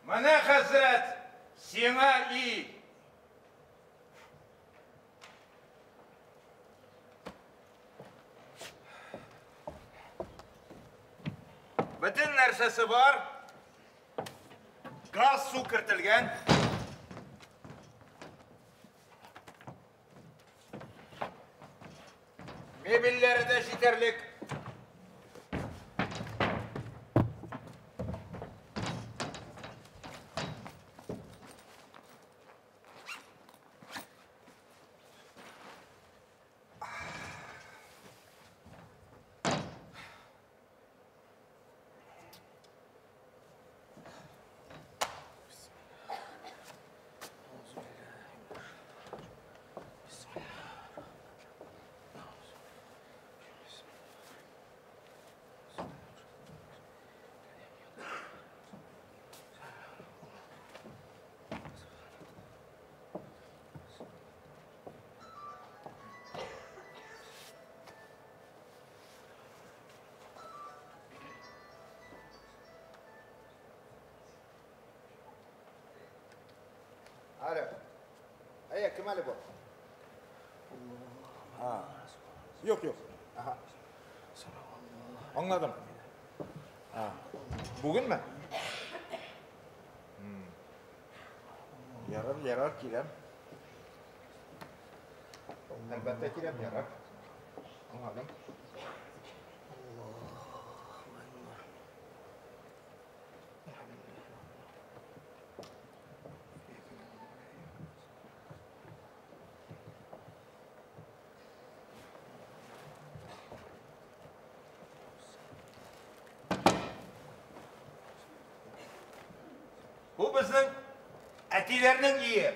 Менә, хәзрәт, сиңа ил. Бөтен нәрсәсе бар. Газ, су кертелгән. Мебельләре дә җитәрлек. Алло. Әйе, кем әле бу? Юк, юк. Ага. Аңладым. Бүгенме? Ярар, ярар, киләм. Әлбәттә киләм, ярар. Аңладым. Бу безнең әтиләрнең өе.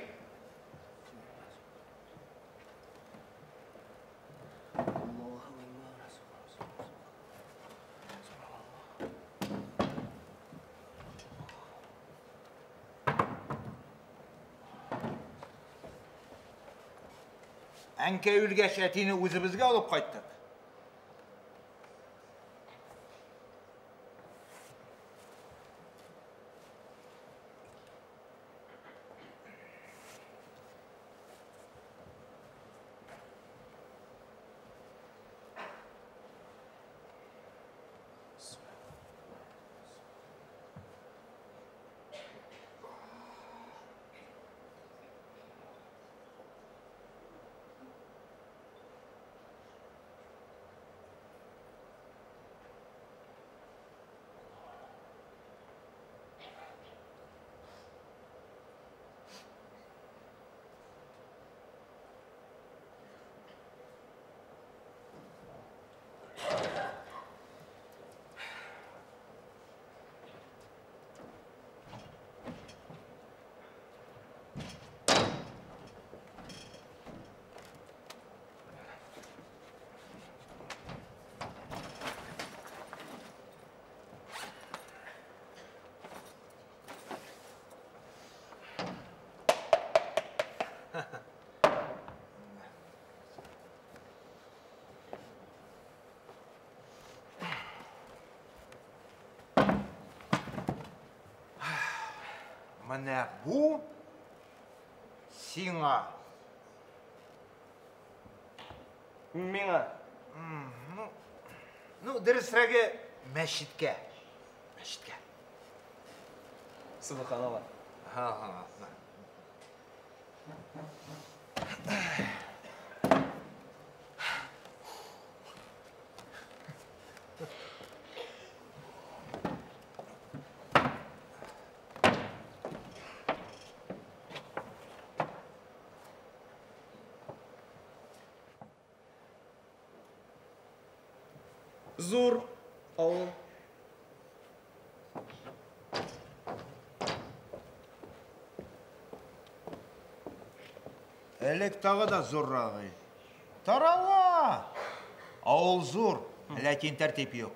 Әнкәй үлгәч, әтине үзебезгә алып кайттык. Менә бу сиңа. Миңа. Ну, ну, дөресрәге мәчеткә. Мәчеткә. Субханалла. Ага. Зур авыл. Элек тагы да зуррак. Тарала! Авыл зур, ләкин тәртип юк.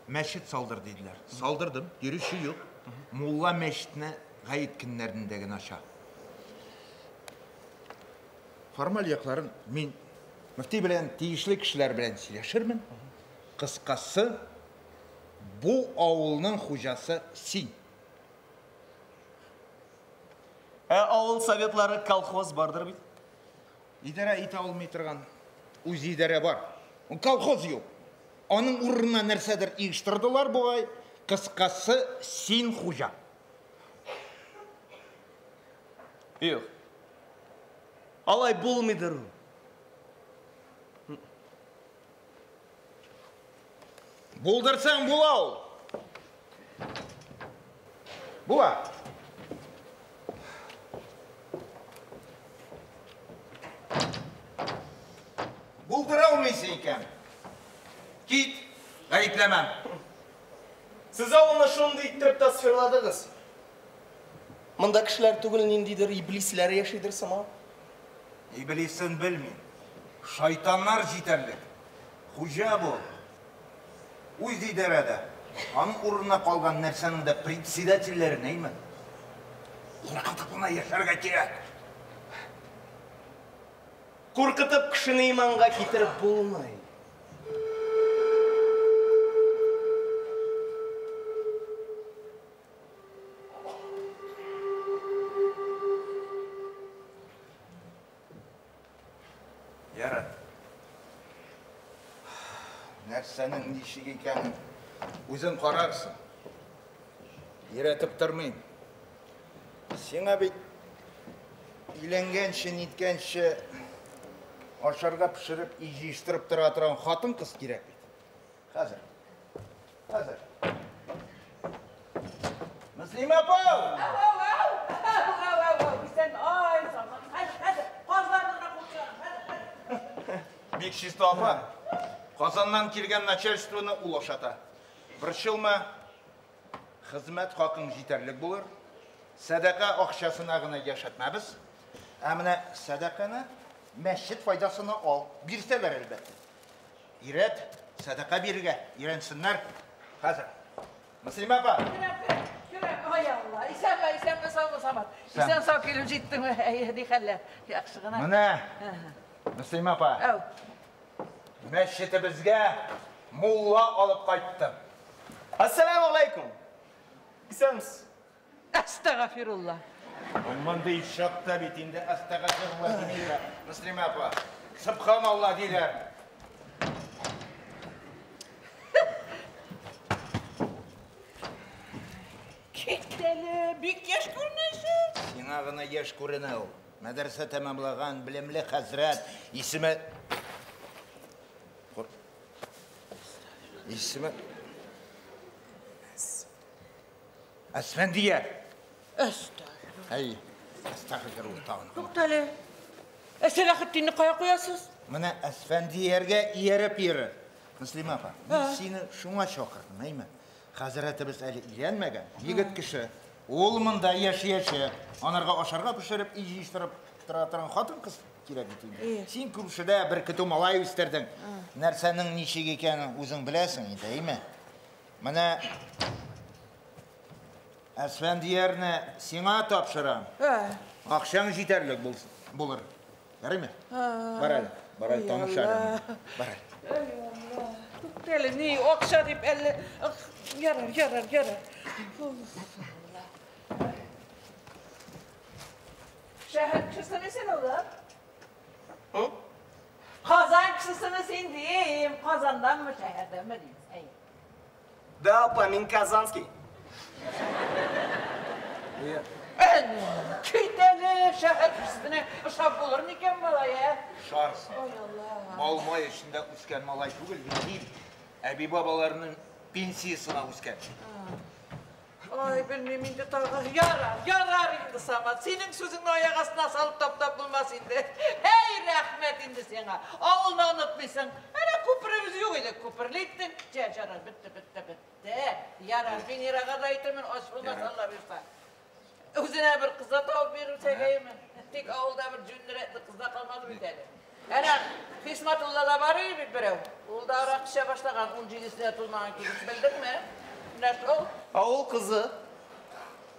Мәчет салдыр диделәр. Салдырдым, йөрүче юк. Мулла мәчетне гает көннәрендә генә ача. Формаль якларын мин мөфти белән тиешле кешеләр белән сөйләшермен. Кыскасы, Бу авылның хуҗасы син. Ә авыл советлары колхоз бардыр бит? Идарә итә алмый торган үз идарә бар. Колхоз юк. Аның урынына нәрсәдер оештырдылар бугай. Кыскасы, син хуҗа. Юк. Алай булмыйдыр ул. Булдырсаң була ул. Була. Булдыра алмыйсың икән. Кит, гаепләмәм. Сез авылны шундый иттереп тасвирладыгыз. Монда кешеләр түгел, ниндидер иблисләр яшидер сыман. Иблисен белмим. Шайтаннар җитәрлек. Хуҗа бул. Үз идарәдә. Аның урынына калган нәрсәнең дә председательләре нәйме? Куркытып кына яшәргә кирәк. Куркытып кешене иманга китереп булмый. Ярар. Нәрсәнең ничек икәнен үзең карарсың. Өйрәтеп тормыйм. Сиңа бит өйләнгәнче, ниткәнче ашарга пешереп, өй җыештырып тора торган хатын-кыз кирәк бит. Хәзер. Хәзер. Мөслимә апа! Ау, ау, ау, ау, ау, ау, исән, ай, Самат, хәзер, хәзер, казларны гына куып чыгарам, хәзер, хәзер. Бик чиста апа. Казаннан килгән начальствоны ул ашата. Борчылма, хезмәт хакың җитәрлек булыр. Сәдака акчасына гына яшәтмәбез. Ә менә сәдаканы мәчет файдасына ал. Бирсәләр, әлбәттә. Өйрәт, сәдака бирергә өйрәнсеннәр. Хәзер. Мөслимә апа. Керәм, керәм, керәм, ай Алла, исәнме, исәнме, саумы, Самат. Исән сау килеп җиттеңме? Әйе, ни хәлләр? Яхшы гына. Менә, Мөслимә апа. Әү. Мәчетебезгә мулла алып кайттым. Ассаламу алейкум. Исәнмесез. Әстәгафирулла. Мондый чакта бит инде әстәгафирулла димиләр, Мөслимә апа. Субханалла диләр. Кит әле, бик яшь күренәсең. Сиңа гына яшь күренә ул. Мәдрәсә тәмамлаган, белемле хәзрәт, исеме Исеме Әсфәндияр. Әстәгъфирулла. Әй, әстәгъфирулла тагын. Туктале. Ә Сәләхетдинне кая куясыз? Менә Әсфәндияргә ияреп йөри. Мөслимә апа, мин сине шуңа чакырдым, әйме? Хәзрәтебез әле өйләнмәгән, егет кеше. Ул монда яши-яши. Анарга ашарга пешереп, өй җыештырып тора торган хатын-кыз кирәк бит инде. Син күршедә бер көтү малай үстердең. Нәрсәнең ничек икәнен үзең беләсең инде, әйме? Менә Әсфәндиярне сиңа тапшырам. Акчаң җитәрлек булыр. Ярыймы? Бар әле, бар әле, таныш әле. Бар әле. Ай Алла, туктале, ни, акча дип әллә. Ярар, ярар, ярар. Шәһәр кешесеме син, улым? Казан кешесеме син дим? Казаннанмы, шәһәрдәнме дим? Әй. Да, апа, мин казанский. Кит әле, шәһәр кешесенә ошап булыр микән малай, ә? Ошарсың. Ой, Алла. Бал-май эчендә үскән малай түгел, мин. Әби-бабаларының пенсиясенә үскән. Ай, белмим инде тагы. Ярар, ярар инде, Самат. Синең сүзеңне аяк астына салып таптап булмас инде. Әй, рәхмәт инде сиңа. Авылны онытмыйсың. Әнә күперебез юк иде, күперле иттең. Җә, ярар, бетте, бетте, бетте. Ярар, Венерага да әйтермен, ач булмас, Алла бирса. Үзенә бер кыз да табып бирерсәгәеме? Тик авылда бер җүнле кыз да калмады бит әле. Әнә, Хисматулла да бар иде бит берәү. Ул да арак эчә башлаган, 17-сенә тулмаган килеш, белдеңме? Менә шул. Авыл кызы.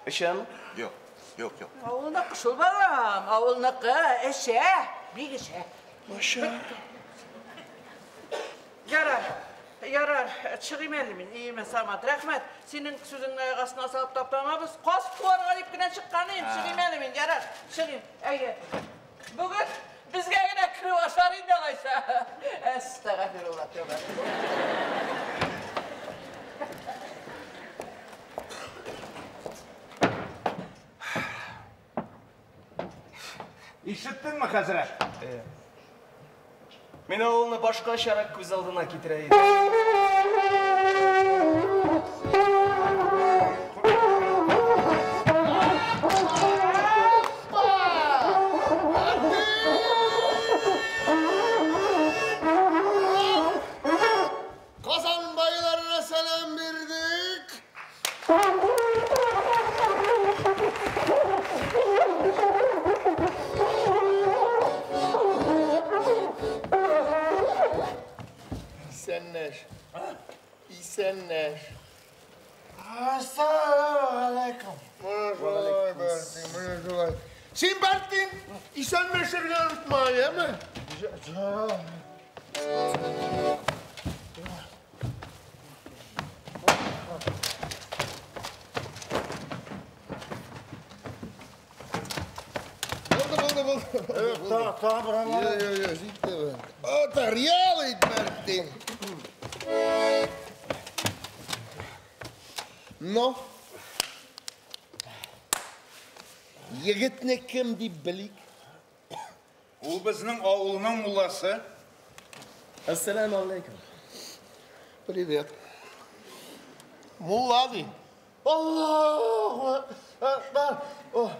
Эчәме? Юк, юк, юк. Авылныкы шул, балам, авылныкы эчә, бик эчә. Начар. Ярар. Ярар, чыгыйм әле мин. Иеме, Самат, рәхмәт. Синең сүзеңне аяк астына салып таптамабыз. Каз куарга дип кенә чыккан идем. Чыгыйм әле мин, ярар, чыгыйм. Әйе. Бүген безгә генә кереп ашар инде алайса. Әстәгъфирулла, тәүбә. Ишеттеңме, хәзрәт? Мин авылны башкачарак күз алдына китерә идем. Казан байларына сәлам бирдек. Исәннәш. Исәннәш. Ассаламу Менә шулай, Бәртин, менә шулай. Син, Бәртин, исәнләшергә онытма, яме? Булды, булды, булды. Та, Yo, yo, yo, җитте бе. Отарьял ит, Бәртин. Но. Егетне кем дип белик? Ул безнең авылның мулласы. Ассаламу алейкум. Привет. Мулла ди. Аллаху акбар. О.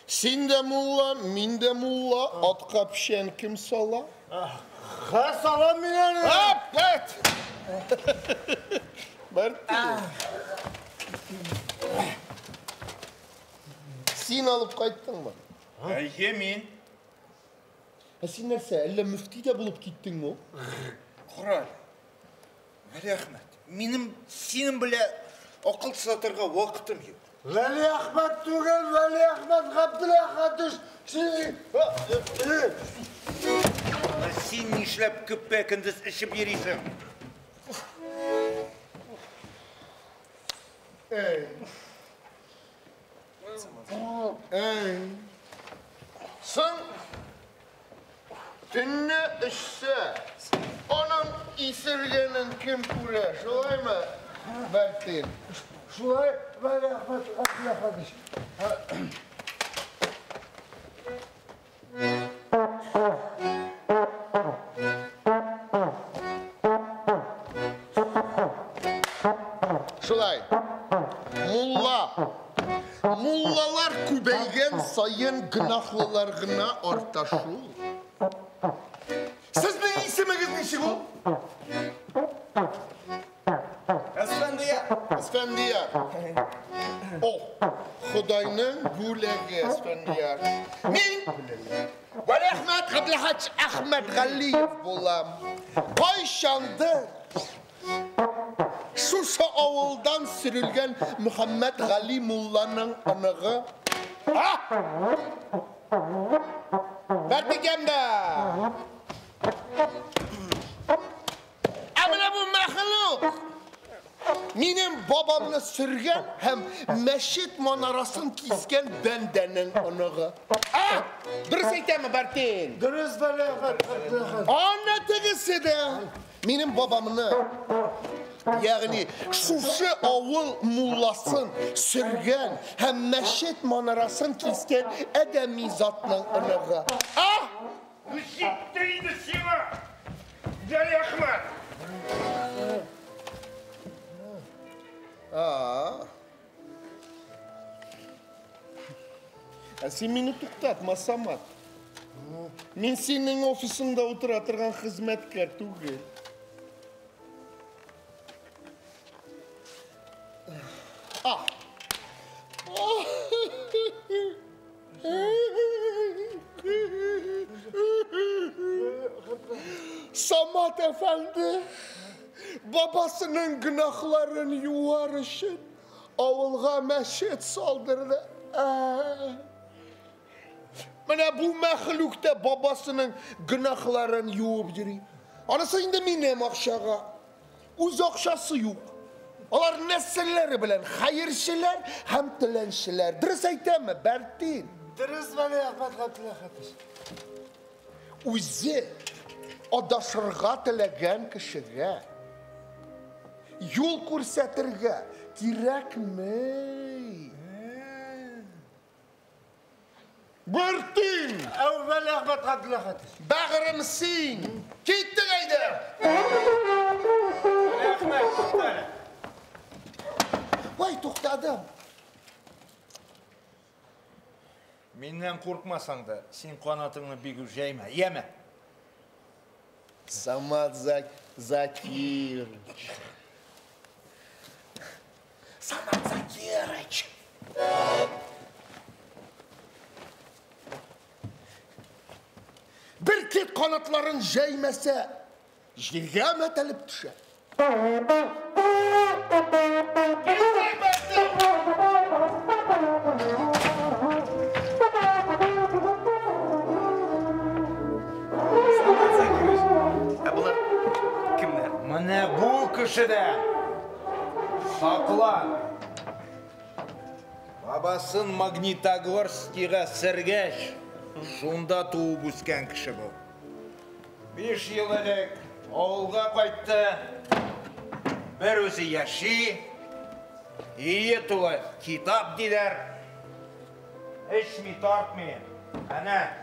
Син дә мулла, мин дә мулла, атка печән кем сала? Ха, салам мин әле. Аппет! Бәртин. Син алып кайттыңмы? Әйе, мин. Ә син нәрсә, әллә мөфти дә булып киттеңме? Корал. Вәли Әхмәт, минем синең белән акыл сатырга вакытым юк. Вәли Әхмәт түгел, Вәли Әхмәт Габделәхәтыш. Ә син нишләп көпә-көндез эчеп йөрисең? Эй. Эй. Соң төнне эчсә, аның исергәнен кем күрә, шулаймы, Бәртин? Шулай Вәли Әхмәт Габделәхәтыш. Шулай. Мулла. Муллалар күбәйгән саен гөнаһлылар гына арта шул. Сезнең исемегез ничек ул? Әсфәндияр. Әсфәндияр. О, Ходайның бүләге Әсфәндияр. Мин Вәли Әхмәт Габделхаҗ Әхмәт Галиев булам. Кайчандыр шушы авылдан сөрелгән Мөхәммәт Гали мулланың оныгы. А! Бәртикәмдә! Ә менә бу мәхлук минем бабамны сөргән һәм мәчет манарасын кискән бәндәнең оныгы. А! Дөрес әйтәме, Бәртин? Дөрес Вәли Әхмәт Габделәхәтыш. Ана тегесе дә минем бабамны, ягъни шушы авыл мулласын сөргән һәм мәчет манарасын кискән адәми затның оныгы. А! Җитте инде сиңа! Вәли Әхмәт! А. Ә син мине туктатма, Самат. Мин синең офисыңда утыра торган хезмәткәр түгел. А. Самат әфәнде babasының günahların yuvar өчен авылга мәчет салдырды. Менә бу мәхлук та бабасының гөнаһларын юып йөри. Анысы инде минем акчага. Үз акчасы юк. Алар нәселләре белән хәерчеләр һәм теләнчеләр. Дөрес әйтәме, Бәртин? Дөрес, Вәлиәхмәт Габделәхәтович. Үзе адашырга теләгән кешегә юл күрсәтергә кирәкми. Бәртин! Әү, Вәлиәхмәт Габделәхәтович. Бәгырем син! Киттек әйдә! Вәлиәхмәт, тукта әле. Вай, туктадым. Миннән куркмасаң да, син канатыңны бик үк җәймә, яме. Самат Закирович. Самат Закирович. Бер кит канатларын җәймәсә, җиргә мәтәлеп төшә. Самат Закирович, ә болар кемнәр? Менә бу кешедән саклан. Бабасын Магнитогорскига сергәч, шунда туып үскән кеше бу. 5 ел элек авылга кайтты. Бер үзе яши, өе тулы китап диләр. Эчми, тартмый. Әнә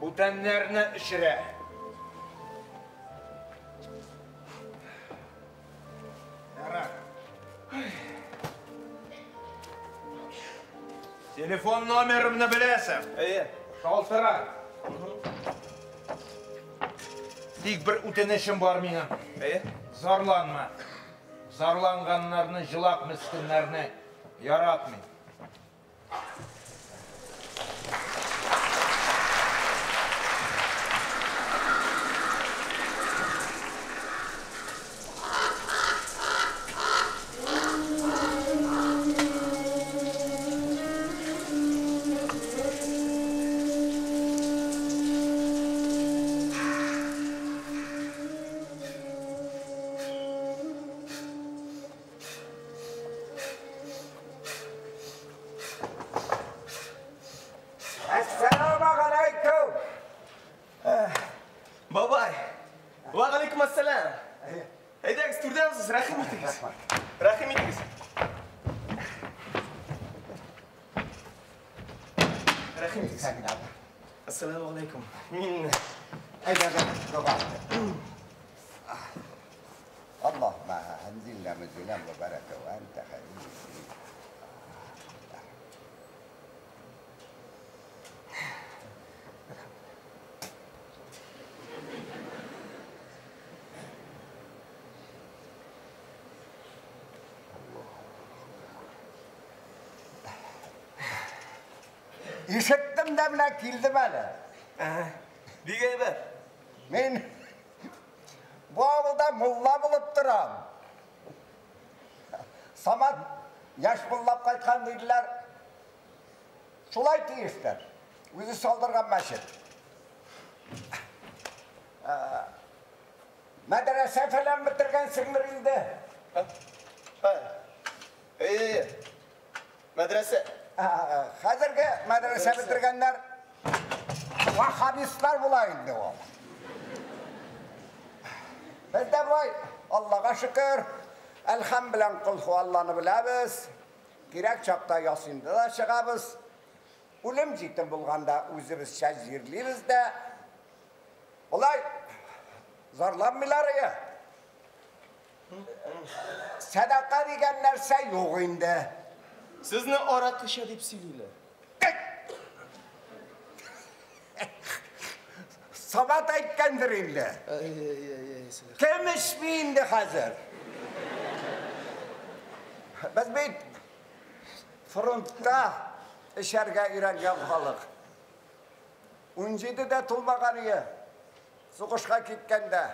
бүтәннәрне эчерә. Ярар. Телефон номерымны беләсең. Әйе. Шалтыра. Тик бер үтенечем бар минем. Әйе. Зарланма. Зарланганнарны, җылак мескеннәрне яратмыйм. Әссәламу галәйкүм. Бабай. Ва галәйкүм әссәлам. Әйдәгез, түрдән сез, рәхим итегез. Рәхим итегез. Рәхим итегез. Ассаламу алейкум. Мин اللهم انزلنا منزلا مباركا وانت خير المنزلين. Ишеттем дә менә килдем әле. Бик әйбәт. Мин бу авылда мулла булып торам. Самат яшь муллап кайткан диделәр. Шулай тиештер. Үзе салдырган мәчет. Мәдрәсә фәлән бетергәнсеңдер инде. Әйе. Мәдрәсә. Хәзерге мәдрәсә бетергәннәр ваххабистлар була инде ул. Бездә болай, Аллага шөкер, әлхәм белән кол Алланы беләбез. Кирәк чакта ясинда да чыгабыз. Үлем җитем булганда үзебезчә җирлибез дә. Болай зарланмыйлар я. Сәдака дигән нәрсә юк инде. Сезне аракыча дип сөйлиләр. Самат әйткәндер инде. Кем эчми инде хәзер? Без бит фронтта эчәргә өйрәнгән халык. 17-дә тулмаган ие. Сугышка киткәндә.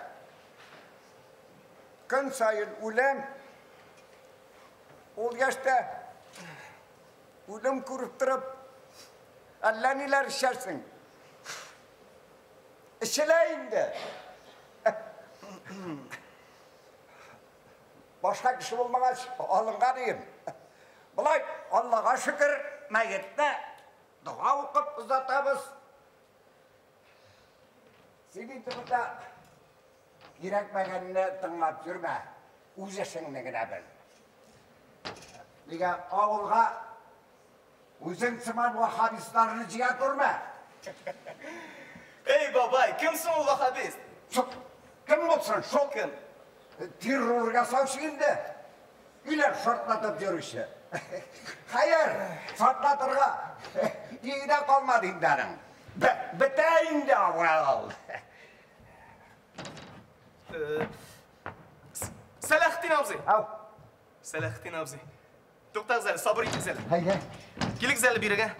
Көн саен үлем. Ул яшьтә үлем күреп торып, әллә ниләр эчәрсең. Эчелә инде. Башка кеше булмагач, алынган идем. Болай, Аллага шөкер, мәетне дога укып озатабыз. Син инде монда кирәкмәгәнне тыңлап йөрмә, үз эшеңне генә бел. Нигә авылга үзең сыман ваххабистларны җыя күрмә. Эй, бабай, кем соң ул ваххабист? Кем булсын, шул кем? Террор ясаучы инде. Өйләр шартлатып йөрүче. Хәер, шартлатырга өе дә калмады инде аның. Бетә инде авыл. Сәләхетдин абзый. Ау. Сәләхетдин абзый. Туктагыз әле, сабыр итегез әле. Әйдә. Килегез әле бирегә.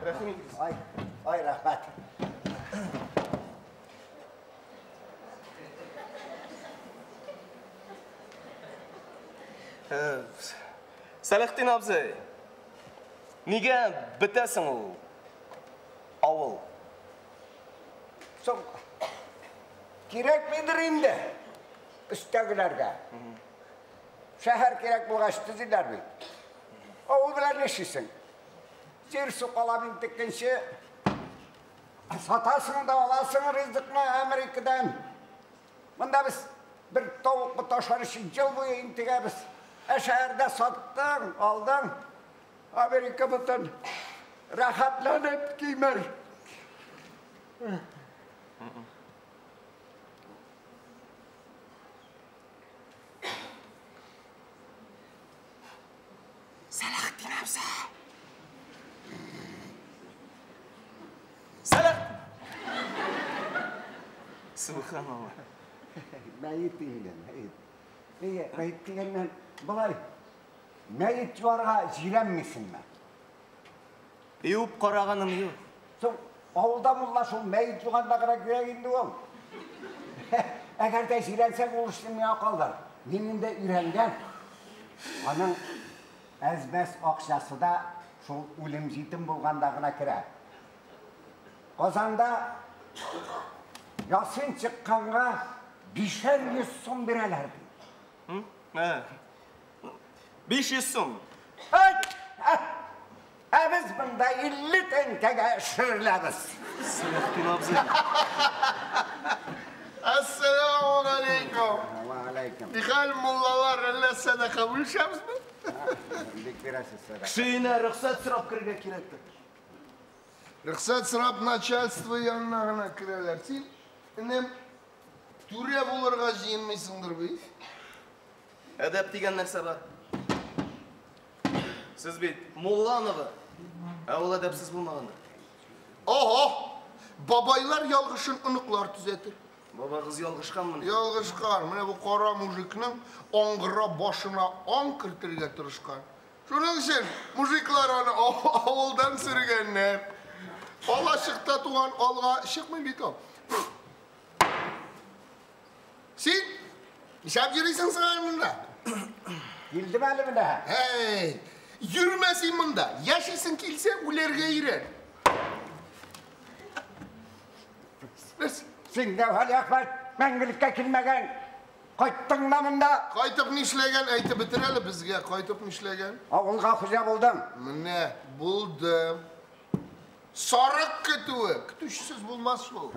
Рәхим итегез. Ай, ай, рәхмәт. Сәләхетдин абзый, нигә бетәсең ул авыл? Соң, кирәкмидер инде өстәгеләргә. Шәһәр кирәк булгач төзиләр бит. Авыл белән нишлисең? Җир сукалап интеккәнче сатасың да аласың ризыкны Америкадан. Монда без бер тавык боты ашар өчен ел буе интегәбез. Ә шәһәрдә саттың, алдың, Америка ботын рәхәтләнеп кимер. Сәләхетдин абзый. Сәләх. Субханалла. Мәет инде, мәет. Нигә мәет дигәннән болай мәет юарга җирәнмисеңме? Юып караганым юк. Соң авылда мулла шул мәет юганда гына кирәк инде ул. Әгәр дә җирәнсәң, ул эшне миңа калдыр. Мин инде өйрәнгән. Аның әз-мәз акчасы да шул үлем җитем булганда гына керә. Казанда ясин чыкканга 500 сум бирәләр ди. 500 сум. Ә без монда 50 тәңкәгә шөрләбез. Сәләхетдин абзый. Ассаламу алейкум. Ва алейкум. Нихәл муллалар, әллә сәдака бүлешәбезме? Бик бирәсез сәдака. Кеше өенә рөхсәт сорап керергә кирәктер. Рөхсәт сорап начальство янына гына керәләр. Син, энем, түрә булырга җыенмыйсыңдыр бит? Әдәп дигән нәрсә бар. Сез бит мулла оныгы, ә ул әдәпсез булмагандыр. Ого! Бабайлар ялгышын оныклар төзәтер. Бабагыз ялгышканмыни? Ялгышкан. Менә бу кара мужикның аңгыра башына аң кертергә тырышкан. Шуның өчен мужиклар аны авылдан сөргәннәр. Алачыкта туган алга чыкмый бит ул. Син нишләп йөрисең соң әле монда? Килдем әле менә. Һәй, йөрмә син монда. Яшисең килсә, үләргә өйрән. Син дә, Вәлиәхмәт, мәңгелеккә килмәгән. Кайттың да монда. Кайтып нишләгән, әйтеп бетер әле безгә. Кайтып нишләгән? Авылга хуҗа булдың. Менә, булдым. Сарык көтүе. Көтүчесез булмас шул.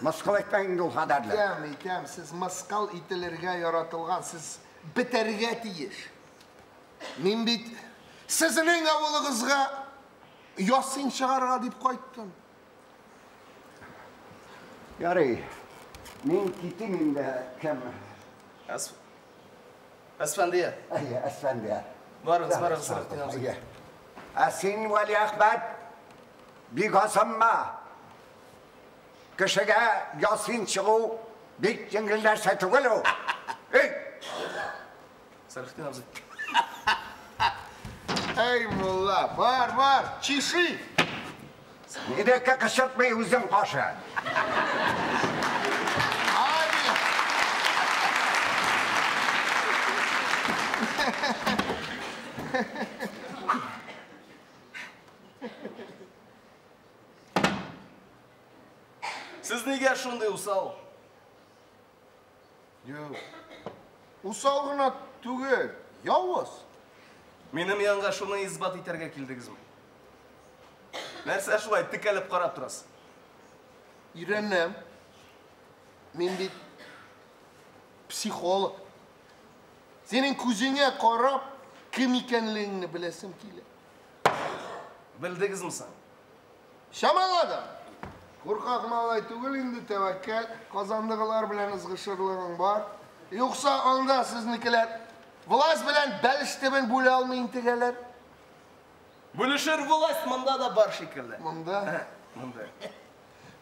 Мыскыл итмә инде ул кадәрле. Әйтәм, әйтәм, сез мыскыл ителергә яратылган, сез бетәргә тиеш. Мин бит сезнең авылыгызга ясин чыгарга дип кайттым. Ярый, мин китим инде, кем? Әсфәндия. Әйе, Әсфәндия. Барыгыз, барыгыз, Сәләхетдин абзый. Ә син, Вәлиәхмәт, бик асынма. Кешегә ясин чыгу бик җиңел нәрсә түгел ул. Эй! Сәләхетдин абзый. Эй, мулла, бар, бар, чиши. Нидәккә кычыртмый үзең кашы. Сез нигә шундый усал? Юк. Усал гына түгел, явыз. Минем янга шуны исбат итәргә килдегезме? Нәрсә шулай текәлеп карап торасыз? Өйрәнәм. Мин бит психолог. Синең күзеңә карап, кем икәнлегеңне беләсем килә. Белдегезме соң? Чамаладым. Куркак малай түгел инде, тәвәккәл, Казандагылар белән ызгышырлыгың бар. Юкса анда сезнекеләр власть белән бәлеш төбен бүлә алмый интегәләр. Бүлешер власть монда да бар шикелле. Монда? Монда.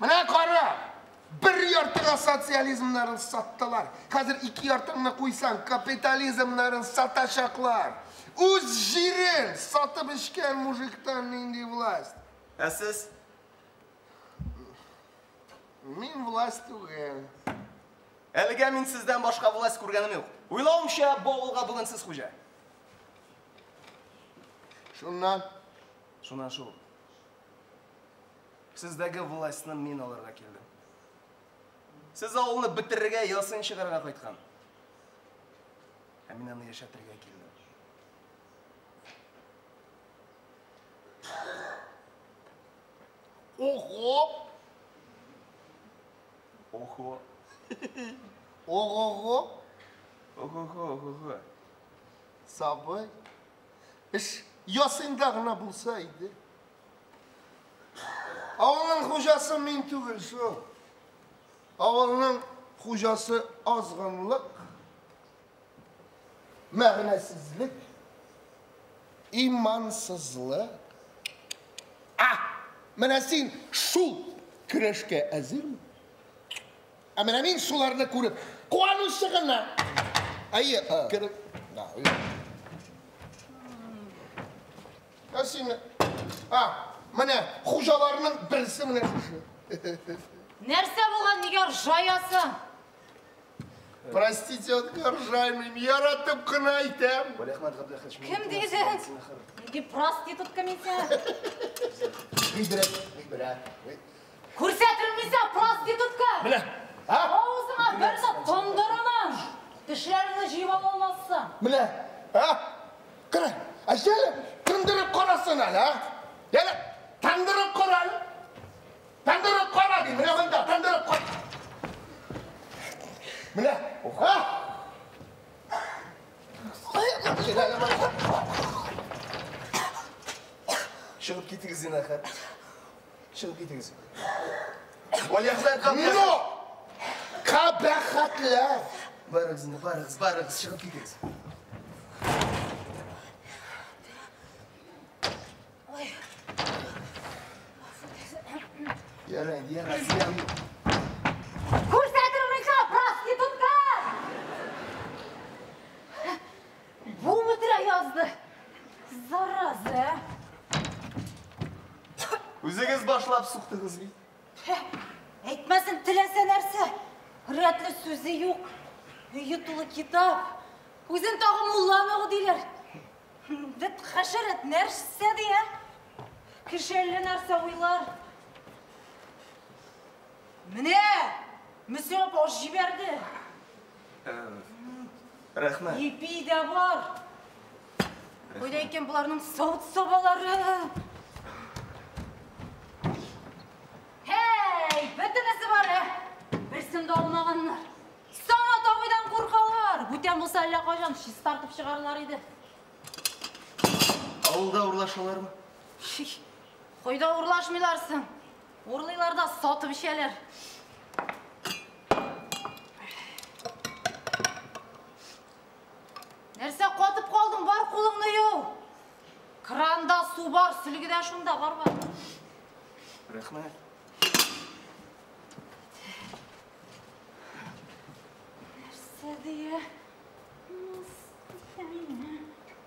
Менә кара! Бер яртыга социализмнарын саттылар. Хәзер ике яртыңны куйсаң, капитализмнарын сатачаклар. Үз җирен сатып эчкән мужиктан нинди власть? Ә сез? Мин власть түгел. Әлегә мин сездән башка власть күргәнем юк. Уйлавымча, бу авылга бүген сез хуҗа. Шуннан? Шуннан шул. Сездәге властьны мин алырга килдем. Сез авылны бетерергә, ясын чыгарга кайткан. Ә мин аны яшәтергә килдем. Ого! Ого! Ого-го! Ого-го, ого-го. Сабый. Эш ясында гына булса иде. Авылның хуҗасы мин түгел шул. Авылның хуҗасы азгынлык, мәгънәсезлек, имансызлык. А, менә син шул көрәшкә әзерме? Ә менә мин шуларны күреп куанучы гына. Әйе, кереп. Ә син, менә хуҗаларның берсе менә шушы. Нәрсә булган, нигә ржаясың? Простите, ржаймыйм, яратып кына әйтәм. Кем дидең? Нинди проститутка мин сиңа? Гыйбрәт, гыйбрәт. Күрсәтермен мин сиңа проститутка! Менә, Авызыңа бер зат тондырырмын. Тешләреңне җыеп ала алмассың. Менә, Кара, әҗәле, тындырып карасын әле, а? Әле, тындырып кара әле. Тындырып кара дим, менә монда, тындырып кара. Менә, а? Чыгып китегез, зинһар. Чыгып китегез. Но! Кабахатлар! Барыгыз, барыгыз, барыгыз, чыгып китегез. Ярай, ярай, ярай. Күрсәтермен мин сиңа проститутка! Бу бетерә язды. Зараза! Үзегез башлап суктыгыз бит. Әйтмәсен теләсә нәрсә. Рәтле сүзе юк. Өе тулы китап. Үзен тагы мулланы диләр. Бет хәшәрәт нәрсә ди, ә? Кеше әллә нәрсә уйлар. Менә! Мөслим апа аш җибәрде. Рәхмәт. Ипи дә бар. Кайда икән боларның савыт-сабалары? Һәй, бөтенесе бар, ә? Берсен дә алмаганнар. Самат абыйдан куркалар. Бүтән булса әллә кайчан чистартып чыгарлар иде. Авылда урлашалармы? Кайда урлашмыйларсың? Урлыйлар да сатып эчәләр. Нәрсә катып калдың, бар кулыңны ю. Кранда су бар, сөлге дә шунда, бар бар. Рәхмәт. Нәрсә дия?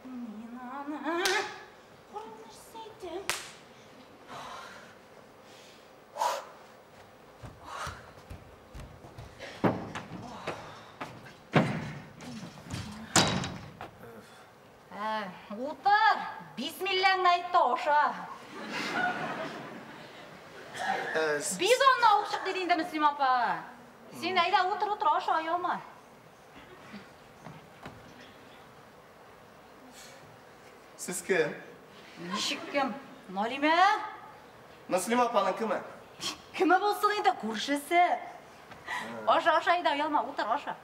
Мин аны. Кара нәрсә әйтәм. Утыр, бисмиллаңны әйт тә аша. Бидонны алып чык диде инде Мөслим апа. Син әйдә утыр, утыр, аша, оялма. Сез кем? Ничек кем? Налимә? Мөслимә апаның кеме? Кеме булсын инде, күршесе. Аша, аша, әйдә, оялма, утыр, аша.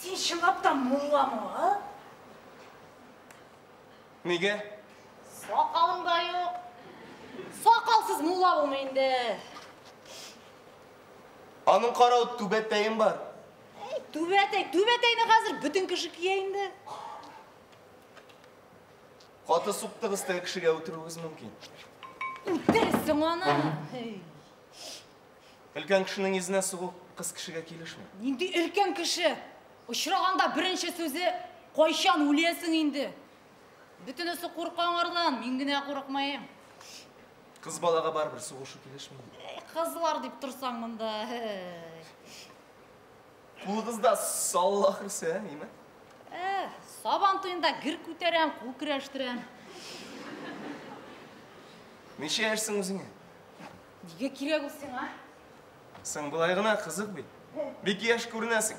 Син чынлап та мулламы, а? Нигә? Сакалың да юк. Сакалсыз мулла булмый инде. Аның карау түбәтәем бар. Әй, түбәтәй, түбәтәйне хәзер бөтен кеше кия инде. Каты суктыгыз, теге кешегә үтерүегез мөмкин. Үтерсең аны. Әй. Өлкән кешенең йөзенә сугу кыз кешегә килешми. Нинди өлкән кеше? Очраганда беренче сүзе, кайчан үләсең инде? Бөтенесе курка аңардан, мин генә курыкмыйм. Кыз балага барыбер сугышу килешми. Әй, кызлар дип торсаң монда. Кулыгызда саллы ахрысы, ә, име? Сабан туенда гер күтәрәм, кул көрәштерәм. Ничә яшьсең үзеңә? Нигә кирәк ул сиңа? Соң болай гына кызык бит. Бик яшь күренәсең.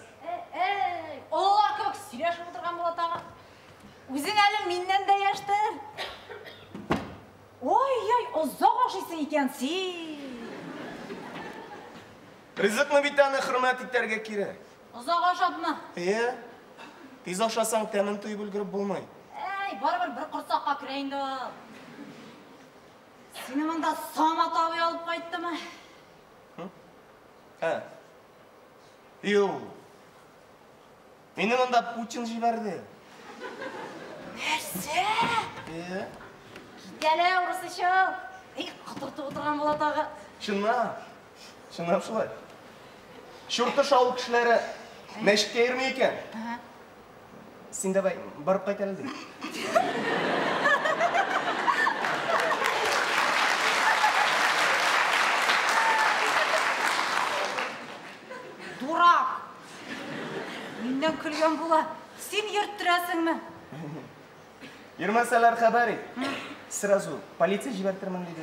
Әй, олылар кебек сөйләшеп утырган була тагы. Үзең әле миннән дә яшьтер. Ой-ой, озак ашыйсың икән син. Ризыкны бит аны хөрмәт итәргә кирәк. Озак ашапмы? Әйе. Тиз ашасаң, тәмен тоеп өлгереп булмый. Әй, барыбер бер корсакка керә инде ул. Сине монда Самат абый алып кайттымы? Ә. Юк. Мине монда Путин җибәрде. Нәрсә? Әйе. Кит әле, урысыча. Эй, котыртып утырган була тагы. Чынлап. Чынлап шулай. Чуртыш авыл кешеләре мәчеткә йөрми икән. Син давай, барып кайт әле ди. Дурак! Миннән көлгән була. Син йөрттерәсеңме? Йөрмәсәләр хәбәр ит. Сразу полиция җибәртермен диде.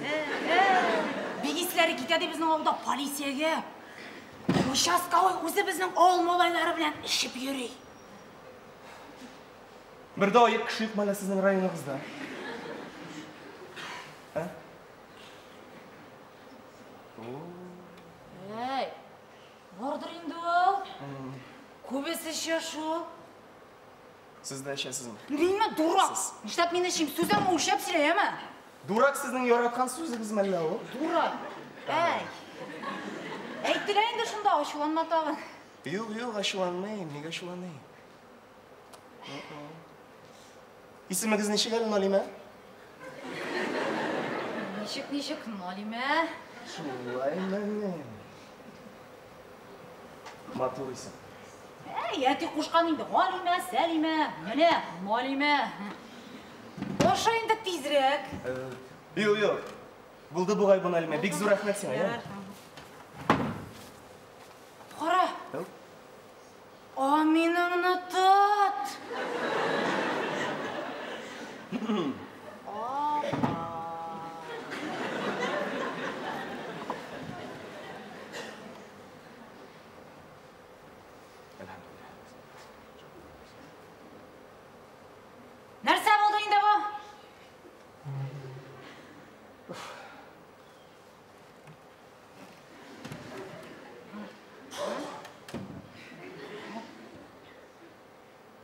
Бик исләре китә ди безнең авылда полициягә. Участковый үзе безнең авыл малайлары белән эчеп йөри. Бер дә аек кеше юкмы әле сезнең районыгызда? Ә? Әй, бардыр инде ул. Күбесе эчә шул. Сез дә эчәсезме? Минме, дурак? Сез. Нишләп мин эчим? Сүзең үлчәп сөйләяме? Дурак сезнең яраткан сүзегез мәллә ул? Дурак. Әй. Әйттеләр инде шунда, ачуланма тагын. Юк, юк, ачуланмыйм. Нигә ачуланыйм? Исемегез ничек әле, Налимә? Ничек, ничек, Налимә? Шулай мәне. Матур исем. Әй, әти кушкан инде. Галимә, Сәлимә, менә, Налимә. Аша инде тизрәк. Юк, юк. Булды бугай бу, Налимә. Бик зур рәхмәт сиңа, я. Кара. Аминыңны тот. Нәрсә булды инде бу?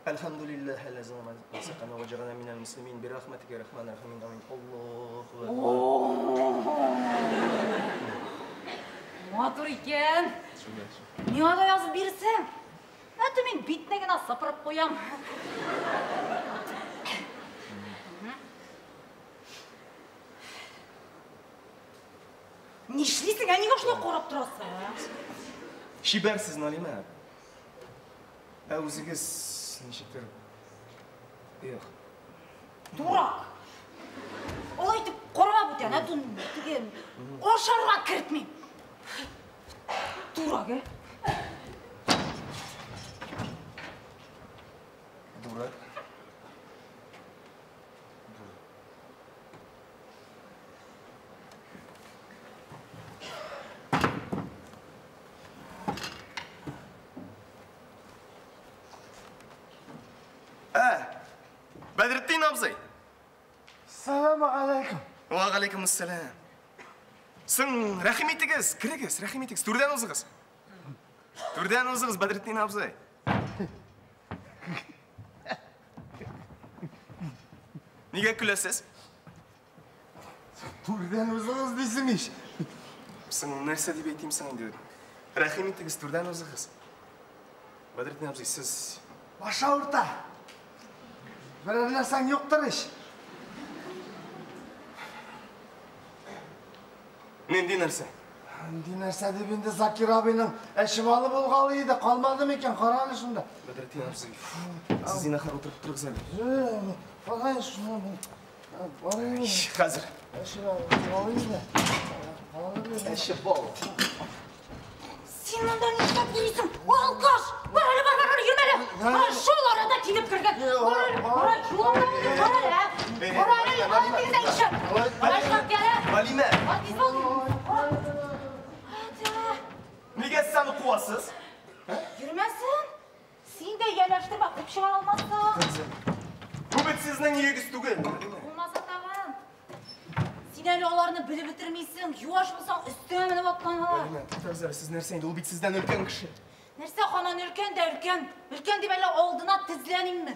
Әлхәмдүлилләһ әлләзи разакана ва җәгаләна минәл муслимин би рахматика я рахман рахимин. Амин. Аллаһу акбар. Матур икән. Миңа да язып бирсәң. Әтү мин битне генә сыпырып куям. Нишлисең, ә нигә шулай карап торасың? Чибәрсез, Налимә. Ә үзегез ничектер? Юк. Дурак. Алай итеп карама бүтән, ә тун теге ашарга кертмим. Дурак, ә? Дурак. абзый. Сәлам алейкум. Ва алейкум ассалам. Соң, рәхим итегез, керегез, рәхим итегез. Түрдән узыгыз. Түрдән узыгыз, Бәдретдин абзый. Нигә көләсез? Түрдән узыгыз дисең ич. Соң, нәрсә дип әйтим соң инде? Рәхим итегез, түрдән узыгыз. Бәдретдин абзый, сез... Баш авырта. Берәр нәрсәң юктыр ич. Нинди нәрсә? Нинди нәрсә дип инде Закир абыйның әшибалы булгалы иде, калмады микән? Кара әле шунда. Бәдретдин абзый, сез зинһар утырып торыгыз әле. Кара шуны. Барыйм. Хәзер. Әшибалы булгалы иде. Әшибал. Син монда нишләп йөрисең? Алкаш! Бар әле, бар, бар, йөрмә әле. Менә шул арада килеп кергән. Бар әле, бар, юлыңда булдың, бар әле, ә? Бар әле, бар әле, ишек. Башлап кел. Галимә. Тиз бул. Нигә сез аны куасыз? Йөрмәсен. Син дә ияләштермә, куып чыгара алмассың. Бу бит сезнең өегез түгел. Булмаса тагын. Син әле аларны белеп бетермисең. Юаш булсаң, өстеңә менеп атланалар. Галимә, туктагыз әле, сез нәрсә инде? Ул бит сездән өлкән кеше. Нәрсә, ханан өлкән дә өлкән. Өлкән дип әле алдына тезләнимме?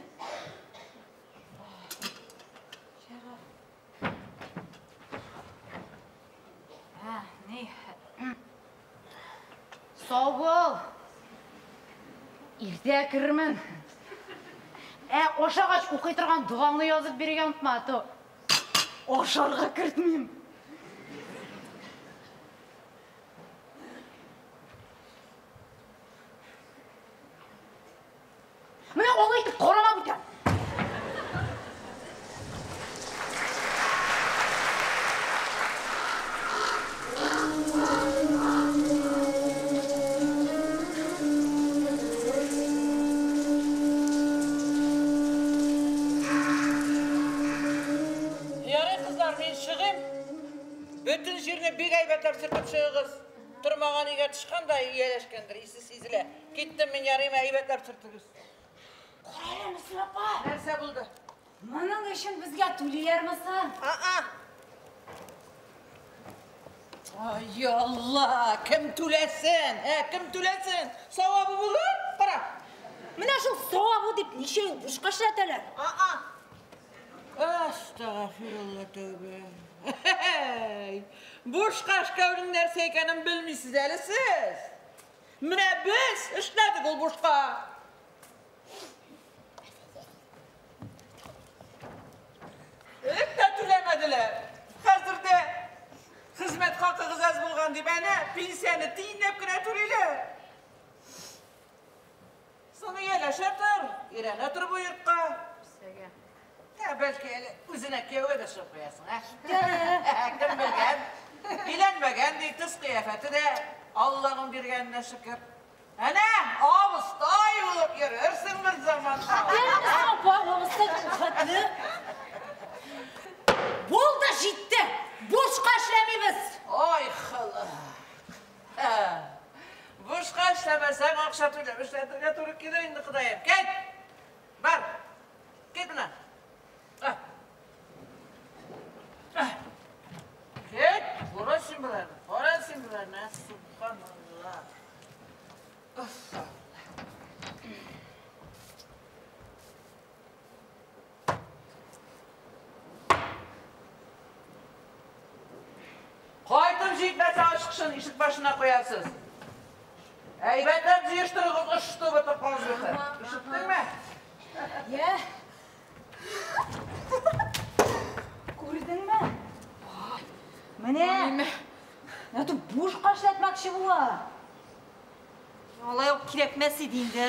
Ә, ни? Сау бул. Иртә керермен. Ә, ашагач укый торган догаңны язып бирергә онытма, а то ашарга кертмим. Менә алай итеп карама бүтән. Ярый, кызлар, мин чыгыйм. Бөтен җирне бик әйбәтләп сөртеп чыгыгыз. Тормаган өйгә тычкан да ияләшкәндер, исе сизелә. Киттем мин, ярыйм, әйбәтләп сөртегез. Кара әле, Мөслимә апа. Нәрсә булды? Моның өчен безгә түлиләрме соң? А-а. Ай, Алла, кем түләсен? Ә, кем түләсен? Савабы булыр? Кара. Менә шул савабы дип ничә ел бушка эшләтәләр. А-а. Астагфирулла тәүбә. Бушка эшләүнең нәрсә икәнен белмисез әле сез. Менә без эшләдек ул бушка. Элек тә түләмәделәр. Хәзер дә хезмәт хакыгыз аз булган дип әнә пенсияне тиенләп кенә түлиләр. Соң ияләшә тор, өйрәнә тор бу йортка. Ә, бәлки әле үзенә кияүгә дә чыгып куясың, ә? Кем белгән? Өйләнмәгән ди, төс кыяфәте дә Алланың биргәненә шөкер. Әнә, абыстай булып йөрерсең бер заманда. Апа, абыстай хәтле. Булды, җитте. Бушка эшләмибез. Ай, халык. Бушка эшләмәсәң, акча түләп эшләтергә туры килер инде, Ходаем. Кит! Бар. Кит менә. Кит, кара син боларны, кара син боларны, субханалла. Кайтып җитмәсә, ачкычын ишек башына куясыз. Әйбәтләп җыештырыгыз, очты бөтен калжыты. Ишеттеңме? Йә. Күрдеңме? Менә. Менә ту бушка эшләтмәкче була. Алай ук кирәкмәс иде инде.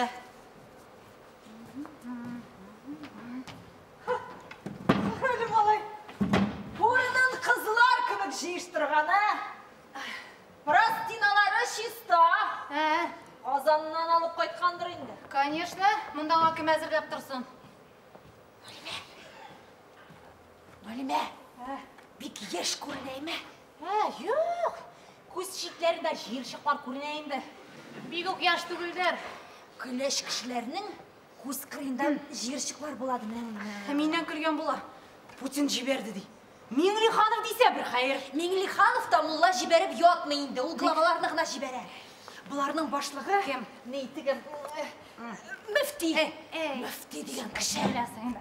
Әле малай. Урынын кызлар кебек җыештырган, ә? Простиналары чиста. Ә? Казаннан алып кайткандыр инде. Конечно, монда аңа кем әзерләп торсын? Галимә, бик яшь күренәме? Ә, юк. Күз читләрендә җыерчыклар күренә инде. Бик үк яшь түгелдер. Көләч кешеләрнең Күз кырыенда җыерчыклар була ди, менә. Ә миннән көлгән була. Путин җибәрде ди. Миңлиханов дисә бер хәер. Миңлиханов та мулла җибәреп ятмый инде, ул главаларны гына җибәрә. Боларның башлыгы кем? Ни теге мөфти. Мөфти дигән кеше. Беләсең инде.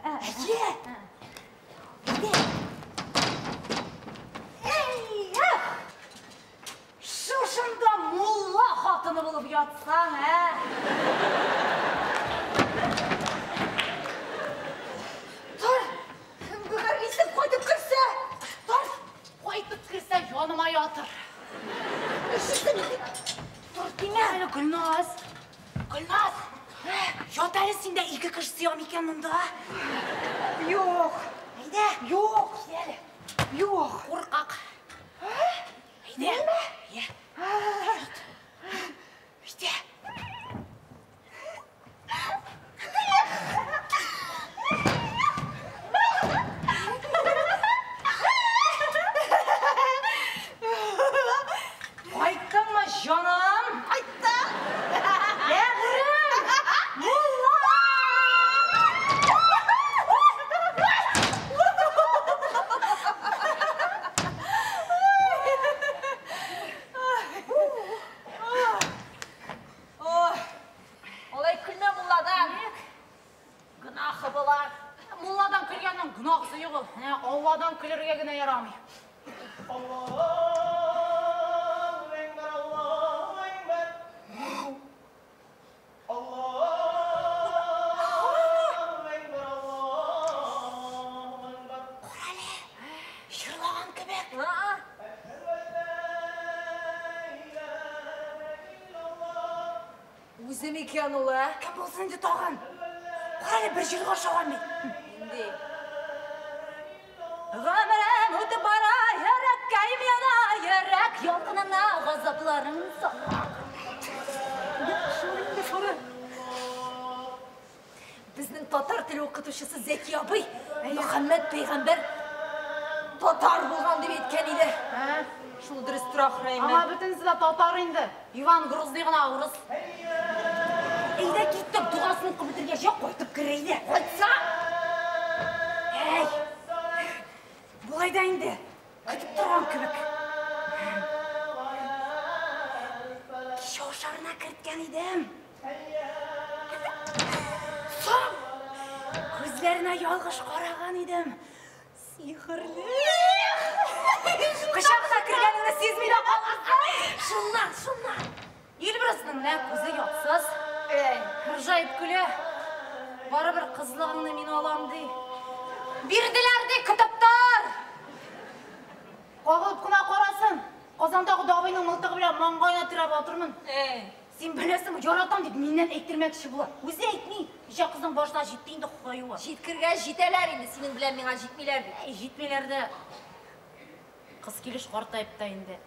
Әйе. Шушында мулла хатыны булып ятсаң, ә? Тор! Гөһәрлисең кайтып керсә! Тор! Кайтып керсә, яныма ятыр. Ишетсең инде. Тор, тимә! Әле Гөлназ! Гөлназ! Ят әле син дә ике кеше сыям икән монда. Юк! Әйдә! Юк! Әйдә әле. Юк! Куркак. Әйдә! Әйдә! Әйдә! Кайттыңмы, җаным? Кайттым! Бәгърем! Мулла! Ой, алай көлмә мулладан. Гөнаһы була. Мулладан көлгәннең гөнаһысы юк ул. Менә Алладан көлергә генә ярамый. Аллаһу әкбәр, Аллаһу әкбәр. Аллаһу әкбәр, Аллаһу әкбәр. Җырлаган кебек. Әшһәдү ән ла илаһа иллаллаһ. Үзе микән ул, ә? Кем булсын инде тагын? Кара әле, бер җырга ошаган бит. Инде. Гомерем үтеп бара, йөрәккәем яна, йөрәк ялкынына газапларың сала. Шул инде, шул. Безнең татар теле укытучысы Зәки абый Мөхәммәд пәйгамбәр татар булган дип әйткән иде. Шул дөрес тора ахры, Аңа бөтенесе дә татар инде. Иван Грозный гына урыс. Әйдә киттек, дугасын укып бетергәч, я кайтып кер әйдә. Кайтса? Әй! Болай да инде көтеп торган кебек. Кичә ашарына керткән идем. Соң! Күзләренә ялгыш караган идем. Сихерле! Кочагына кергәнеңне сизми дә калгансың. Шуннан, шуннан. Илбрысның менә күзе ятсыз. Ыржаеп көлә. Барыбер кызлыгыңны мин алам ди. Бирделәр ди, көтеп тор! Кагылып кына карасын. Казандагы Давыйның мылтыгы белән маңгаена терәп атырмын. Син беләсеңме, яратам дип миннән әйттермәкче була. Үзе әйтми. Кичә кызның башына җитте инде хаюы. Җиткергә җитәләр инде, синең белән миңа җитмиләр бит. Әй, җитмиләр дә. Кыз килеш картаеп та инде.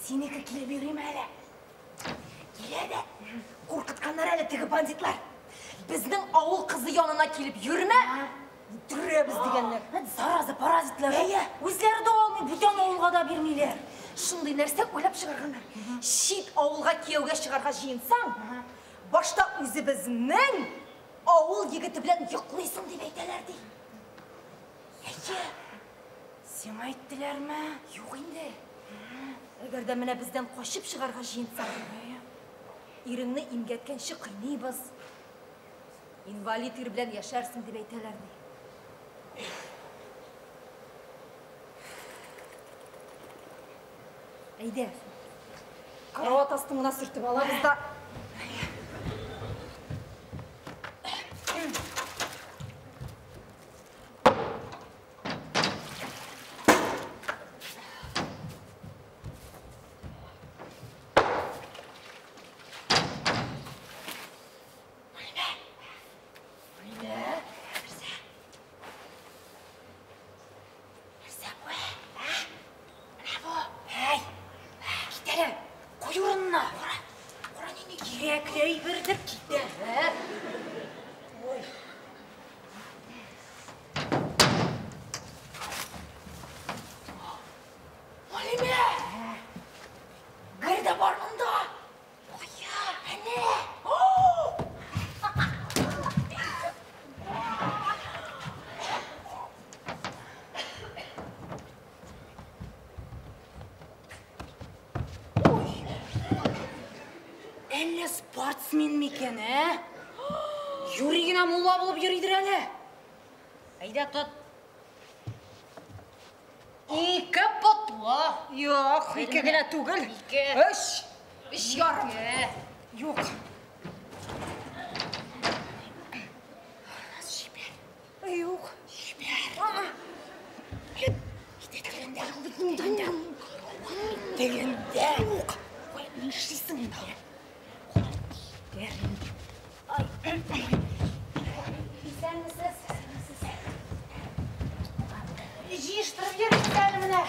Синеке килеп йөриме әле? Килә дә. Куркытканнар әле теге бандитлар. Безнең авыл кызы янына килеп йөрмә, үтерәбез дигәннәр. Зараза, паразитлар. Әйе. Үзләре дә алмый, бүтән авылга да бирмиләр. Шундый нәрсә уйлап чыгарганнар. Чит авылга кияүгә чыгарга җыенсаң, башта үзебезнең авыл егете белән йоклыйсың дип әйтәләр ди. Әйе. Сиңа әйттеләрме? Юк инде. Әгәр дә менә бездән качып чыгарга җыенсаң, иреңне имгәткәнче кыйныйбыз. Инвалид ир белән яшәрсең дип әйтәләр ди. Әйдә. Карават астын гына сөртеп алабыз да. Гер дә бар монда. Кая? Әнә. Спортсмен микән, ә? Юри генә мулла булып йөридер әле. Әйдә, тот. 2 потлы. Юк, 2 генә түгел. 2. 3. 3,5. Юк. Җибәр. Юк. Җибәр. Китә тегендә. Тегендә. Юк. Ой, нишлисең инде? Ай. Исәнмесез. Җыештырып йөрибез әле менә.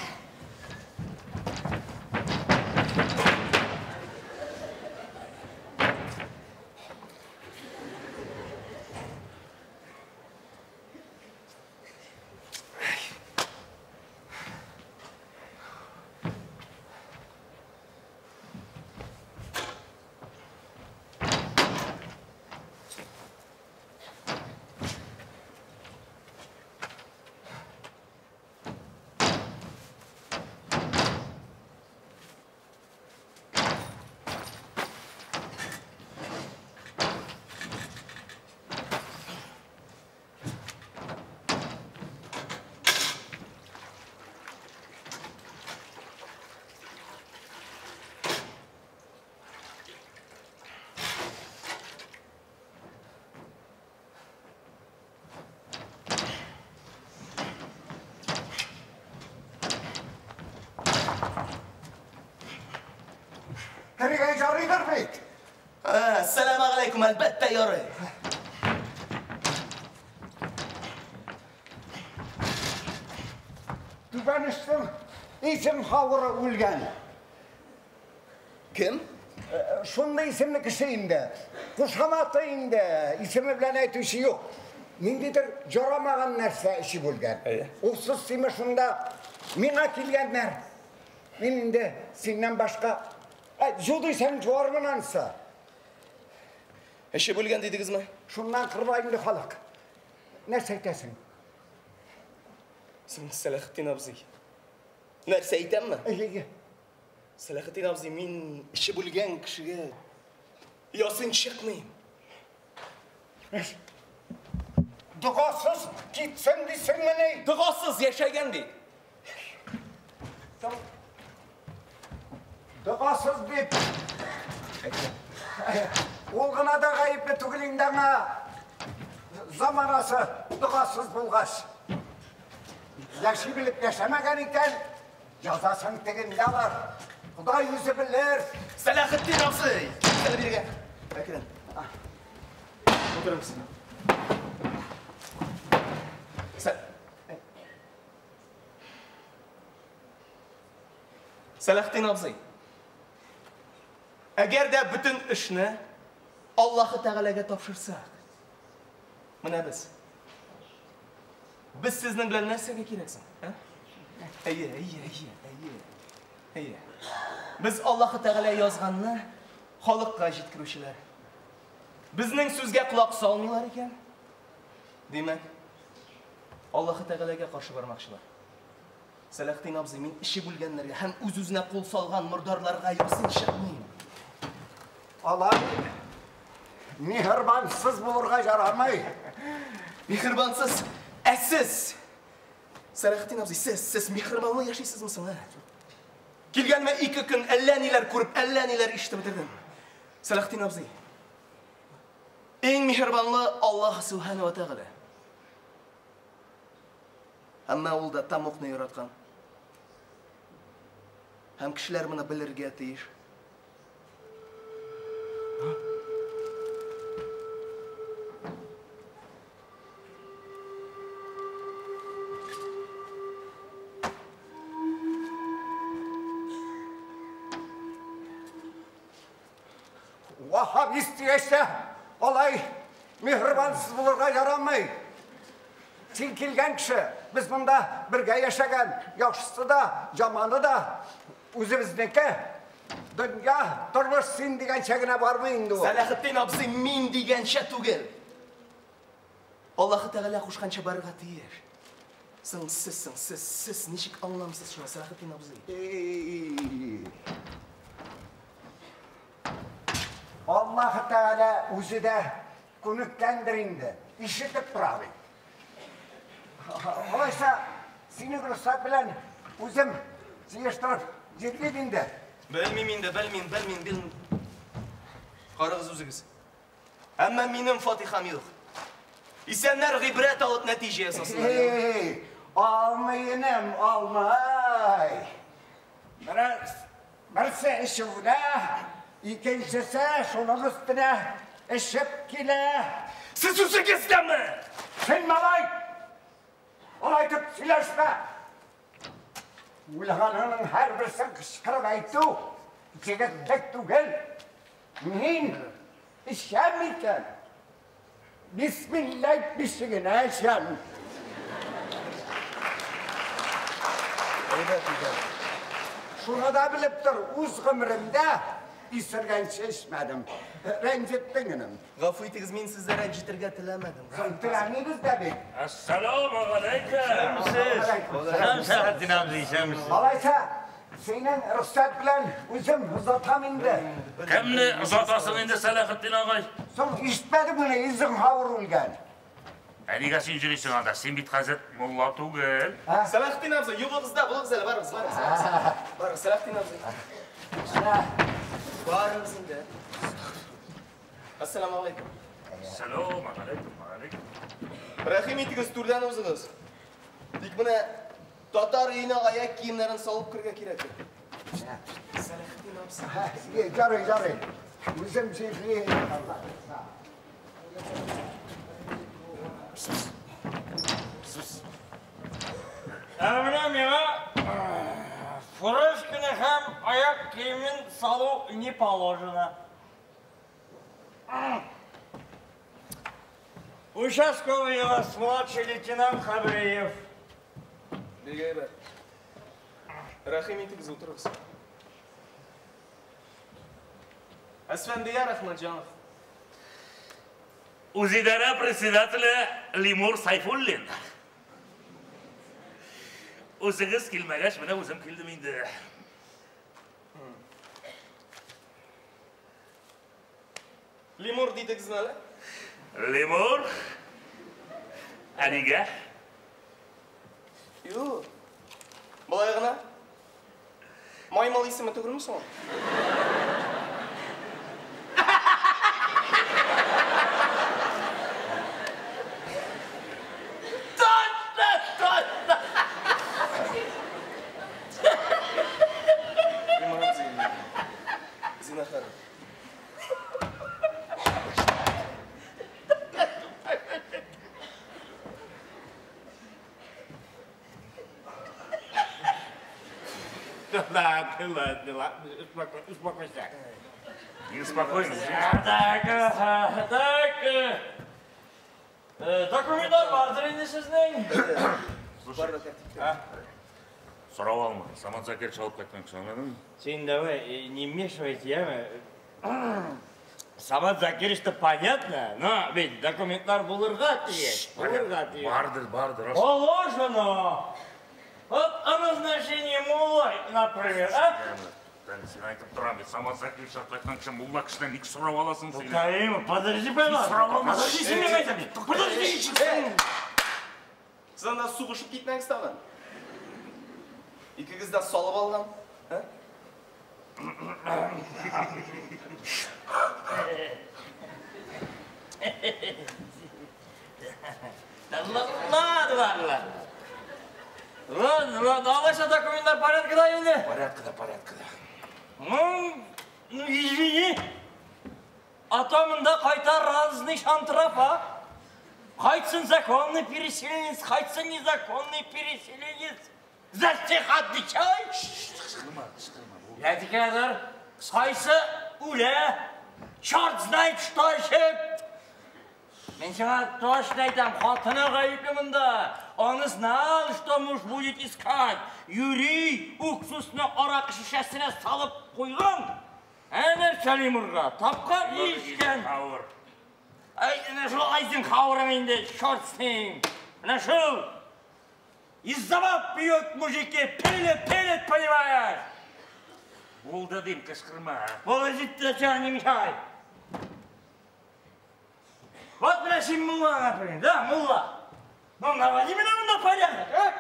Керергә ярыйдыр бит. Әссәламү галәйкүм, әлбәттә ярый. Түбән очның исем хавыры үлгән. Кем? Шундый исемле кеше инде. Кушаматы инде, исеме белән әйтүче юк. Ниндидер ярамаган нәрсә эчеп үлгән. Усыз симе шунда миңа килгәннәр. Мин инде синнән башка Жу дисәң жуармын анысы. Эчеп үлгән дидегезме? Шуннан кырыла инде халык. Нәрсә әйтәсең? Син Сәләхетдин абзый. Нәрсә әйтәмме? Әйе. Сәләхетдин абзый, мин эчеп үлгән кешегә ясын чыкмыйм. Догасыз китсен дисеңмени? Догасыз яшәгән ди. Догасыз дип. Ул гына да гаепле түгел инде аңа. Заманасы догасыз булгач. Яши белеп яшәмәгән икән, язасын тегендә алар. Ходай үзе белер. Сәләхетдин абзый, кил биргә. Әкрен. Утырыгыз. Сәләхетдин абзый. Әгәр дә бөтен эшне Аллаһы Тәгаләгә тапшырсак, менә без. Без сезнең белән нәрсәгә кирәксең, ә? Әйе, әйе, әйе, әйе. Әйе. Без Аллаһы Тәгалә язганны халыкка җиткерүчеләр. Безнең сүзгә колак салмыйлар икән. Димәк, Аллаһы Тәгаләгә каршы бармакчылар. Сәләхетдин абзый, мин эчеп үлгәннәргә һәм үз-үзенә кул салган мордарларга ясын чыкмыйм. Алай миһербансыз булырга ярамый. Миһербансыз, ә сез? Сәләхетдин абзый, сез миһербанлы яшисезме соң, ә? Килгәнмә 2 көн әллә ниләр күреп, әллә ниләр ишетеп бетердем. Сәләхетдин абзый, иң миһербанлы Аллаһ Субхану ва Тәгалә. Әмма ул да тамокны яраткан. Һәм кешеләр моны белергә тиеш. Ваһһабист дигәч тә, алай миһербансыз булырга ярамый. Син килгән кеше, без монда бергә яшәгән, яхшысы да, яманы да үзебезнеке. Дөнья, тормыш син дигәнчә генә бармый инде ул. Сәләхетдин абзый, мин дигәнчә түгел. Аллаһы Тәгалә кушканча барырга тиеш. Соң сез, соң сез, сез ничек аңламыйсыз шуны, Сәләхетдин абзый? Аллаһы Тәгалә үзе дә күнеккәндер инде, ишетеп тора бит. Алайса, синең рөхсәт белән үзем җыештырып җирлим инде. Белмим инде, белмим, белмим, белмим. Карагыз үзегез. Әмма минем фатихам юк. Исәннәр гыйбрәт алып нәтиҗә ясасыннар. Эй, алмый инем, алмый. Берсе эчүдә, икенчесе шуның өстенә эчеп килә. Сез үзегез дәме? Син малай, алай итеп сөйләшмә. Уйлаганыңның һәрберсен кычкырып әйтү җегетлек түгел. Мин эчәм икән, бисмилла әйтмичә генә эчәм. Әйбәт икән. Шуны да белеп тор, үз гомеремдә исергәнче эчмәдем. Рәнҗеттең, энем. Гафу итегез, мин сезне рәнҗетергә теләмәдем. Соң теләмибез дә бит. Ассаламу алейкум. Исәнмесез. Сәләхетдин абзый, исәнмесез. Алайса, синең рөхсәт белән үзем озатам инде. Кемне озатасың инде, Сәләхетдин агай? Соң ишетмәдеңмени, Эйзенхауэр үлгән. Ә нигә син йөрисең анда? Син бит хәзер мулла түгел. Сәләхетдин абзый, юлыгыз да, булыгыз әле, барыгыз, барыгыз. Барыгыз, Сәләхетдин абзый. Барыгыз инде. Ассаламу алейкум. Ассаламу алейкум, алейкум. Рәхим итегез, түрдән узыгыз. Тик менә татар өенә аяк киемнәрен салып керергә кирәк. Сәләхетдин абзый. Ярый, ярый. Үзем җирлим. Ә менә миңа фуражканы һәм аяк киемен салу не положено. Участковый у вас младший лейтенант Хабриев. Бик әйбәт. Рәхим итегез, утырыгыз. Әсфәндияр Әхмәтҗанов. Үзидарә председателе Лимур Сайфуллин. Үзегез килмәгәч, менә үзем килдем инде. Лимур дидегезме әле? Лимур? Ә нигә? Юк. Болай гына. Маймыл исеме түгелме соң? Точно, точно! Лимур абзый, зинһар. Ладно, ладно, ладно, успокойся. Не спокойно. Так, так, документлар бардыр инде сезнең. Слушай, сорау алма. Самат Закирович алып кайткан кеше, аңладыңмы? Син давай, не вмешивайся, яме. Самат Закирович-то понятно, но ведь документлар булырга тиеш. Булырга тиеш. Бардыр, бардыр. Положено. Вот о назначении муллой, например, а? Син әйтеп торам бит, Самат Закирович алып кайткан кеше мулла кешедән ник сорап аласың син? Карим, подожди, пожалуйста. Сорап алма. Подожди, син миңа әйтәм. Подожди. Сез анда сугышып китмәгез тагын. Икегез дә салып алган. А? Ладно, ладно. Ладно, ладно, алайса документлар порядкада инде. Порядкада, порядкада. Ну, извини. А то монда кайта разный шантраф, а? Кайтсын законный переселенец, кайтсын незаконный переселенец. За всех отвечай! Кычкырма, кычкырма. Ядикәдер, кайсы үлә, черт знает что эчеп. Мин сиңа точно әйтәм, хатыны гаепле монда. Он знал, что муж будет искать. Юри уксусны аракы шешәсенә салып куйган. Әнә Сәлимурга тапкан ишкән. Ай, менә шул Айзенхауэрың инде, черт с ним. Менә шул. Из-за баб пьют мужики, пилят, пилят, понимаешь? Булды дим, кычкырма. Булды җитте, сиңа не мешай. син мулла, например, да, мулла? Ну, наводи меня на порядок, а?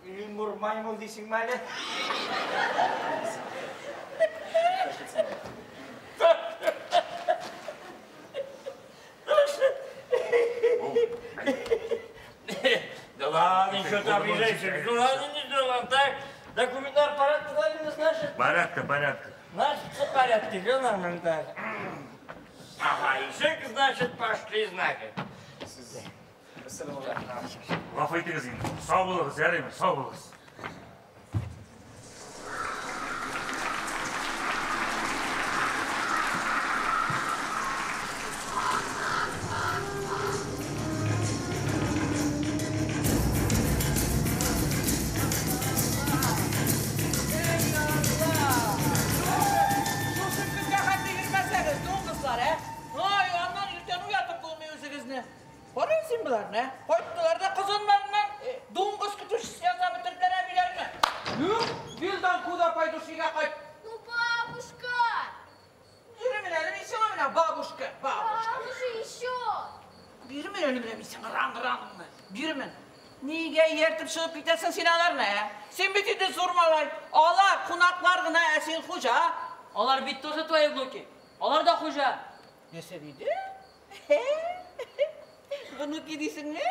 Лемур маймыл дейсің ме әлі? Да ладно, еще там езжайся. Ну ладно, не делаем так. Документар порядка, значит? Порядка, порядка. Значит, все в порядке, все нормально так. Ага, ишек, значит, пошли знаки. Гафу итегез инде. Сау булыгыз, ярыймы, сау булыгыз. Шушы көнгә хәтле йөрмәсәгез, дуңгызлар, ә? Ай, аннан иртән уятып булмый үзегезне. Карыйм син боларны, ә? Кайттылар да кызыннарыннан дуңгыз көтүчесе ясап бетерделәр әбиләрне. Юк, Вилдан куда пойдешь, өйгә кайт. Ну, бабушка! Йөрме әле, мин сиңа менә бабушка, бабушка. Бабушка, еще! Бирме әле менә мин сиңа раңгы-раңгыңны. Бирмен. Нигә ияртеп чыгып китәсең син аларны, ә? Син бит инде зур малай. Алар кунаклар гына, ә син хуҗа. Алар бит тоже твои внуки. Алар да хуҗа. Нәрсә диде? Внуки дисеңме?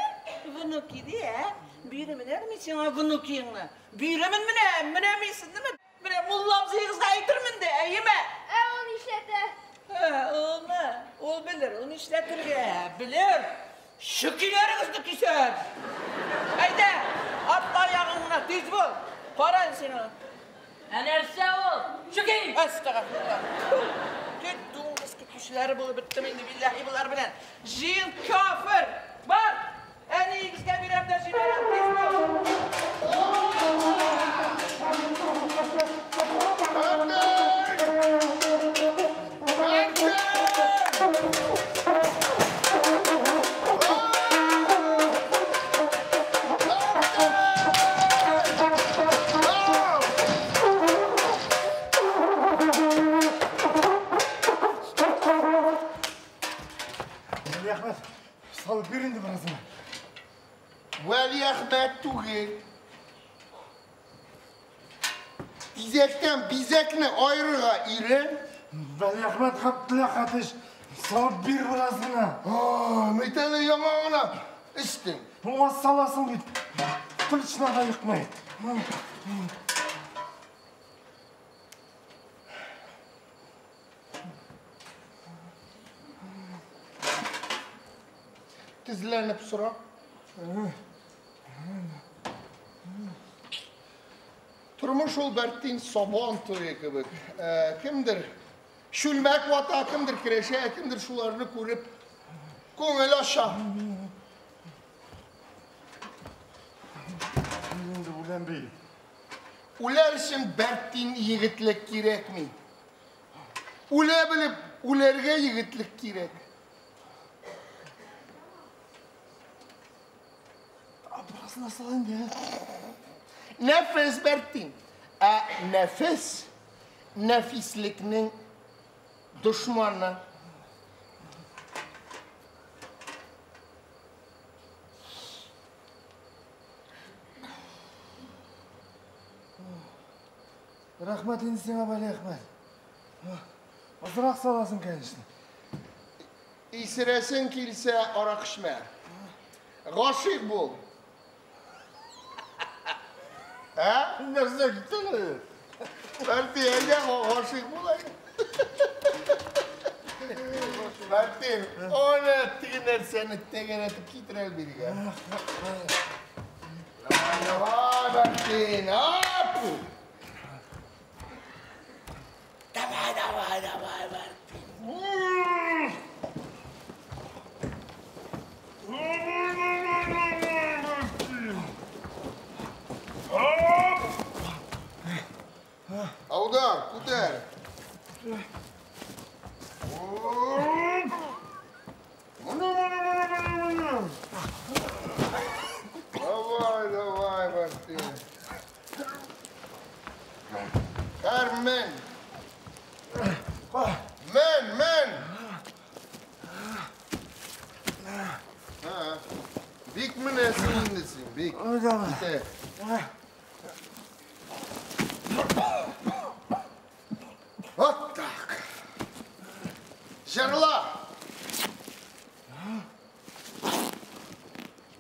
Внуки ди, ә? Бирмен әле мин сиңа внукиңне. Бирмен менә, менә мин сезне менә мулла абзыегызга әйтермен дә, әйеме? Ә ул нишләтә? Ә, улмы? Ул белер, ул нишләтергә белер. Шөкиләрегезне кисәр. Әйдә, атла аягыңны, тиз бул. Кара син аны. Ә нәрсә ул? Шөки! Әстәгъфирулла. Тик дуңгыз көтүчеләре булып беттем инде, билләһи болар белән. Җыен кафир. Бар! Әниегезгә бирәм дә җибәрәм, тиз бул. Вәлиәхмәт, салып бир инде беразын. Вәлиәхмәт түгел. Тизәктән бизәкне аерырга өйрән. Вәлиәхмәт Габделәхәтович, салып бир бераз гына. Мин әле яңа гына эчтем. Аз саласың бит. Тынычлана да йокмый. Тезләнеп сора. Тормыш ул бәртин сабан туе кебек. Кемдер чүлмәк вата, кемдер керәшә, кемдер шуларны күреп күңел ача. Инде үләм бит. Үләр өчен бәртин егетлек кирәкми. Үлә белеп, үләргә егетлек кирәк. Беразына сал инде. Нәфес бәртин. Ә нәфес нәфислекнең дошманы. Рәхмәт инде сиңа, Вәлиәхмәт. Азрак саласың, конечно. Исерәсең килсә, арак эчмә. Гашыйк бул. Ә? Нәрсә китте әле? Бәртин, әйдә, гашыйк бул әле. Бәртин, аны теге нәрсәне тәгәрәтеп китер әле бирегә. Давай, Бәртин, ап! Давай, давай, давай, Бәртин. Аудар, күтәр. Давай, давай, Бәртин. Кармен. Бик. Китә. Вот так. Җырла.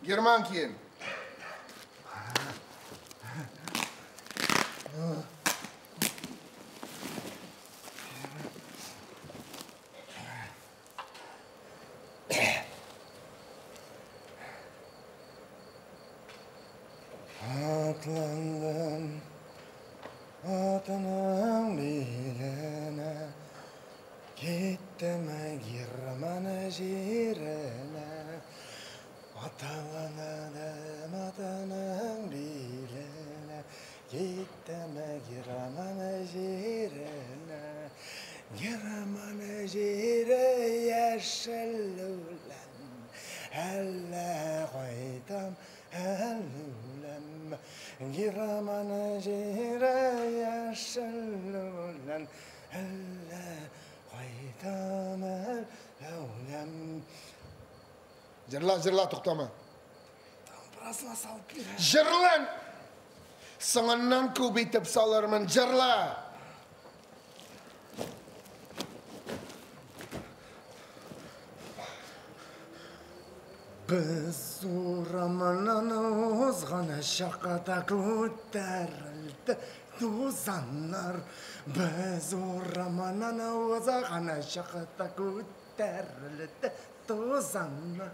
Герман киен. Атланdım atının beline, gittim Girman җиренә. Аталанадым атының биленә, киттем Герман җиренә. Герман җире яшел үлән, әллә кайтам, әллә үләм. Герман җире яшел үлән, әллә кайтам, әллә үләм. Җырла, җырла, туктама. Беразына салып бир. Җырла! Соңыннан күп итеп салырмын, җырла! Без урамыннан узган чакта күтәрелде тузаннар. Без урамыннан узган чакта күтәрелде тузаннар.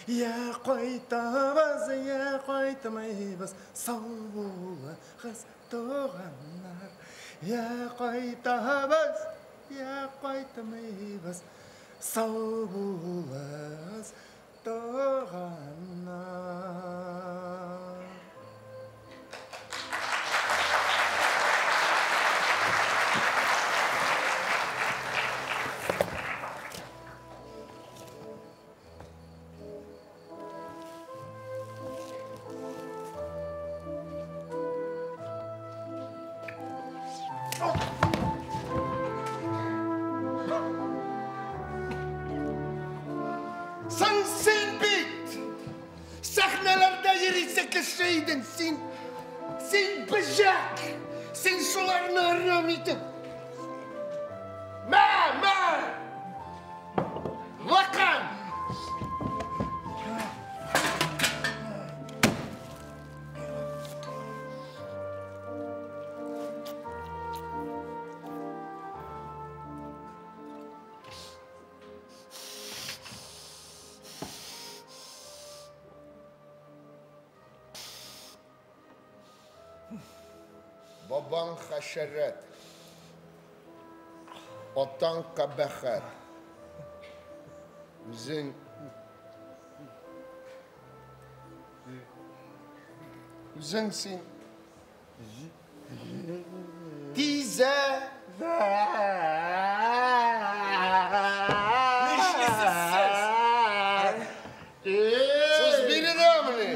Я кайтабыз, я кайтмыйбыз, сау булыгыз, туганнар. Я кайтабыз, я кайтмыйбыз, сау булыгыз, туганнар. Соң син бит! Сәхнәләрдә йөрисе кеше идең, син, син бөҗәк! Син шуларны әрәм итеп. Мә, мә! Лакан! Бабаң хәшәрәт, атаң кабахәт. Үзең үзең син тизә. Нишлисез сез? Сүз биредәмени?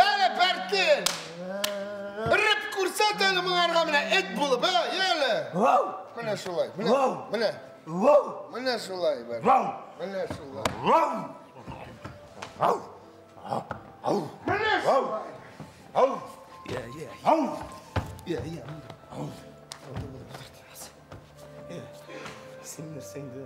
Яле, Бәртин! Өреп күрсәт әле моңарга менә эт булып, ә? Яле! Менә шулай. Менә, менә. Менә шулай, Бәртин. Менә шулай. Менә шулай. Я, я. Я, я. Син нәрсә инде?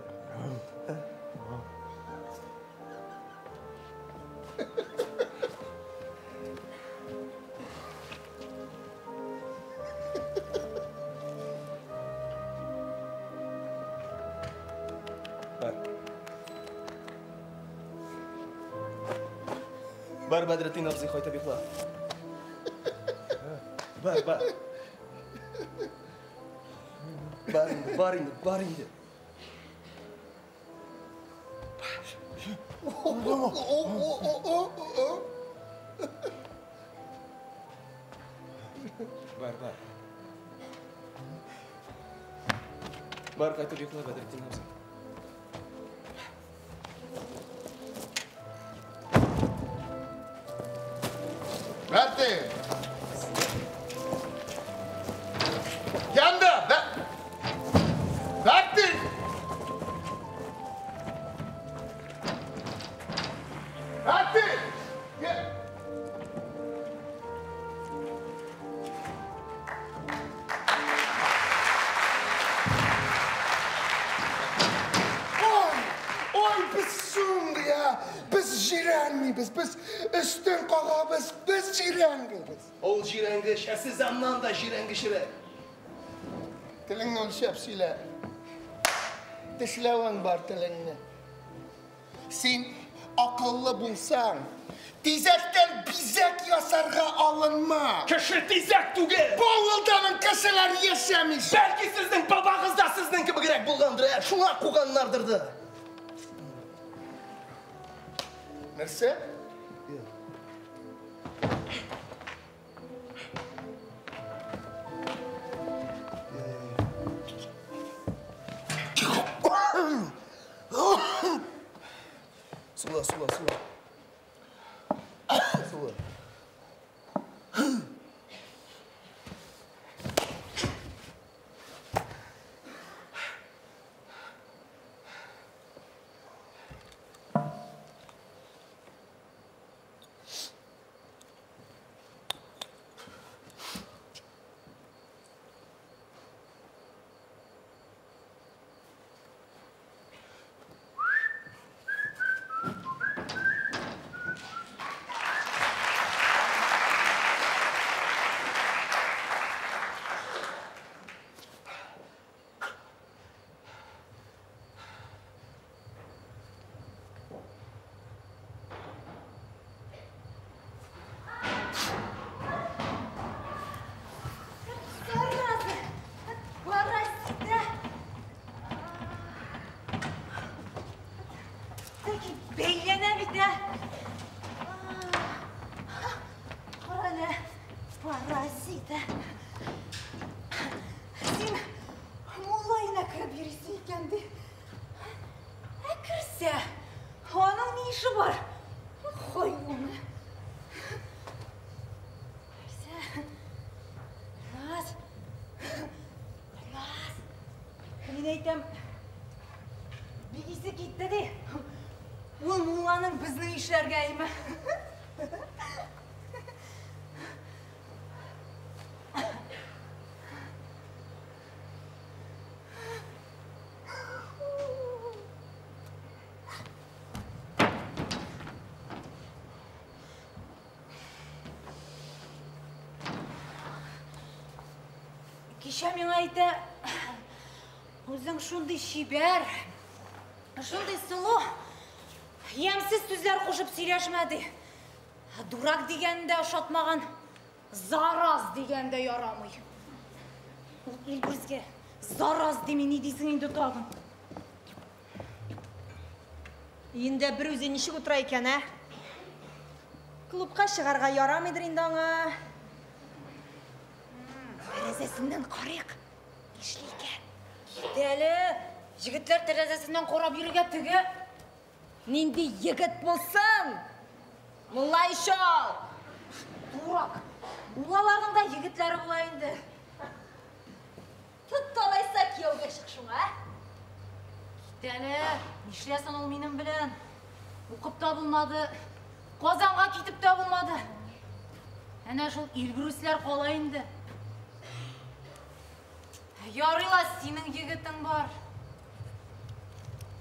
Бар. Бар, Бәдретдин абзый, кайтып йокла. Бар, бар. Бар инде, бар инде, бар инде. Бар, бар. Бар, кайтып йокла, Бәдретдин абзый. Бәртин! Янда! Бәртин! Бәртин! җирәнмибез, без өстен кагабыз, без җирәнгебез. Ул җирәнгеч, ә сез аннан да җирәнгечрәк. Телеңне үлчәп сөйлә. Тешләвең бар телеңне. Син акыллы булсаң, тизәктән бизәк ясарга алынма. Кеше тизәк түгел. Бу авылданың кешеләр яшәми. Бәлки сезнең бабагыз да сезнең кебегрәк булгандыр, ә? Шуңа куганнардыр да. Нәрсә? Сула, сула, сула. Сула. Зараза! Паразит, а! Тәки бәйләнә бит, ә! Кара әле, паразит, ә! Син мулла өенә кереп йөрисең икән, ди. Ә керсә, аның ни эше бар? Хайван! Нәрсә? Наз! Наз! Мин әйтәм, бик исе китте ди. Ул мулланың безнең ишләргә әйме. Кичә миңа әйтә, үзең шундый чибәр, шундый сылу, ямьсез сүзләр кушып сөйләшмә ди. Дурак дигән дә ошатмаган, зараз дигән дә ярамый. Ул Илбүрзгә зараз дими, ни дисең инде тагын? Өендә бер үзе ничек утыра икән, ә? Клубка чыгарга ярамыйдыр инде аңа. Тәрәзәсеннән карыйк. Нишли икән? Кит әле. Егетләр тәрәзәсеннән карап йөрергә теге. Нинди егет булсын? Мулла ишол. Дурак. Муллаларның да егетләре була инде. Тот алайса кияүгә чык шуңа, ә? Кит әле. Нишләсен ул минем белән? Укып та булмады. Казанга китеп тә булмады. Әнә шул Илбүрүсләр кала инде. Ярый ла, синең егетең бар.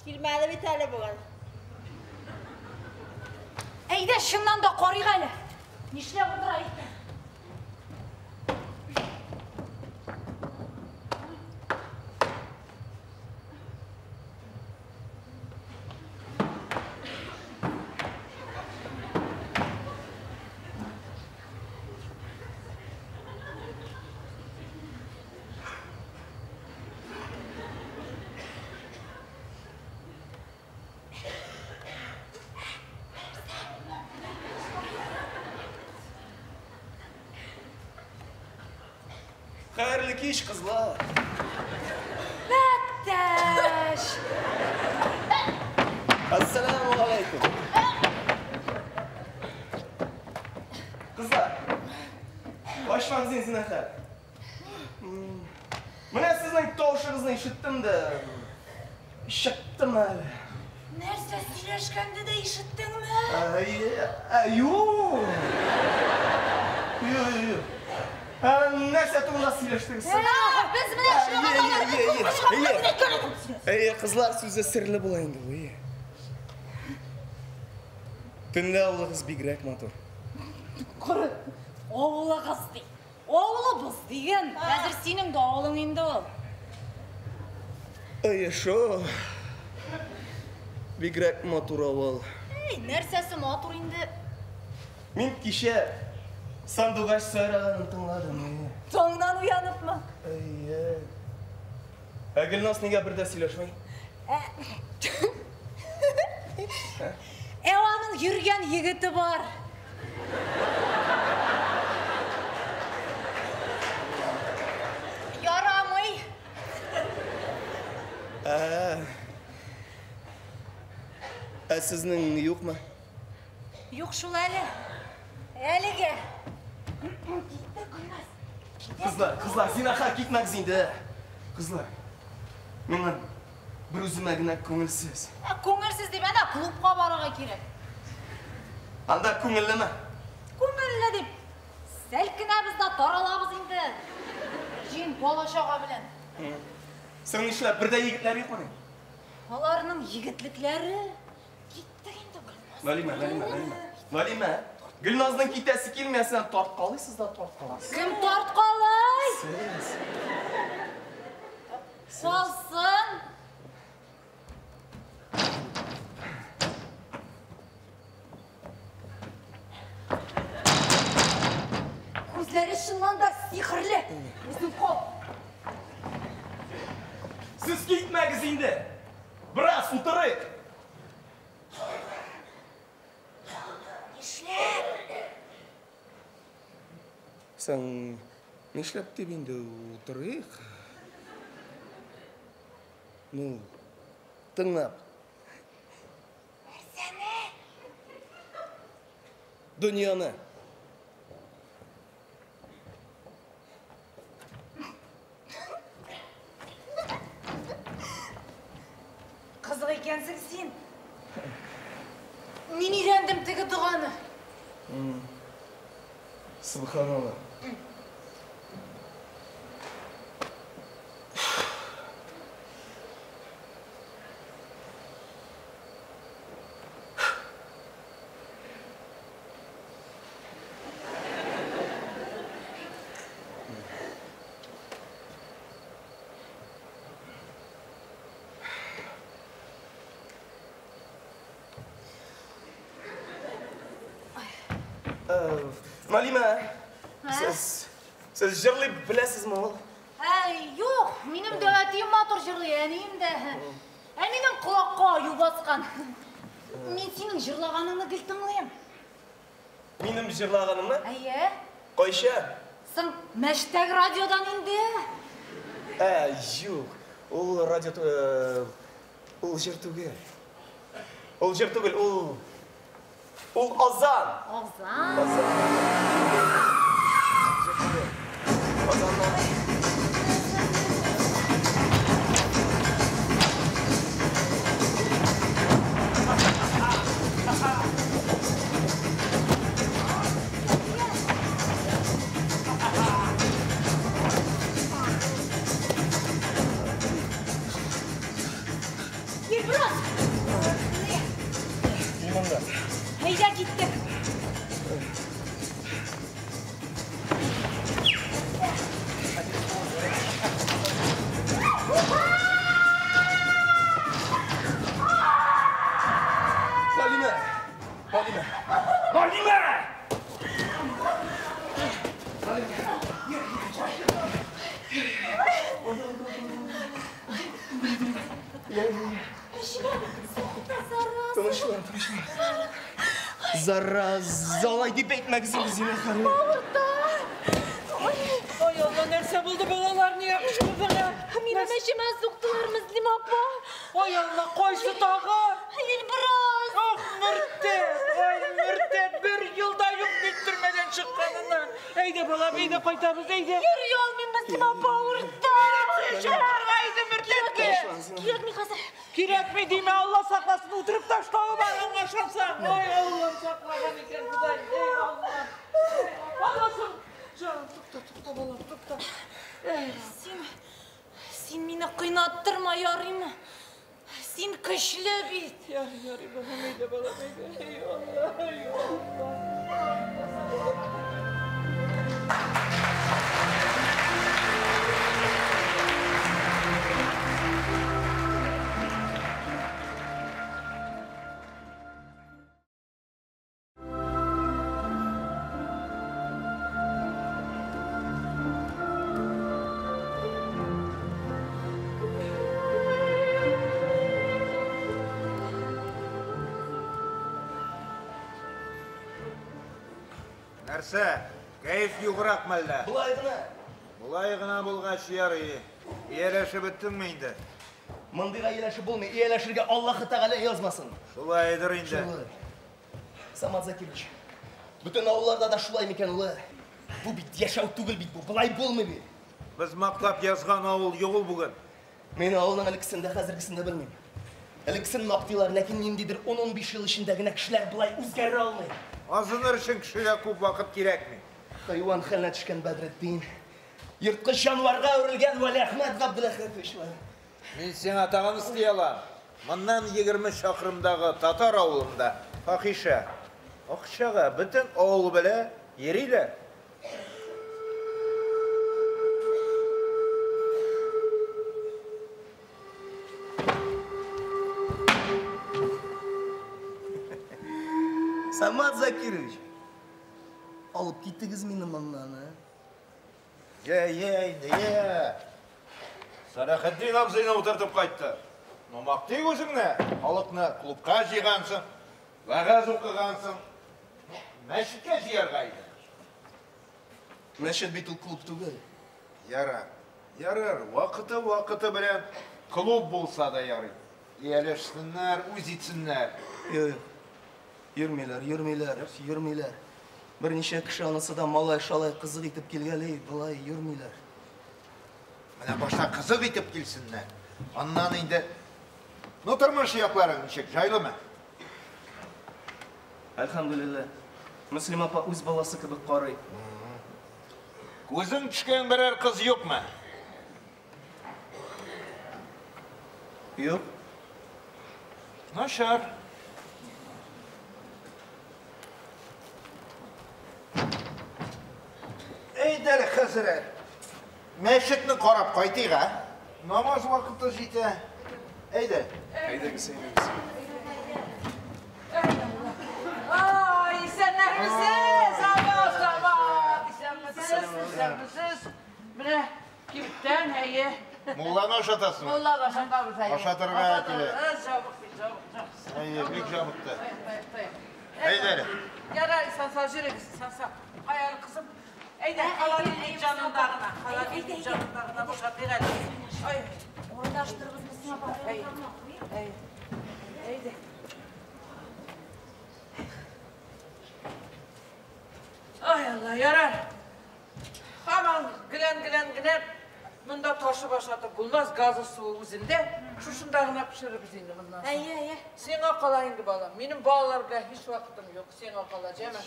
Килмәде бит әле бүген. Әйдә, чыннан да карыйк әле. Нишләп утыра икән? Хәерле кич, кызлар. Бәттәш! Ассаламу алейкум. Кызлар, башмагыз инде зинһар. Менә сезнең тавышыгызны ишеттем дә, чыктым әле. Нәрсә сөйләшкәнне дә ишеттеңме? Юк. Юк, юк. Нәрсә турында сөйләштегез? Без менә Әйе, кызлар сүзе серле була инде бу. Төнлә авылыгыз бигрәк матур. Коры, авылыгыз ди. Авылыбыз диген. Хәзер синең дә авылың инде ул. Әйе шул. Бигрәк матур авыл. Әй, нәрсәсе матур инде? Мин кичә сандугач сайраганын тыңладым. Әйе. Таңнан уяныпмы? Әйе. Ә Гөлназ нигә бер дә сөйләшми? Ә аның йөргән егете бар. Ярамый. Ә, ә сезнең юкмы? Юк шул әле. Әлегә. Китте Гөлназ. Кызлар, кызлар, зинахар китмәгез инде. Кызлар, миңа бер үземә генә күңелсез. Ә, күңелсез дип, әнә клубка барырга кирәк. Анда күңеллеме? Күңелле дип. Селкенәбез дә таралабыз инде. Җин бала-чага белән. Соң нишләп бер дә егетләр юкмыни? Аларның егетлекләре киттек инде Гөлназ. Галимә, Галимә, Галимә. Галимә, Гөлназның китәсе килми, ә син тарткалыйсыз да тарткалыйсыз. Кем тарткалый? Сез. Калсын. Күзләре чыннан да сихерле. Үзең кал. Сез китмәгез инде. Бераз утырыйк. Нишләп? Соң нишләп дип инде утырыйк? Ну, тыңлап. Нәрсәне? Дөньяны. Кызык икәнсең син. Мин өйрәндем теге доганы. Субханалла. Налимә, сез җырлый беләсезме ул? Әй, юк, минем дә әтием матур җырлый, әнием дә. Ә минем колакка аю баскан. Мин синең җырлаганыңны гел тыңлыйм. Минем җырлаганымны? Әйе. Кайчан? Соң, мәштәк радиодан инде. Ә, юк, ул радио, ул җыр түгел. Ул җыр түгел, ул азан. Азан. Азан. Җыр түгел. Азаннан. Илбрус! Мин монда. Әйдә киттек. Галимә! Галимә! Галимә! Тынычлан, тынычлан. Зараза, алай дип әйтмәгез инде, зинһар. Авырта. Ой, Алла, нәрсә булды, балалар, нигә кычкырдыгыз? Минем эчемә суктылар, Мөслим апа. Ой, Алла, кайсы тагы? Илбрус! Ах, мөртәт! Ай, мөртәт, бер елда юк бит төрмәдән чыкканына. Әйдә, балам, әйдә, кайтабыз, әйдә. Йөри алмыйм, Мөслим апа, авырта. Чакырга иде мөртәткә. Кирәкми хәзер. Кирәкми димә, Алла сакласын, утырып ташлавы бар, аңлашасың. Ой, Аллам саклаган икән, Ходай, эй, Алла. Алласым, җаным, тукта, тукта, балам, тукта. Эй, Син, син мине кыйнаттырма, ярыймы? Син көчле бит. Ярый, ярый, балам, әйдә, балам, әйдә. Әй, Алла, әй, Алла. Нәрсә, кәеф юграк мәллә? Болай гына. Болай гына булгач ярый. Ияләшеп беттеңме инде? Мондыйга ияләшеп булмый. Ияләшергә Аллаһы Тәгалә язмасын. Шулайдыр инде. Шулай. Самат Закирович, бөтен авылларда да шулай микән ул? Бу бит яшәү түгел бит бу. Болай булмый бит. Без мактап язган авыл юк ул бүген. Мин авылның элеккесен дә, хәзергесен дә белмим. Элеккесен мактыйлар, ләкин ниндидер 10-15 ел эчендә генә кешеләр болай үзгәрә алмый. Азыныр өчен кешегә күп вакыт кирәкми. Хайван хәленә төшкән Бәдретдин, ерткыч җанварга әверелгән Вәлиәхмәт Габделәхәтовичлар. Мин сиңа тагын өсти алам. Моннан 20 чакрымдагы татар авылында фахиша. Акчага бөтен авыл белә йөриләр. Самат Закирович, алып китегез мине моннан, ә? Йә, йә инде, йә. Сәләхетдин абзыйны утыртып кайтты. Ну, мактый үзеңне. Халыкны клубка җыйгансың, вәгазь укыгансың. Мәчеткә җыярга иде. Мәчет бит ул клуб түгел. Ярар, ярар, вакыты-вакыты белән клуб булса да ярый. Ияләшсеннәр, үз итсеннәр. Юк, йөрмиләр, йөрмиләр, йөрмиләр. Берничә кеше анысы да малай-шалай кызык итеп килгәли, болай йөрмиләр. Менә башта кызык итеп килсеннәр. Аннан инде, ну, тормыш якларың ничек, җайлымы? Әлхәмдүлилләһ. Мөслим апа үз баласы кебек карый. Күзең төшкән берәр кыз юкмы? Юк. Начар. Әйдә әле, хәзрәт. Мәчетне карап кайтыйк, ә? Намаз вакыты җитә. Әйдә. Әйдәгез, әйдәгез. Ай, исәннәрмесез? Самат, Самат, исәнмесез, исәнмесез. Менә кибеттән, әйе. Мулланы ашатасыңмы? Мулланы ашатабыз, әйе. Ашатырга килә. Жабык бит, жабык, жабык. Әйе, бик жабыкты. Таяк, таяк, таяк. Әйдә әле. Ярар, исән-сау йөрегез, исән-сау. Кая әле, кызым? Әйдә, холодильник янында гына, холодильник янында гына бушатыйк әле. Ай. Урнаштырыгыз, Мөслим апа. Әй, әй, әйдә. Ай, Алла, ярар. Һаман гелән-гелән генә монда ташып ашатып булмас, газы суы үзендә. Шушында гына пешерербез инде моннан соң. Әйе, әйе. Сиңа кала инде, балам. Минем балалар белән һич вакытым юк. Сиңа кала, җәме.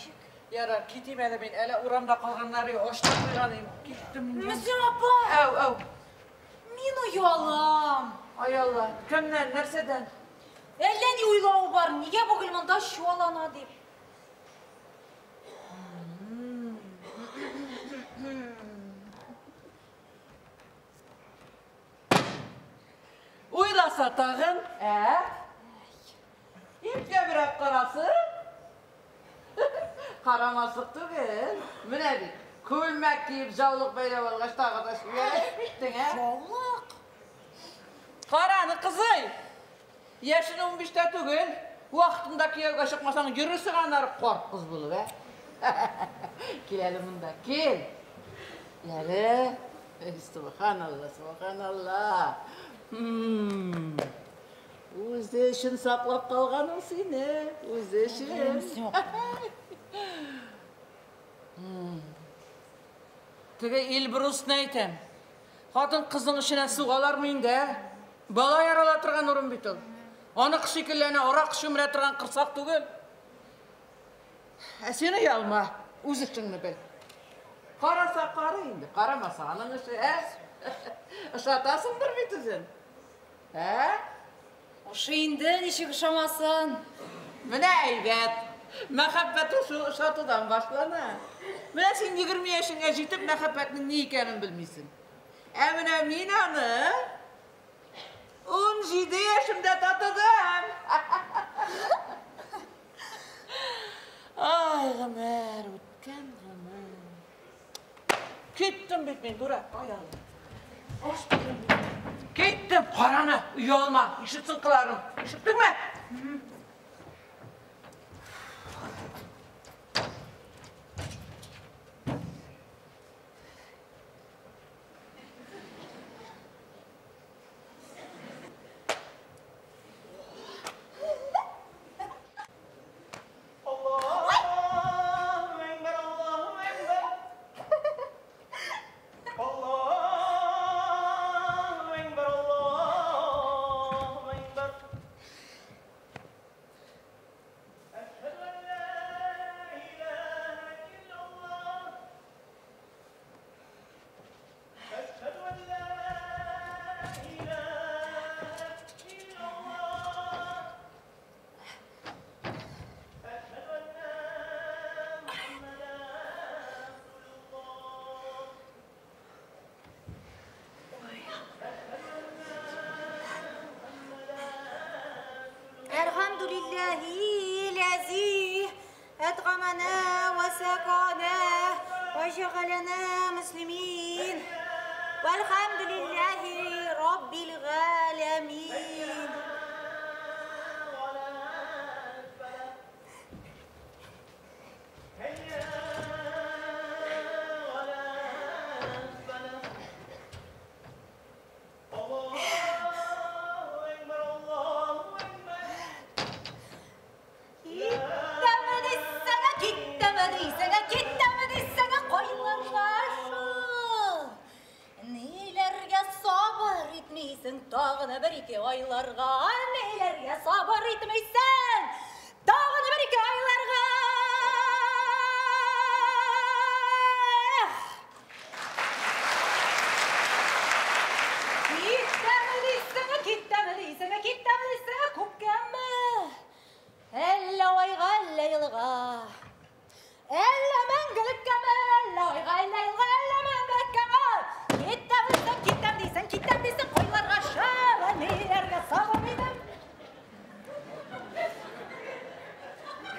Ярар, китим әле мин. Әле урамда калганнары ачлап куйган идем. Киттем инде. Мөслим апа! Әү, әү. Мин оялам. Ай Алла, кемнән, нәрсәдән? Әллә ни уйлавы бар, нигә бүген монда чуалана дип. Уйласа тагын, ә? Ипләбрәк карасын. Карамаслык түгел. Менә бит, күлмәк киеп, жаулык бәйләп алгач тагы да чибәрәеп киттең, ә? Жаулык? Караны, кызый! Яшен 15-тә түгел. Вакытында кияүгә чыкмасаң, йөрерсең аннары карт кыз булып, ә? Кил әле монда, кил. Әле. Субханалла, субханалла. Үзе өчен саклап калган ул сине, үзе өчен. Теге Эльбрусны әйтәм. Хатын кызның эченә сугалармы инде, ә? Бала ярала торган урын бит ул. Анык шикелле әнә арак чүмерә торган кырсак түгел. Ә син оялма, үз эшеңне бел. Караса карый инде, карамаса аның эше, ә? Ошатасыңдыр бит үзен. Ә? Ошый инде, ничек ошамасын. Менә әйбәт. Мәхәббәт шул ошатудан башлана. Менә син 20 яшеңә җитеп мәхәббәтнең ни икәнен белмисең. Ә менә мин аны 17 яшемдә татыдым. Ай, гомер, үткән гомер. Киттем бит мин, дурак, ай Алла. Киттем, караны, оялма, ишетсен кыларым. Ишеттеңме? Elhamdülillahi et'amena ve sekana ve cealena muslimin. Velhamdülillahi rabbil alemin. Тағыны бір-ике айларға, нелерге сабыр итмейсің? Тағыны бір-ике айларға. Киттәме дейсің, киттәме дейсің, киттәме дейсің, күккәме? Әллә айға, әллә йылға. Әллә мәңгелеккәме, әллә айға, әллә йылға, әллә мәңгелеккәме? Киттәме дейсің, киттәм дейсің, киттәм дейсің, қойларға шаба, нелерге сабыр итәм?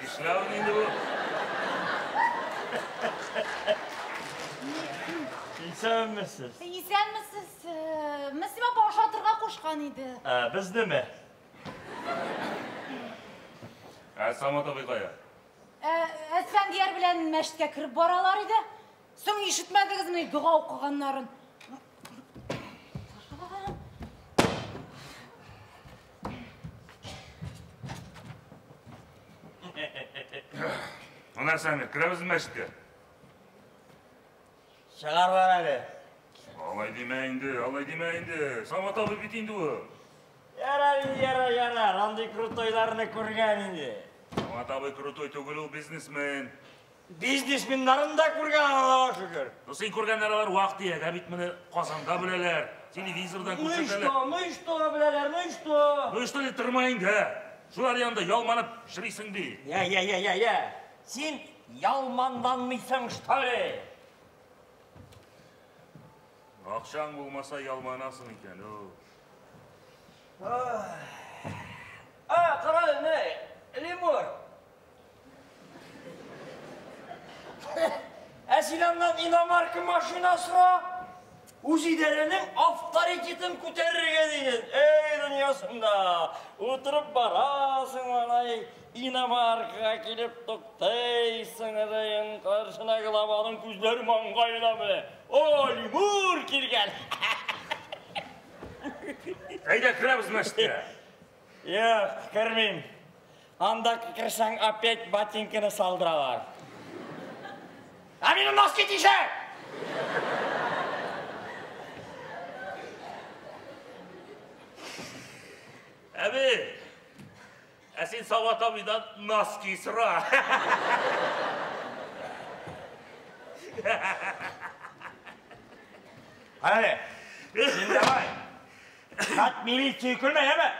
Нишләвең инде бу? Исәнмесез. Исәнмесез. Мөслимә апа ашатырга кушкан иде. Безнеме? Ә Самат абый кая? Әсфәндияр белән мәчеткә кереп баралар иде. Соң ишетмәдегезме дога укыганнарын? Ну нәрсәне, керәбез мәчеткә? Чыгарлар әле. Алай димә инде, алай димә инде. Самат абый бит инде ул. Ярар инде, ярар, ярар. Андый крутойларны күргән инде. Самат абый крутой түгел, ул бизнесмен. Бизнесменнарын да күргән, Аллага шөкер. Ну син күргәннәр алар вак-төяк, ә бит моны Казанда беләләр, телевизордан күрсәтәләр. Ну и что, беләләр, ну и что? Ну и что дип торма инде. Шулар янында ялманып йөрисең ди. Я, я, я, я, я. Син ялманланмыйсың, что ли? Акчаң булмаса ялманасың икән, о. А, кара, не, Лемур. Ә син аннан иномарка машина сора. Үз идарәнең авторитетын күтәрергә дигән. Эй, дөньясында утырып барасың алай, иномаркага килеп туктыйсың, әдәен каршына главаның күзләре маңгаена менә. О, Лемур килгән. Әйдә, керәбез мәчеткә. Юк, кермим. Анда керсәң, опять ботинканы салдыралар. Ә минем носки тишә! Әби, ә син Самат абыйдан носки сора. Әне, син давай. Хат милиция көлмә, әме?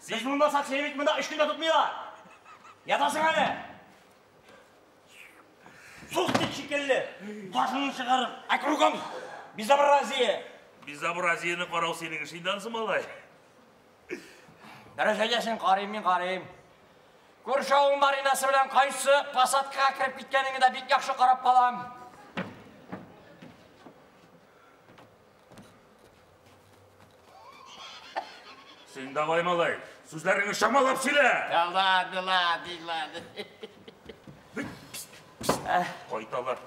Без булмасак, сине бит монда өч көн дә тотмыйлар. Ятасың әле. Суслик шикелле. Башыңны чыгарып, ә кругом безобразие. Безобразиене карау синең эш инде анысы, малай. Дөрес әйтәсең, карыйм мин, карыйм. Күрше авыл Маринасы белән кайсы посадкага кереп киткәнеңне дә бик яхшы карап калам. Син давай, малай, сүзләреңне чамалап сөйлә. Да ладно, ладно, ладно. Кайталар.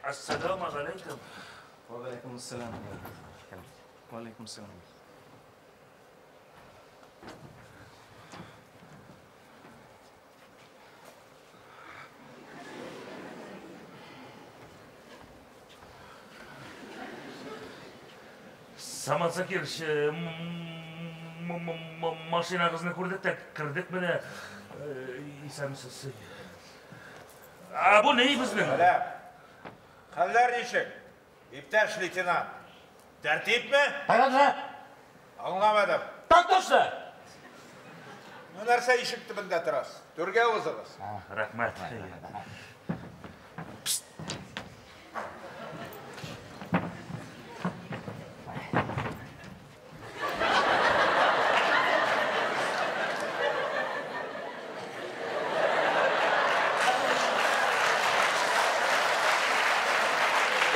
Ассаламу алейкум. Ва алейкум ассалам. Ва алейкум ассалам. Самат Закирович, машинагызны күрдек тә кердек менә. Исәнмесез. А бу ни безнең? Хәлләр ничек? Иптәш лейтенант. Тәртипме? Аңламадым. Так точно. Ну нәрсә ишек төбендә торасыз? Түргә узыгыз. Рәхмәт.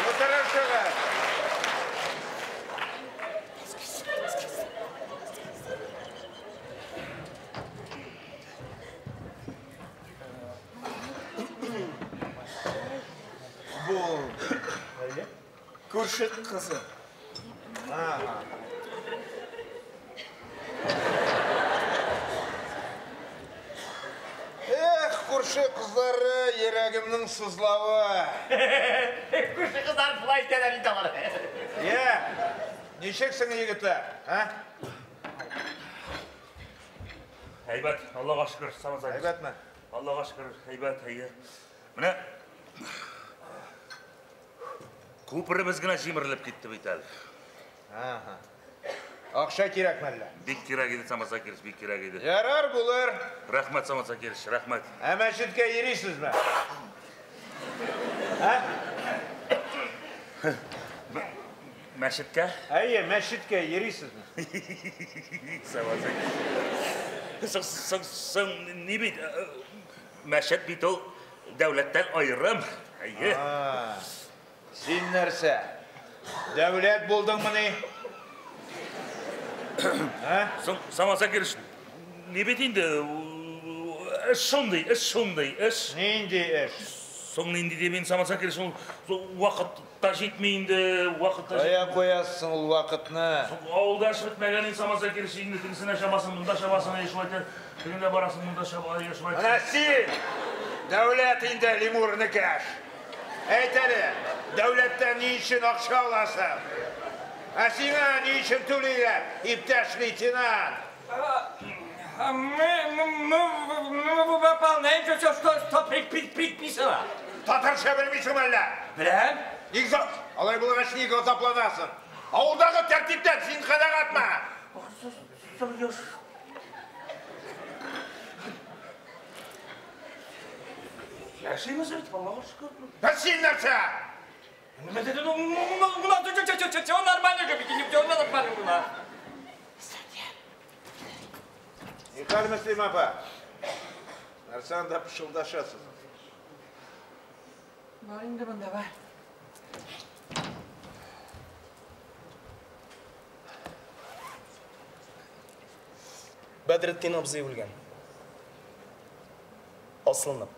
Утырышыгыз. Бу күрше кызы. Ага. Эх, күрше кызлары, йөрәгемнең сызлавы. Күрше кызлар шулай итәләр инде алар. Йә, ничексең, егетләр, а? Әйбәт, Аллага шөкер, Самат Закирович. Әйбәтме? Аллага шөкер, әйбәт, әйе. Менә күперебез генә җимерелеп китте бит әле. Ага. Акча кирәкме әллә? Бик кирәк иде, Самат Закирович, бик кирәк иде. Ярар булыр. Рәхмәт, Самат Закирович, рәхмәт. Ә мәчеткә йөрисезме? Ә? Мәчеткә? Әйе, мәчеткә йөрисезме? Самат Закирович. Соң, соң, соң, ни бит, мәчет бит ул дәүләттән аерым. Әйе. Син нәрсә? Дәүләт булдыңмыни? Соң, Самат Закирович, ни бит инде, эш шундый, эш шундый, эш. Нинди эш? Соң нинди дип инде, Самат Закирович, ул вакыт та җитми инде, вакыт та Кая җитми. куясың ул вакытны? Соң авылда эш бетмәгән инде, Самат Закирович, инде тегесенә чабасың, монда чабасың, әй, шулай итә, тегендә барасың, монда чаба, әй, шулай итә. Менә син, дәүләт инде, Лимур энекәш. Әйт әле, дәүләттән ни өчен акча аласың? Ә сиңа ни өчен түлиләр, иптәш лейтенант? Мы выполняем все, что предписано. Татарча белмисең әллә? Беләм. Ник алай булгач ник азапланасың? Авылдагы тәртиптән син канәгатьме? Яшибез бит, Аллага шөкер. Ә син нәрсә? Все нормально же, все нормально у нас. Нихәл, Мөслимә апа? Нәрсә анда пышылдашасыз? Бар инде монда, бар. Бәдретдин абзый үлгән. Асылынып.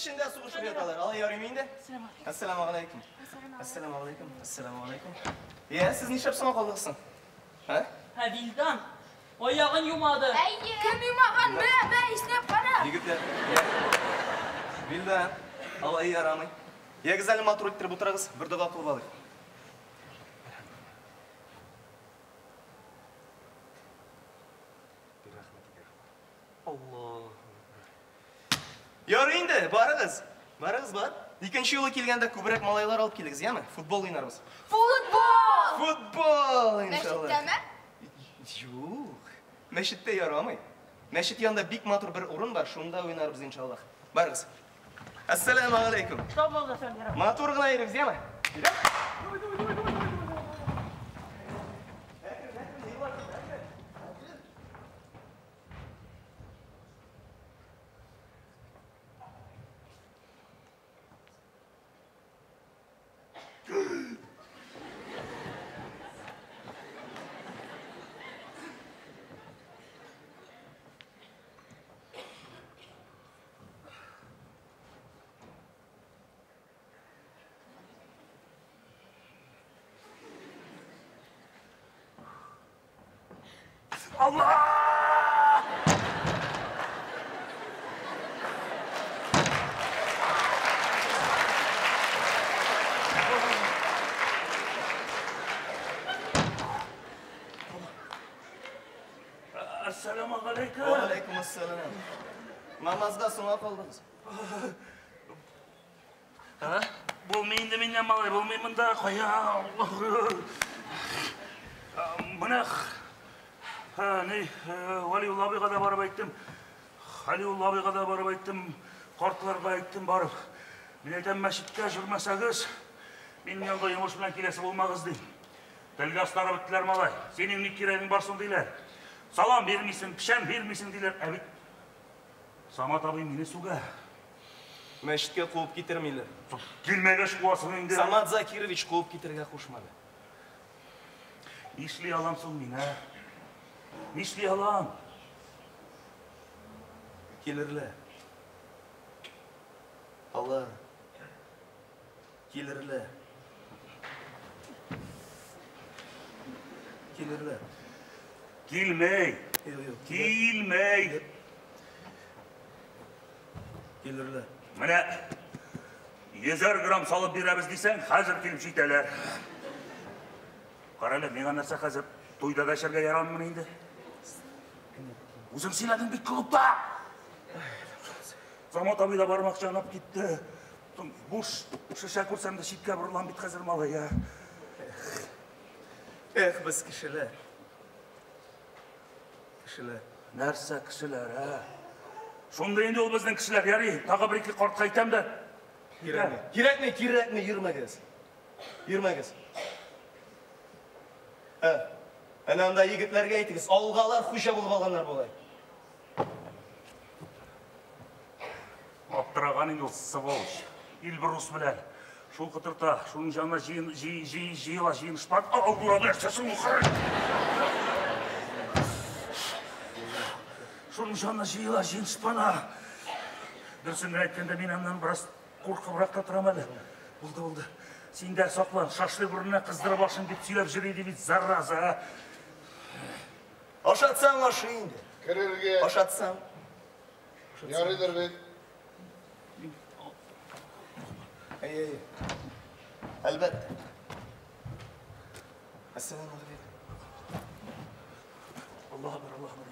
эчендә сугышып яталар. Алай ярыймы инде? Әссәламү алейкум. Әссәламү алейкум. Әссәламү алейкум. Я, сез нишләп соңга калдыгыз соң? Һа? Һә, Вилдан. Аягын юмады. Әйе. Кем юмаган? Мә, мә, иснәп кара. Егетләр, я. Вилдан, алай ярамый. Ягез әле матур иттереп утырыгыз, бер дога кылып алыйк. Аллаһу Ярый инде, барыгыз. Барыгыз, бар. Икенче юлы килгәндә күбрәк малайлар алып килегез, яме? Футбол уйнарбыз. Футбол! Футбол, иншалла. Мәчеттәме? Юк. Мәчеттә ярамый. Мәчет янында бик матур бер урын бар, шунда уйнарбыз, иншаллах. Барыгыз. Әссәламү алейкум. Сау булыгыз, әфәнделәр. Матур гына йөрегез, яме? Алла! Әссәламү алейкум. Ва алейкум ассалам. Намазга соңга калдыгыз. Һа? Булмый инде миннән малай, булмый монда. Кая? Менә ни, Вәлиулла абыйга да барып әйттем. Хәлиулла абыйга да барып әйттем. Картларга әйттем барып. Мин әйтәм, мәчеткә җөрмәсәгез, минем янга йомыш белән киләсе булмагыз дим. Телгә астарып беттеләр малай. Синең ни кирәгең бар соң диләр. Салам бирмисең, печән бирмисең диләр. Ә бит Самат абый мине сүгә. Мәчеткә куып китермиләр. Килмәгәч куасың инде. Самат Закирович куып китерергә кушмады. Нишли алам соң мин, ә? Нишли алам? Килерләр. Алар килерләр. Килерләр. Килмәй. Юк, юк. Килмәй. Килерләр. Менә 100 грамм салып бирәбез дисәң, хәзер килеп җитәләр. Кара әле, миңа нәрсә хәзер туйда да эчәргә ярамыймыни инде? Үзең сөйләдең бит клубта. Самат абый да бармак чанап китте. Буш шешә күрсәм дә читкә борылам бит хәзер малай, ә. Эх, без кешеләр. Кешеләр. Нәрсә кешеләр, ә? Шундый инде ул безнең кешеләр, ярый, тагы бер-ике картка әйтәм дә. Кирәкми. Кирәкми, кирәкми, йөрмәгез. Йөрмәгез. Ә, әнә анда егетләргә әйтегез, авылга алар хуҗа булып алганнар болай. Аптыраган инде ул сволочь. Илбрус белән. Шул котырта, шуның җанына җыен, җый, җый, җыела, җыен шпак. Алла нәрсәсен укыр. Шуның җанына җыела, җыен шпана. Дөресен генә әйткәндә, мин аннан бераз куркыбрак та торам әле. Булды, булды. Син дә саклан, шашлык урынына кыздырып ашын дип сөйләп йөри ди бит, зараза. Ашатсаң ашый инде. Керергә. Ашатсаң. Ярыйдыр бит. Әй, әй. Әлбәттә. Әссәламү алейкум. Аллаһу акбар, Аллаһу акбар.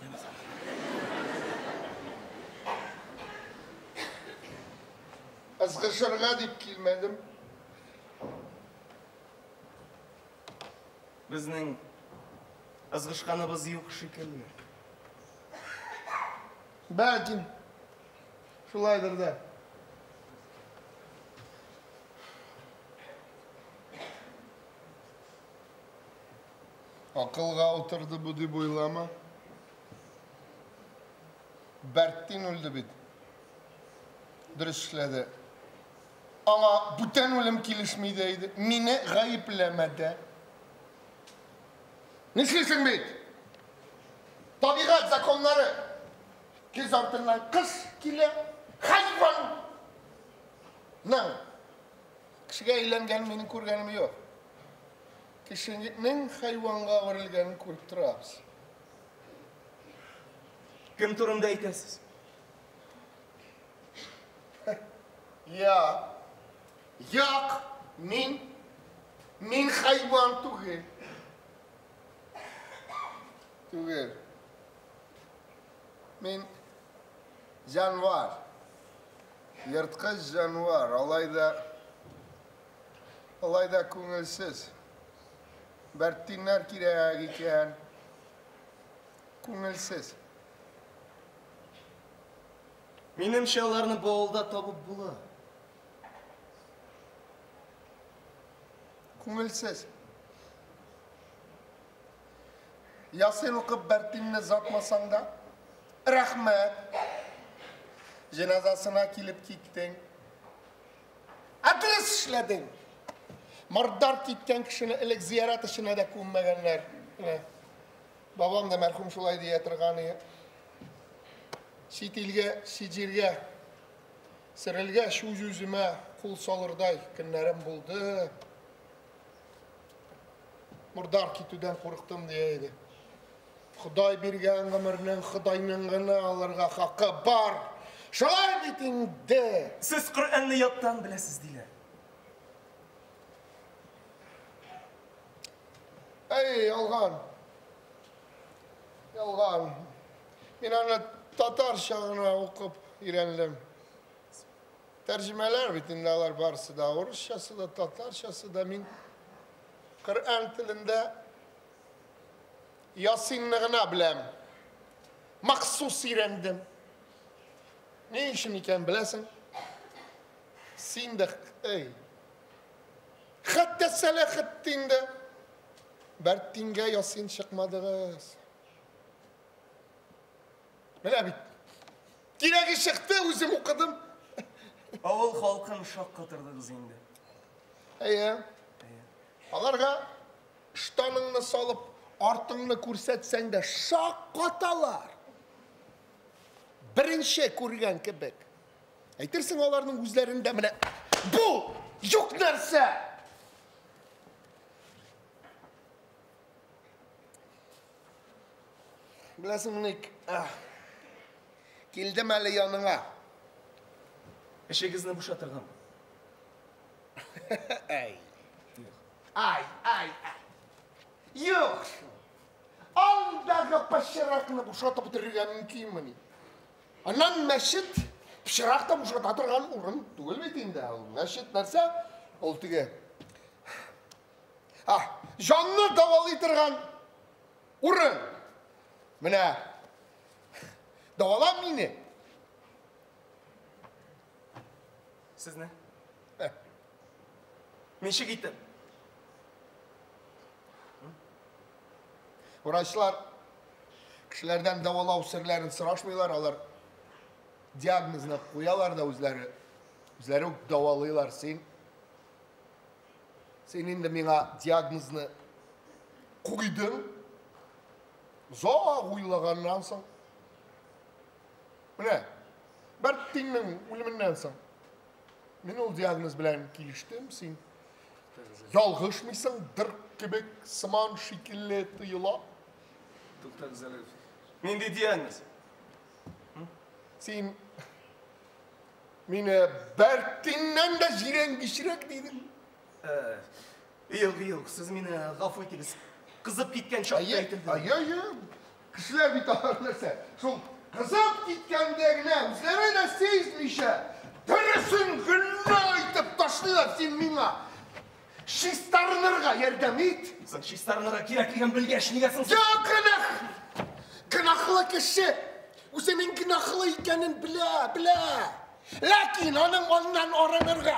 Ызгышырга дип килмәдем. Безнең ызгышканыбыз юк шикелле. Бәлки, шулайдыр да. Акылга утырды бу дип уйлама. Бәрттин үлде бит. Дөрес эшләде. Аңа бүтән үлем килешми дә иде. Мине гаепләмәде. Нишлисең бит? Табигать законнары. Көз артыннан кыш килә. Хайван! Хайванның кешегә әйләнгәнен минем күргәнем юк. Кешенең хайванга әверелгәнен күреп торабыз. Кем турында әйтәсез? Я. Як, мин, мин хайван түгел. Түгел. Мин җанвар. Ерткыч җанвар, алай да алай да күңелсез. Бәрттиннәр кирәк икән. Күңелсез. Минемчә, аларны бу авылда табып була. Күңелсез. Ясин укып Бәртинне затмасаң да, рәхмәт. Җеназасына килеп киттең. Ә дөрес эшләдең. Мордар киткән кешене элек зиярат эченә дә күммәгәннәр. Менә бабам да мәрхүм шулай дия торган иде. Чит илгә, чит җиргә сөрелгәч, үз-үземә кул салырдай көннәрем булды. Мордар китүдән курыктым дия иде. Ходай биргән гомернең Ходайның гына алырга хакы бар. Шулай бит инде. Сез Коръәнне яттан беләсез диләр. Әй, ялган. Ялган. Мин аны татарча гына укып өйрәндем. Тәрҗемәләр бит инде алар барысы да, урысчасы да, татарчасы да. Мин Коръән телендә Ясинны гына беләм. Махсус өйрәндем. Ни өчен икән беләсең? Син дә, эй. Хәтта Сәләхетдин дә Бәрттингә Ясин чыкмадыгыз. Менә бит. Кирәге чыкты, үзем укыдым. Авыл халкын шаккатырдыгыз инде. Әйе. Аларга штаныңны салып, артыңны күрсәтсәң дә шаккаталар. Беренче күргән кебек. Әйтерсең аларның үзләрендә менә бу юк нәрсә. Беләсең, ник? Килдем әле яныңа. Эшегезне бушатыргамы? Әй. Ай, ай, ай. Юк шул. Андагы пычракны бушатып бетерергә мөмкинмени? Аннан мәчет пычрак та бушата торган урын түгел бит инде. Ул мәчет нәрсә? Ул теге А, җанны дәвалый торган урын. Менә дәвала мине. Сезне? Ничек итеп? Врачлар кешеләрдән дәвалау серләрен сорашмыйлар, алар диагнозны куялар да үзләре, үзләре үк дәвалыйлар. Син син инде миңа диагнозны куйдың. Озак уйлаганнан соң. Менә Бәрттиннең үлеменнән соң мин ул диагноз белән килештем, син ялгышмыйсың, дыр кебек сыман шикелле тоела. Туктагыз әле. Нинди диагноз? Син мине Бәрттиннән дә җирәнгечрәк дидең. Юк, юк, сез мине гафу итегез. Кызып киткән чакта әйтелде. Әйе, әйе. Кешеләр бит алар нәрсә? Шул кызып киткәндә генә үзләре дә сизмичә дөресен генә әйтеп ташлыйлар. Син миңа чистарынырга ярдәм ит. Соң чистарынырга кирәклеген белгәч, нигә соң? Юк, гөнаһ! Гөнаһлы кеше үзенең гөнаһлы икәнен белә, белә. Ләкин аның аннан арынырга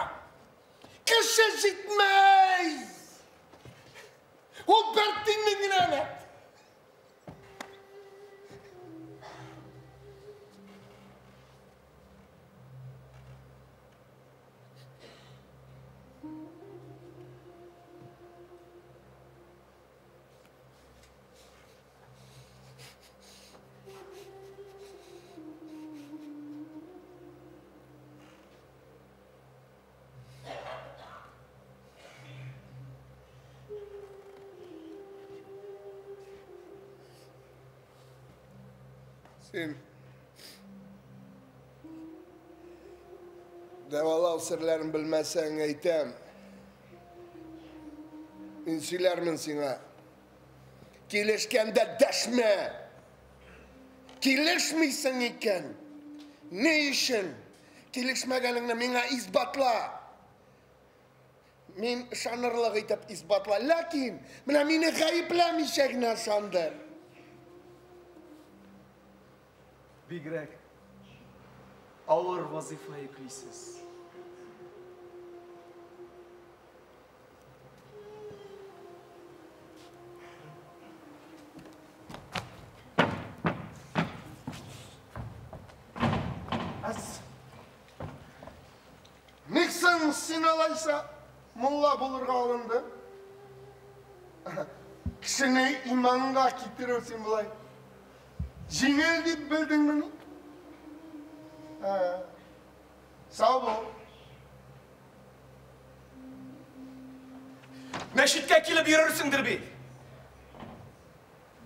кеше җитмәй. Ул Бәрттиннең генә әнә. Син дәвалау серләрен белмәсәң әйтәм. Мин сөйләрмен сиңа. Килешкәндә дәшмә. Килешмисең икән. Ни өчен? Килешмәгәнеңне миңа исбатла. Мин ышанырлык итеп исбатла. Ләкин менә мине гаепләмичә генә ышандыр. Бигрәк авыр вазифа йөклисез. Ник соң син алайса мулла булырга алындың? Кешене иманга китерү син болай җиңел дип белдеңмени? Сау бул. Мәчеткә килеп йөрерсеңдер бит.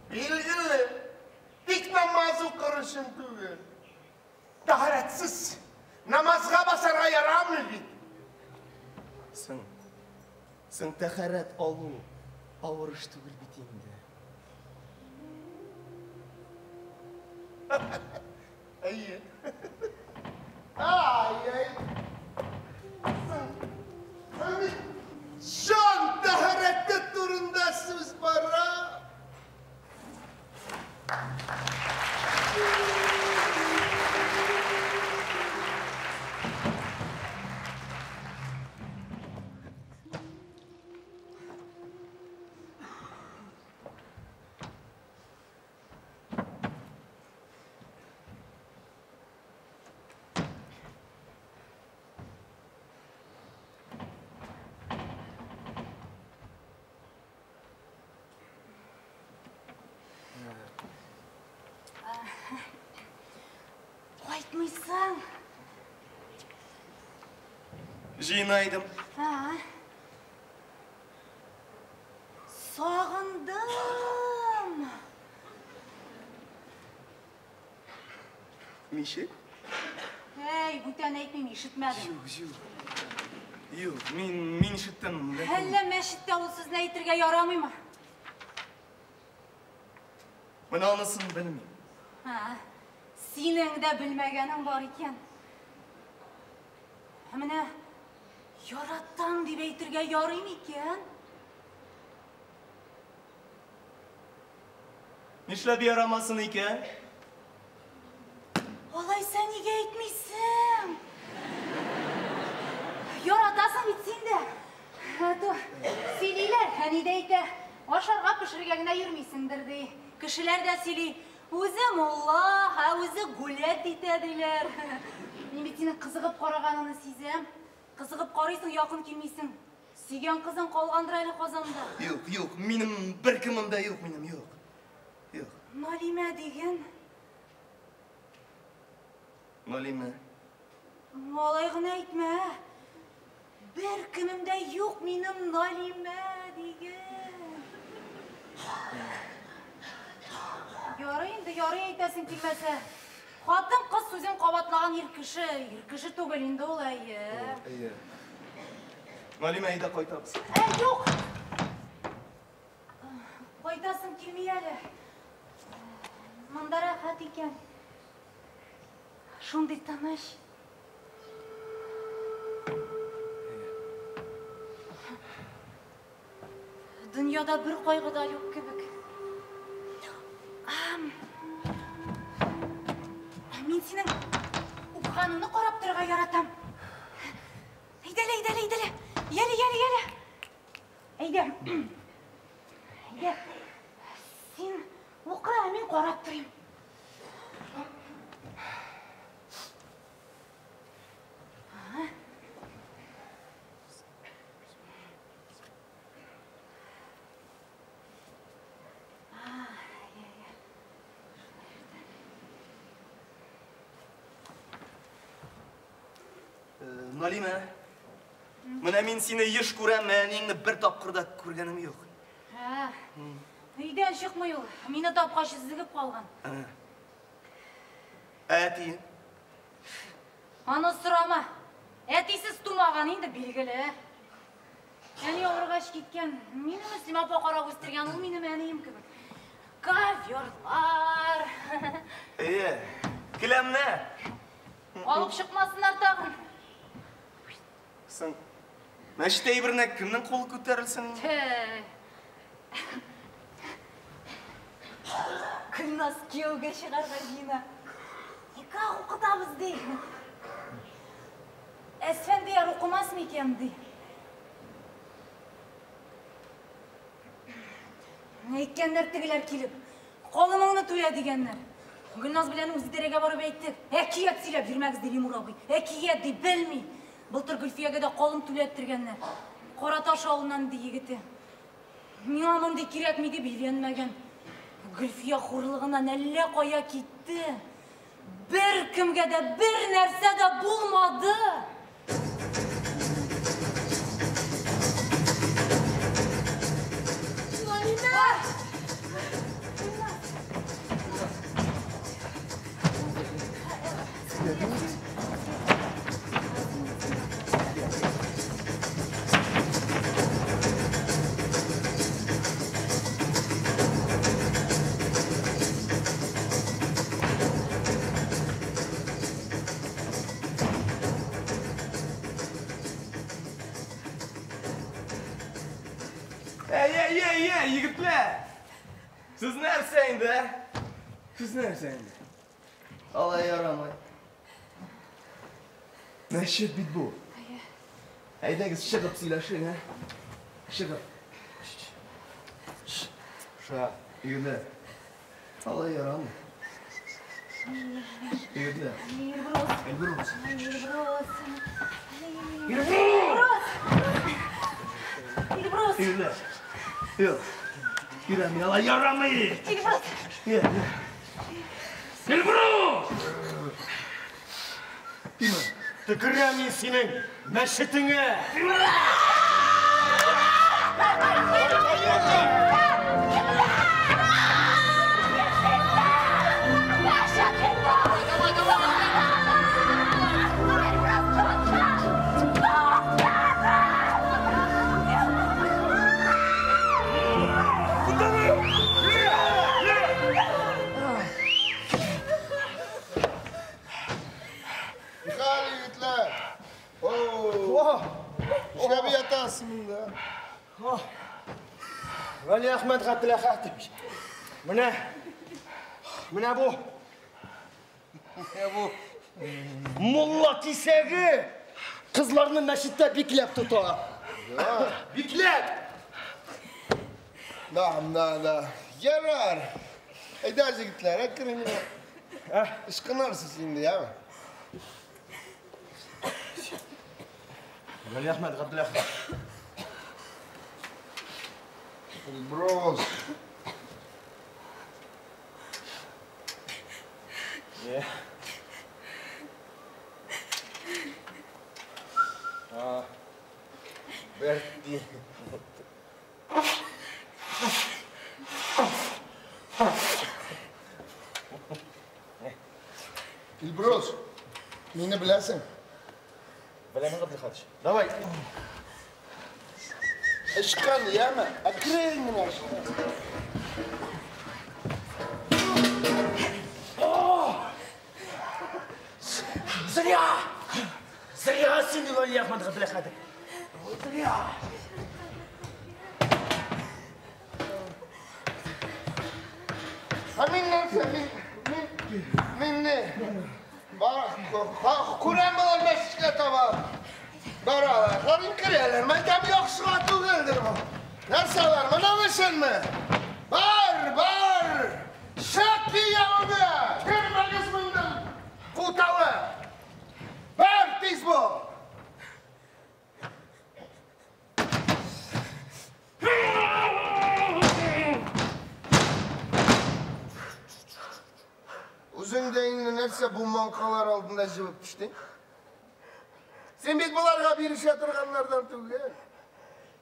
Билгеле. Тик намаз укыр өчен түгел. Тәһарәтсез намазга басарга ярамый бит. Соң, соң тәһарәт алу авыр эш түгел бит инде. Әйе. Ай-ай. Соң, соң бит җан тәһарәте турында сүз бара. Кайтмыйсың. Җыена идем. Сагындым. Ничек? Әй, бүтән әйтмим, ишетмәдем. Юк, юк. Юк, мин ишеттем. Әллә мәчеттә ул сүзне әйтергә ярамыймы? Менә анысын белмим. Синең дә белмәгәнең бар икән. Ә менә яратам дип әйтергә ярый микән? Нишләп ярамасын икән? Алайса нигә әйтмисең? Яратасың бит син дә. Ә то сөйлиләр, әни дә әйтә. Ашарга пешерергә генә йөрмисеңдер ди. Кешеләр дә сөйли. Үзе мулла, ә үзе гулять итә диләр. Мин бит синең кызыгып караганыңны сизәм. Кызыгып карыйсың, якын килмисең. Сөйгән кызың калгандыр әле Казанда. Юк, юк, минем бер кемем дә юк, минем юк. Юк. Налимә диген. Налимә. Алай гына әйтмә. Бер кемем дә юк минем Налимә диген. Ярый инде, ярый әйтәсең килмәсә. Хатын-кыз сүзен кабатлаган ир кеше, ир кеше түгел инде ул, әйе. Әйе. Налимә, әйдә кайтабыз. Әй, юк. Кайтасым килми әле. Монда рәхәт икән. Шундый тыныч. Дөньяда бер кайгы да юк кебек. Мин синең укыганыңны карап торырга яратам. Әйдәле, әйдәле, әйдәле. Яле, яле, яле. Әйдә. Әйдә. Син укы, ә мин карап торыйм. Налимә, менә мин сине еш күрәм, әниеңне бер тапкыр да күргәнем юк. Өйдән чыкмый ул. Мине тапкач өзлегеп калган. Ә әтиең? Аны сорама. Әтисез тумаган инде, билгеле. Әни авыргач киткән. Мине Мөслимә апа карап үстергән, ул минем әнием кебек. Коверлар. Әйе, келәмнәр. Алып чыкмасыннар тагын. Соң, мәчет әйберенә кемнең кулы күтәрелсен? Тәй. Гөлназ кияүгә чыгарга җыена. Никах укытабыз, ди. Әсфәндияр укымас микән, ди. Әйткәннәр тегеләр килеп. Калымыңны түлә дигәннәр. Гөлназ белән үзидарәгә барып әйттек. Әкият сөйләп йөрмәгез, ди Лимур абый. Әкият ди, белми. Былтыр Гөлфиягә дә калым түләттергәннәр. Караташ авылыннан ди егете. Миңа мондый кирәкми дип өйләнмәгән. Гөлфия хурлыгыннан әллә кая китте. Бер кемгә дә бер нәрсә дә булмады. Налимә! Әй, әй, әй, әй, егетләр! Сез нәрсә инде, ә? Сез нәрсә инде? Алай ярамый. Мәчет бит бу. Әйдәгез, чыгып сөйләшик, ә? Чыгып. Ша, егетләр. Алай ярамый. Егетләр. Эльбрус. Эльбрус. Эльбрус. Эльбрус! Эльбрус! Егетләр. Юк. Ярамый, алай ярамый. Эльбрус! Эльбрус! Төкерәм мин синең мәчетеңә! Нихәл, егетләр? О! Нишләп ятасың монда? Вәлиәхмәт Габделәхәтович, менә, менә бу, менә бу мулла кисәге кызларны мәчеттә бикләп тота. Бикләп! Да, да, да. Ярар. Әйдә, егетләр, әкрен генә. Ычкынырсыз инде, яме? Вәлиәхмәт Габделәхәт. Эльбрус. Берти. Эльбрус, мине беләсең? Беләмен, Габделхатович. Давай. Ычкын, яме? Әкрен генә ычкын. Зря! Зря син, Вәлиәхмәт Габделәхәтов. Зря! Ә мин нәрсә? Мин, мин, мин не? Күрәм болар мәчеткә таба. Баралар, карыйм керәләр. Мәйтәм яхшыга түгелдер бу. Нәрсәләр, моның өченме? Бар, бар! Чык киявеңне! Кермәгез монда! Кутавы! Бар, тиз бул! Үзең дә инде нәрсә бу маңкалар алдында җебеп төштең? Син бит боларга бирешә торганнардан түгел.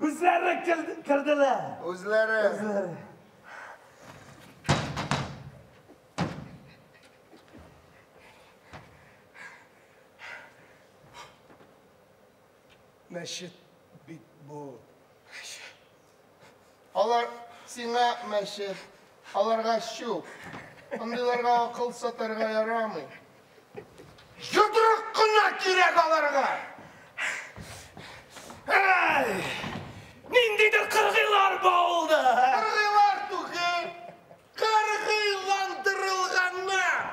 Үзләре керделәр. Үзләре. rinҗ'ы. Мәчет бит бу. Алар сиңа мәчет, аларга чүп. Андыйларга акыл сатарга ярамый. Йодрык кына кирәк аларга! Әй! Ниндидер кыргыйлар бу авылда! Кыргыйлар түгел, кыргыйландырылганнар!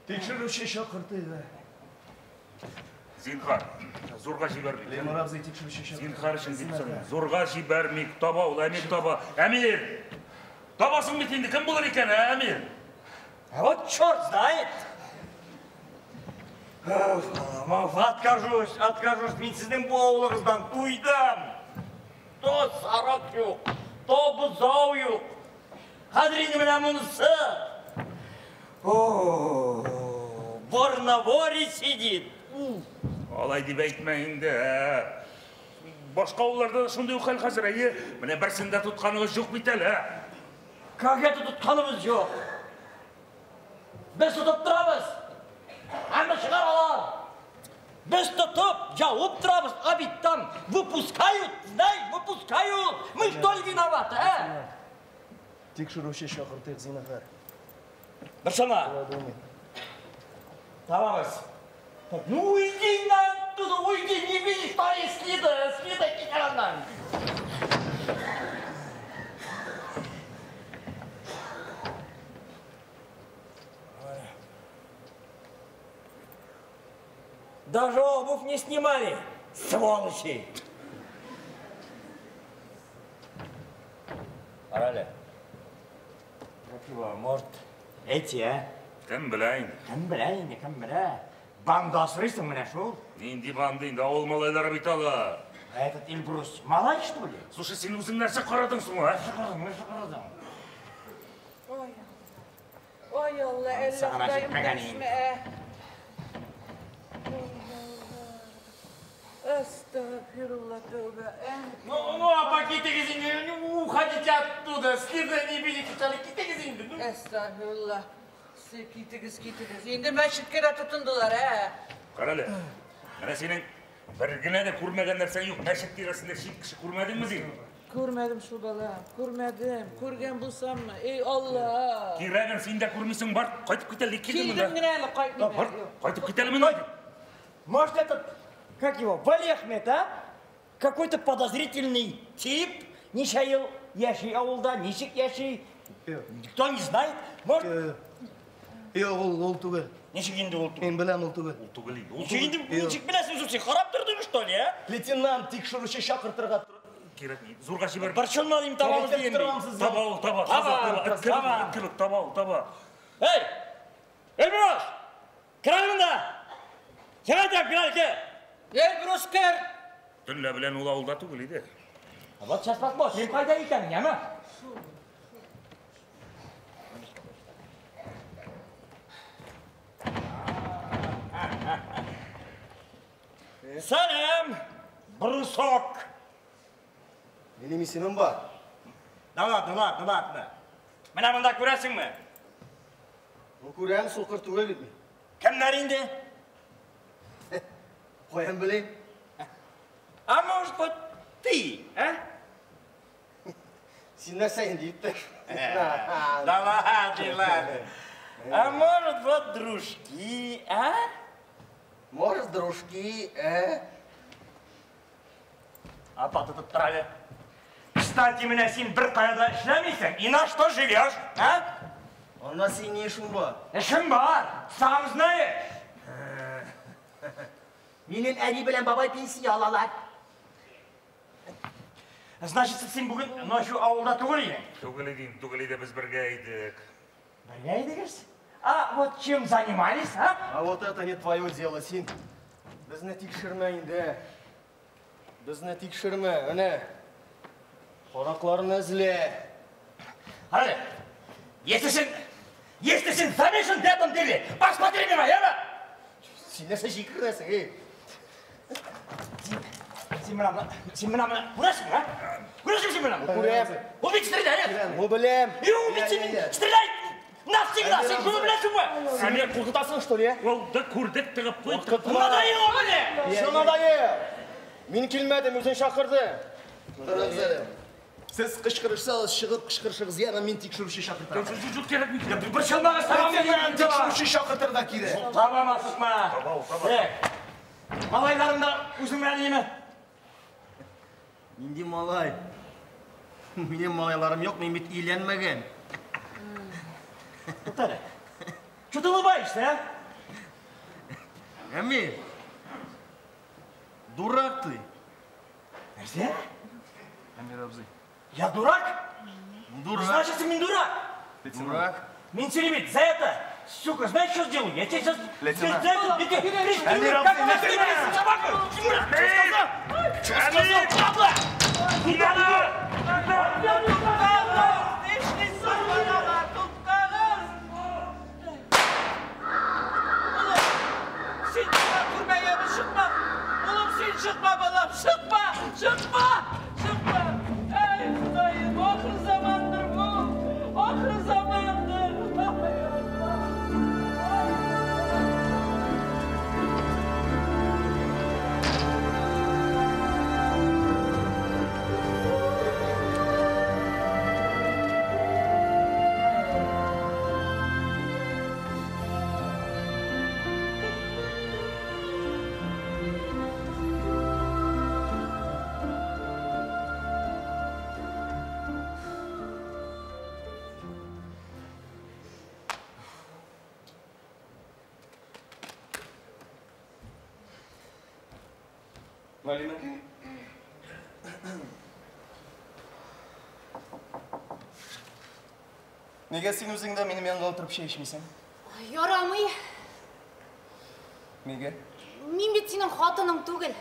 Тикшерүче чакыртыйды. Зинһар, зурга җибәрмик. Лемар абзый тикшерүче чакыртыйды. Зинһар өчен дип сорыйм. Зурга җибәрмик. Таба ул, Әмир таба. Әмир! Табасың бит инде, кем булыр икән, ә, Әмир? Вот черт знает. Откажусь, откажусь. Мин сезнең бу авылыгыздан туйдым. То сарык юк, то бозау юк. Хәзер инде менә монысы. О, вор на воре сидит. Алай дип әйтмә инде, ә. Башка авылларда да шундый ук хәл хәзер, әйе. Менә берсен дә тотканыгыз юк бит әле, ә. Как это тотканыбыз юк? Без тотып торабыз. Әмма чыгаралар. Без тотып, җавып торабыз, а бит там выпускают, знаешь, выпускают. Мы что ли виноваты, а? Тикшерүче чакыртыйк, зинһар. Борчылма. Табабыз. Ну уйди на оттуда, уйди, не видишь, что есть следы, следы китәр аннан. Даже обувь не снимали, сволочи. Карале. Может, эти, а? Кем белә инде? Кем белә инде, кем белә? Банда асрыйсың менә шул. Нинди банда инде, авыл малайлары бит алар. А этот Эльбрус малай, что ли? Слушай, син үзең нәрсә карадың соң, а? Нәрсә карадың, нәрсә карадың? Ой, ой, Алла, әллә Сагына Ходаем җитмәгән дәшмә. Әстәгъфирулла, тәүбә. Ну, ну, апа, китегез инде, уходите оттуда, следа не видите, что ли, китегез инде. Ну. Әстәгъфирулла. Китегез, китегез. Инде мәчеткә дә тотындылар, ә? Карале, менә синең бер генә дә күрмәгән нәрсәң юк. Мәчет тирәсендә чит кеше күрмәдеңме син? Күрмәдем шул, бала, күрмәдем. Күргән булсаммы? Эй, Алла! Кирәген син дә күрмисең, бар, кайтып кит әле, килдем монда. Килдем генә әле, кайтмыйм. Бар, кайтып кит әле монда. Может, этот, как его, Вали Ахмед, а? Какой-то подозрительный тип, ничә ел яши авылда, ничек яши, никто не знает. Может... Юк, ул түгел. Ничек инде ул түгел? Мин беләм, ул түгел. Ул түгел инде. Ничек инде, ничек беләсең, син карап тордың, что ли, а? Лейтенант тикшерүче чакыртырга кирәкми. Зурга җибәр. Борчылма дим, табабыз дигән. Таба ул, таба. Таба, таба. Кебек таба ул, таба. Эй! Эльбрус! Кер әле монда! Сиңа әйтәм, кер әле, кер! Эльбрус, кер! Төнлә белән ул авылда түгел иде. Вот сейчас посмотрим, кайда икән, яме? Сәлам, брусок! Минем исемем бар. Да ладно, ладно, ладно. Менә монда күрәсеңме? Ну, күрәм, сукыр түгел бит мин. Кемнәр инде? Каян белим? А может, вот ты, а? Син нәрсә инде, иптәш? Да ладно, ладно. А может, вот дружки, а? Может, дружки, а? Апа, ты тут траве. Кстати, менә син бер кая да эшләмисең, и на что живешь, а? Анда син ни эшең бар? Эшем бар, сам знаешь. Минем әни белән бабай пенсия алалар. Значит, син бүген ночью авылда түгел идең? Түгел идем, түгел иде, без бергә идек. Бергә идегез? А вот чем занимались, а? А вот это не твое дело, син. Безне тикшермә инде. Безне тикшермә, әнә. Каракларны эзлә. Әле, если син замешан в этом деле, посмотри меня, яме? Син нәрсә җикерәсең, эй? Син менә күрәсең, а? Күрәсең син менә? Күрәм. Ул бит стреляет. Ну беләм. И ул бит син стреляет навсегда, син шуны беләсеңме? Син мине куркытасың, что ли? Ул да күрдек тыгып куйдык. Надоело мне! Что надоел? Мин килмәдем, үзең чакырды. Карагыз әле. Сез кычкырышсагыз, чыгып кычкырышыгыз, яме мин тикшерүче чакыртам. Юк, кирәкми. Борчылмагыз, табам мин. Тикшерүче чакыртырга кирәк. Табам, асыкма. Малайларың да үзең белән име? Нинди малай? Минем малайларым юк, мин бит өйләнмәгән. Туктале. Что ты улыбаешься, а? Әмир, дурак ты. Нәрсә? Әмир абзый. Я дурак? Дурак. Значит, мин дурак. Дурак. Мин тебе ведь за это, сука, знаешь, что сделаю? Я тебе сейчас... Лейтенант. За это, я тебе пристрелю, как ты собаку! Что сказал, падла? Нишлисең, балалар, туктагыз! Улым, син миңа күрмәгәнме, чыкма! Улым, син чыкма, балам, чыкма! Чыкма! Чыкма! Әй, Ходаем, ахыр замандыр бу! Ахыр замандыр! Ай, Алла! Малина. Нигә син үзең дә минем янга утырып чәй эчмисең? Ярамый. Нигә? Мин бит синең хатының түгел.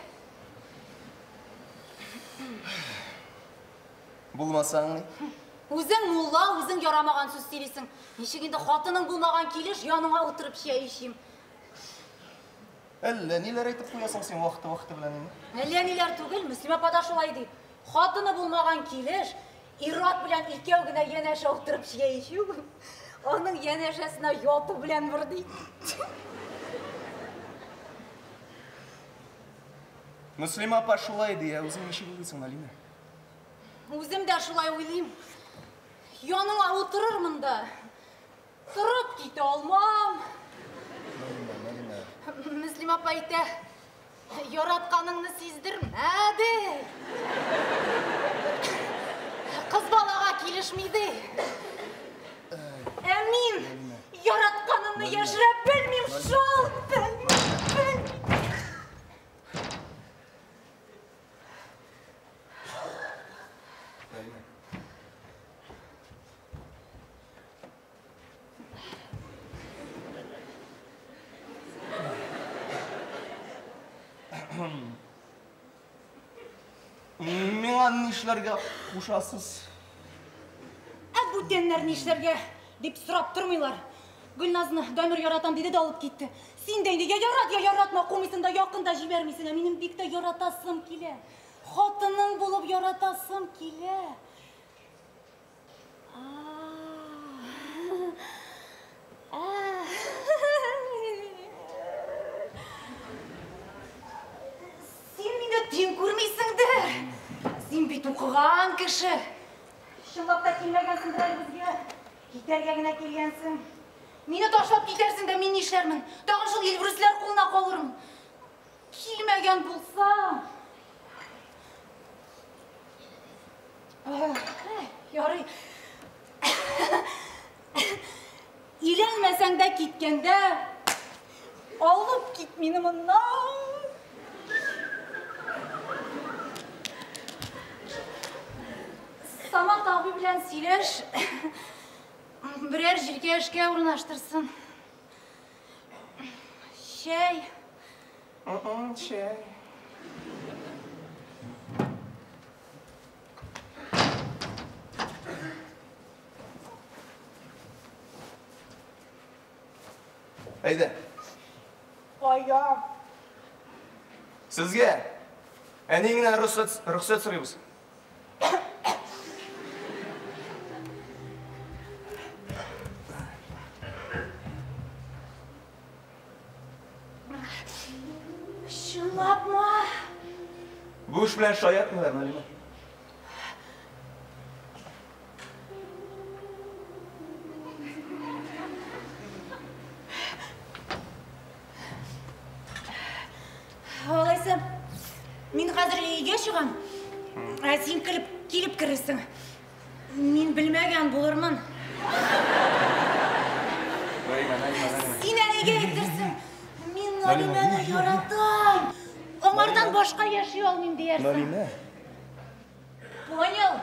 Булмасаң ни? Үзең мулла, үзең ярамаган сүз сөйлисең. Ничек инде хатының булмаган килеш яныңа утырып чәй эчим? Әллә ниләр әйтеп куясың син вакыты-вакыты белән инде? Әллә ниләр түгел, Мөслимә апа да шулай ди. Хатыны булмаган килеш, ир-ат белән икәү генә янәшә утырып чәй эчү, аның янәшәсенә яту белән бер ди. Мөслимә апа шулай ди, ә үзең ничек уйлыйсың, Алина? Үзем дә шулай уйлыйм. Яныңа утырырмын да, торып китә алмам. Мөслимә апа әйтә, яратканыңны сиздермә, ди. Кыз балага килешми, ди. Ә мин яратканымны яшерә белмим шул, белмим. Миңа нишләргә кушасыз? Ә бүтәннәр нишләргә дип сорап тормыйлар. Гөлназны Дамир яратам диде дә алып китте. Син дә инде я ярат, я яратма, кумыйсың да якын да җибәрмисең. Ә минем бик тә яратасым килә. Хатының булып яратасым килә. Син мине тиң күрмисеңдер. Син бит укыган кеше. Чынлап та килмәгәнсеңдер әле безгә. Китәргә генә килгәнсең. Мине ташлап китәрсең дә мин нишләрмен? Тагын шул Илбрүсләр кулына калырмын. Килмәгән булсам. Ярый. Китмәсәң дә киткәндә, алып кит мине моннан. Самат абый белән сөйләш, берәр җиргә эшкә урнаштырсын. Чәй. Чәй. Әйдә. Кая? Сезгә әниеңнән рөхсәт сорыйбыз. Чынлапмы? Бу эш белән шаяртмыйлар, Налимә. Алайса, мин хәзер өйгә чыгам, ә син килеп керерсең. Мин белмәгән булырмын. Син әнигә әйтерсең, мин Налимәне яратам. Аңардан башка яши алмыйм диярсең. Налимә. Понял?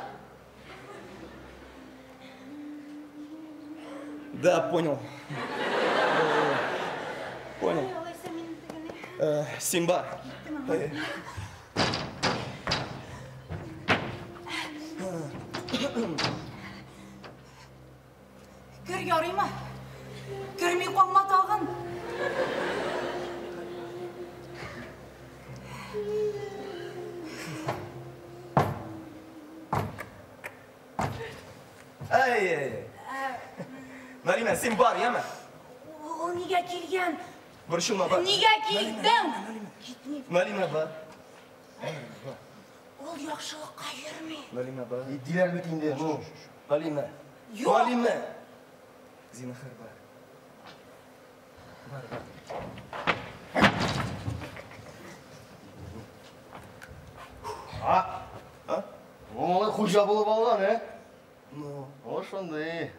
Да, понял. Понял. Симба. Кер ярыймы? Керми калма тагын. Ай-ай-ай. Налимә, син бар, яме? Ул нигә килгән? Борчылма, бар. Нигә килдең? Налимә, бар. Ул яхшылыкка йөрми. Налимә, бар. Диләр бит инде. Налимә. Юк. Налимә. Зинһар, бар. Бар, бар. А? А? Ул хуҗа булып алган, ә? Ну, О, шундый.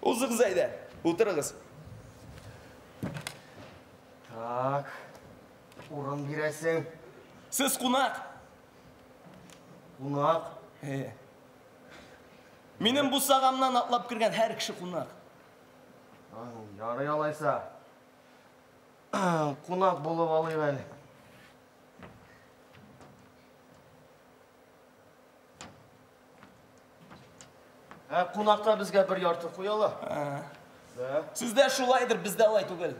Узыгыз әйдә, утырыгыз. Так. Урын бирәсең. Сез кунак. Кунак. Минем бусагамнан атлап кергән һәр кеше кунак. Ярый алайса. Кунак булып алыйк әле. Ә кунакта безгә бер ярты куяла. Да. Сездә шулайдыр, бездә алай түгел.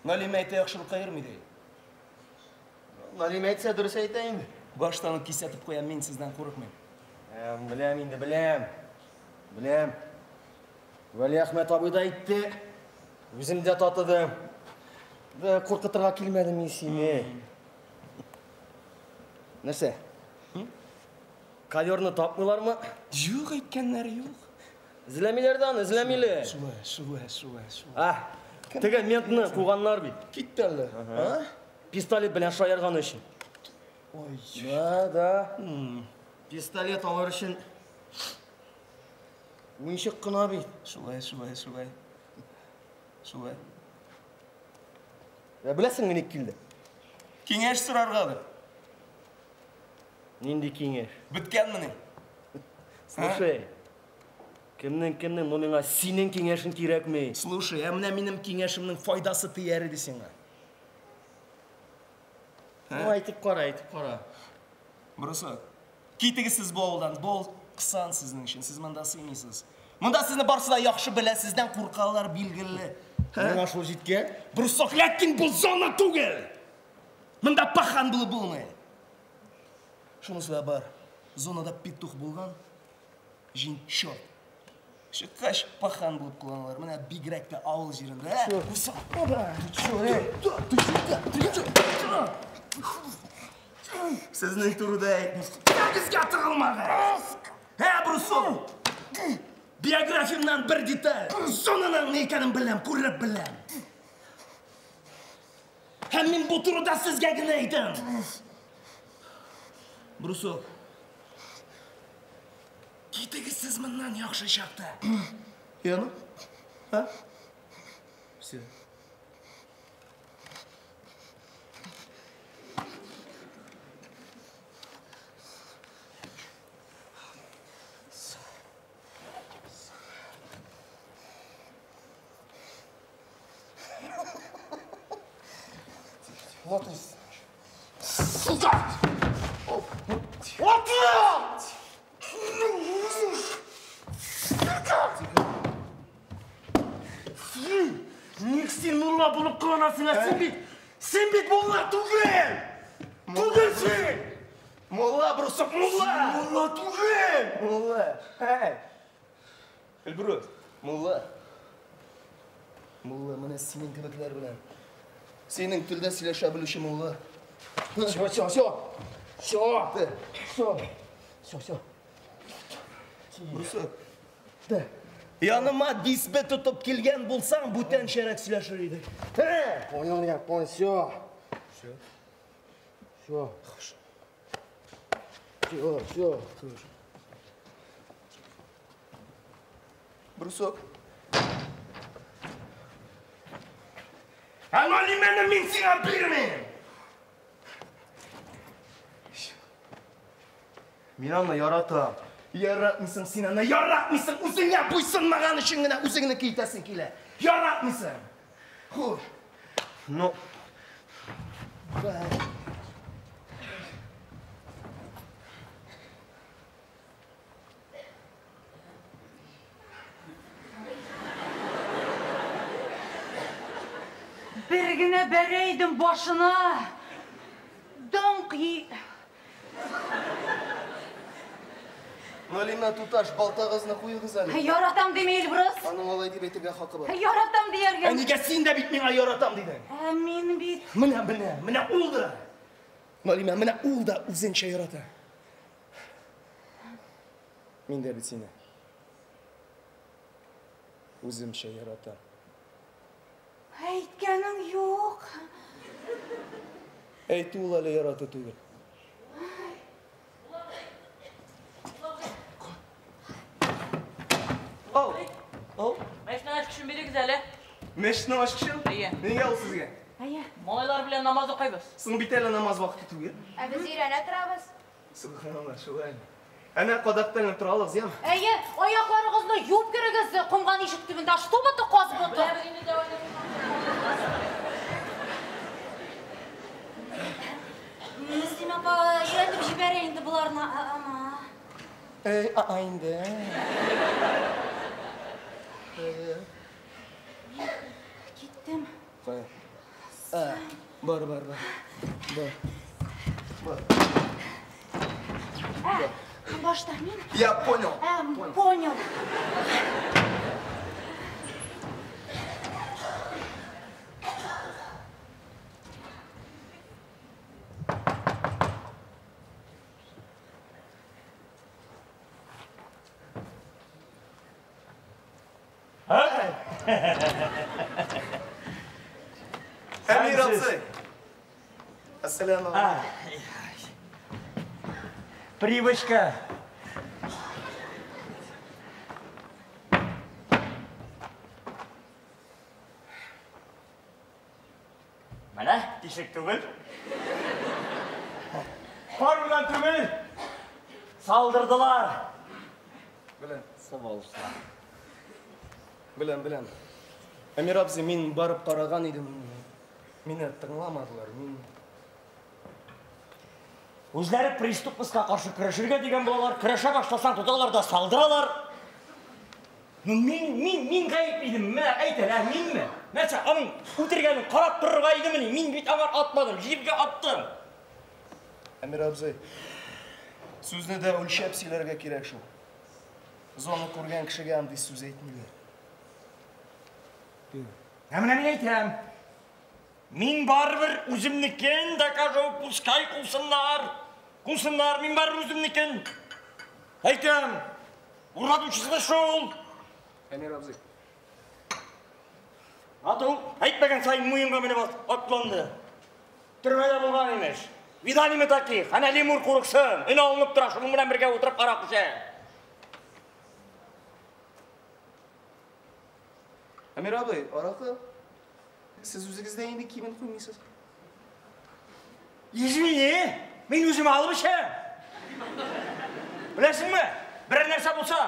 Налимә әйтә, яхшылыкка йөрми ди. Налимә әйтсә, дөрес әйтә инде. Баштан ук кисәтеп куям, мин сездән курыкмыйм. Беләм инде, беләм. Беләм. Вәлиәхмәт абый да әйтте. Үзем дә татыдым. Да куркытырга килмәдем мин сине. Нәрсә? Коверны тапмыйлармы? Юк, әйткәннәре юк. Эзләмиләр дә аны, эзләмиләр. Шулай, шулай, шулай, шулай. А, теге ментны куганнар бит. Китте әле. А? Пистолет белән шаярган өчен. Ой. Да, да. Пистолет алыр өчен уенчык кына бит. Шулай, шулай, шулай. Шулай. Ә беләсеңме ник килде? Киңәш сораргадыр. Нинди киңәш? Беткәнмени? Слушай, кемнең, но миңа синең киңәшең кирәкми. Слушай, ә менә минем киңәшемнең файдасы тияр иде сиңа. Ну, әйтеп кара, әйтеп кара. Брусок, китегез сез бу авылдан, бу авыл кысан сезнең өчен, сез монда сыймыйсыз. Монда сезне барысы да яхшы белә, сездән куркалар, билгеле. Миңа шул җиткән. Брусок, ләкин бу зона түгел. Монда пахан булып булмый. Шунысы да бар. Зонада петух булган, җин черт. Чыккач пахан булып кыланалар. Менә бигрәк тә авыл җирендә. Сезнең турыда әйтмим. Безгә тыгылмагыз. Ә, Брусок! Биографиямнан бер деталь. Зонаның ни икәнен беләм, күреп беләм. Һәм мин бу турыда сезгә генә әйтәм. Брусок, Китегез сез моннан яхшы чакта. Яны? А? Все. Вот он. Сука! Вот! Ник син мулла булып кыланасың, ә? Син бит, син бит мулла түгел! Түгел син! Мулла, брусок, мулла! Мулла түгел! Мулла. Әй. Эльбрус, мулла. Мулла, менә синең кебекләр белән. Синең телдә сөйләшә белүче мулла. Все, все, все. Все. Все. Все, все. Брусок. Да. Яныма дисбе тотып килгән булсаң, бүтәнчәрәк сөйләшер идек. Понял я, понял, все. Все. Все. Все, все. Брусок. Ә Налимәне мин сиңа бирмим! Мин аны яратам. Яратмыйсың син аны, яратмыйсың! Үзеңә буйсынмаган өчен генә үзеңнеке итәсең килә. Яратмыйсың! Хуш. Ну. Бер генә бәрә идем башына. Даңк Налимә туташ, балтагызны куегыз әле. Яратам димә, Эльбрус. Аның алай дип әйтергә хакы бар. Яратам дияргә. Ә нигә син дә бит миңа яратам дидең? Ә мин бит. Менә, менә, менә ул да. Налимә, менә ул да үзенчә ярата. Мин дә бит сине үземчә яратам. Әйткәнең юк. Әйтү ул әле ярату түгел. Ау, ау. Мәчетнең ачкычын бирегез әле. Мәчетнең ачкычын? Әйе. Нигә ул сезгә? Әйе. Малайлар белән намаз укыйбыз. Соң бит әле намаз вакыты түгел. Ә без өйрәнә торабыз. Субханалла, шулай. Әнә кадактан тора алыгыз, яме? Әйе, аякларыгызны юып керегез, комган ишек төбендә что боты, каз боты. Беләбез инде дәвам. Мөслимә апа өйрәтеп җибәрә инде боларны, ама. Әй, а инде. Киттем. Кая? Бар, бар, бар. Бар. Бар. Башта мин. Я понял. Понял. Әмир абзый. Ассаламу алейкум. Привычка. Менә тишек түгел. Кар белән түгел. Салдырдылар. Беләм. Сволочьлар. Беләм, беләм. Әмир абзый, мин барып караган идем. Мине тыңламадылар. Мин Үзләре преступностька каршы көрәшергә дигән булалар. Көрәшә башласаң тоталар да салдыралар. Ну мин, мин, мин гаеп идем. Менә әйт әле, ә минме? Нәрсә, аның үтергәнен карап торырга идемени? Мин бит аңар атмадым, җиргә аттым. Әмир абзый, сүзне дә үлчәп сөйләргә кирәк шул. Зона күргән кешегә андый сүз әйтмиләр. Ә менә мин әйтәм. Мин барыбер үземнекен докажу, пускай кулсыннар. Кулсыннар, мин барыбер үземнекен. Әйтәм, урлатучысы да шул. Әмир абзый. Аты ул әйтмәгән сайын муенга менеп атланды. Төрмәдә булган имеш. Видали мы таких? Әнә Лемур курыксын. Өн алынып тора, шуның белән бергә утырып арак эчә. Әмир абый, аракы. Сез үзегез дә инде кимен куймыйсыз. Извини, мин үзем алып эчәм. Беләсеңме, берәр нәрсә булса,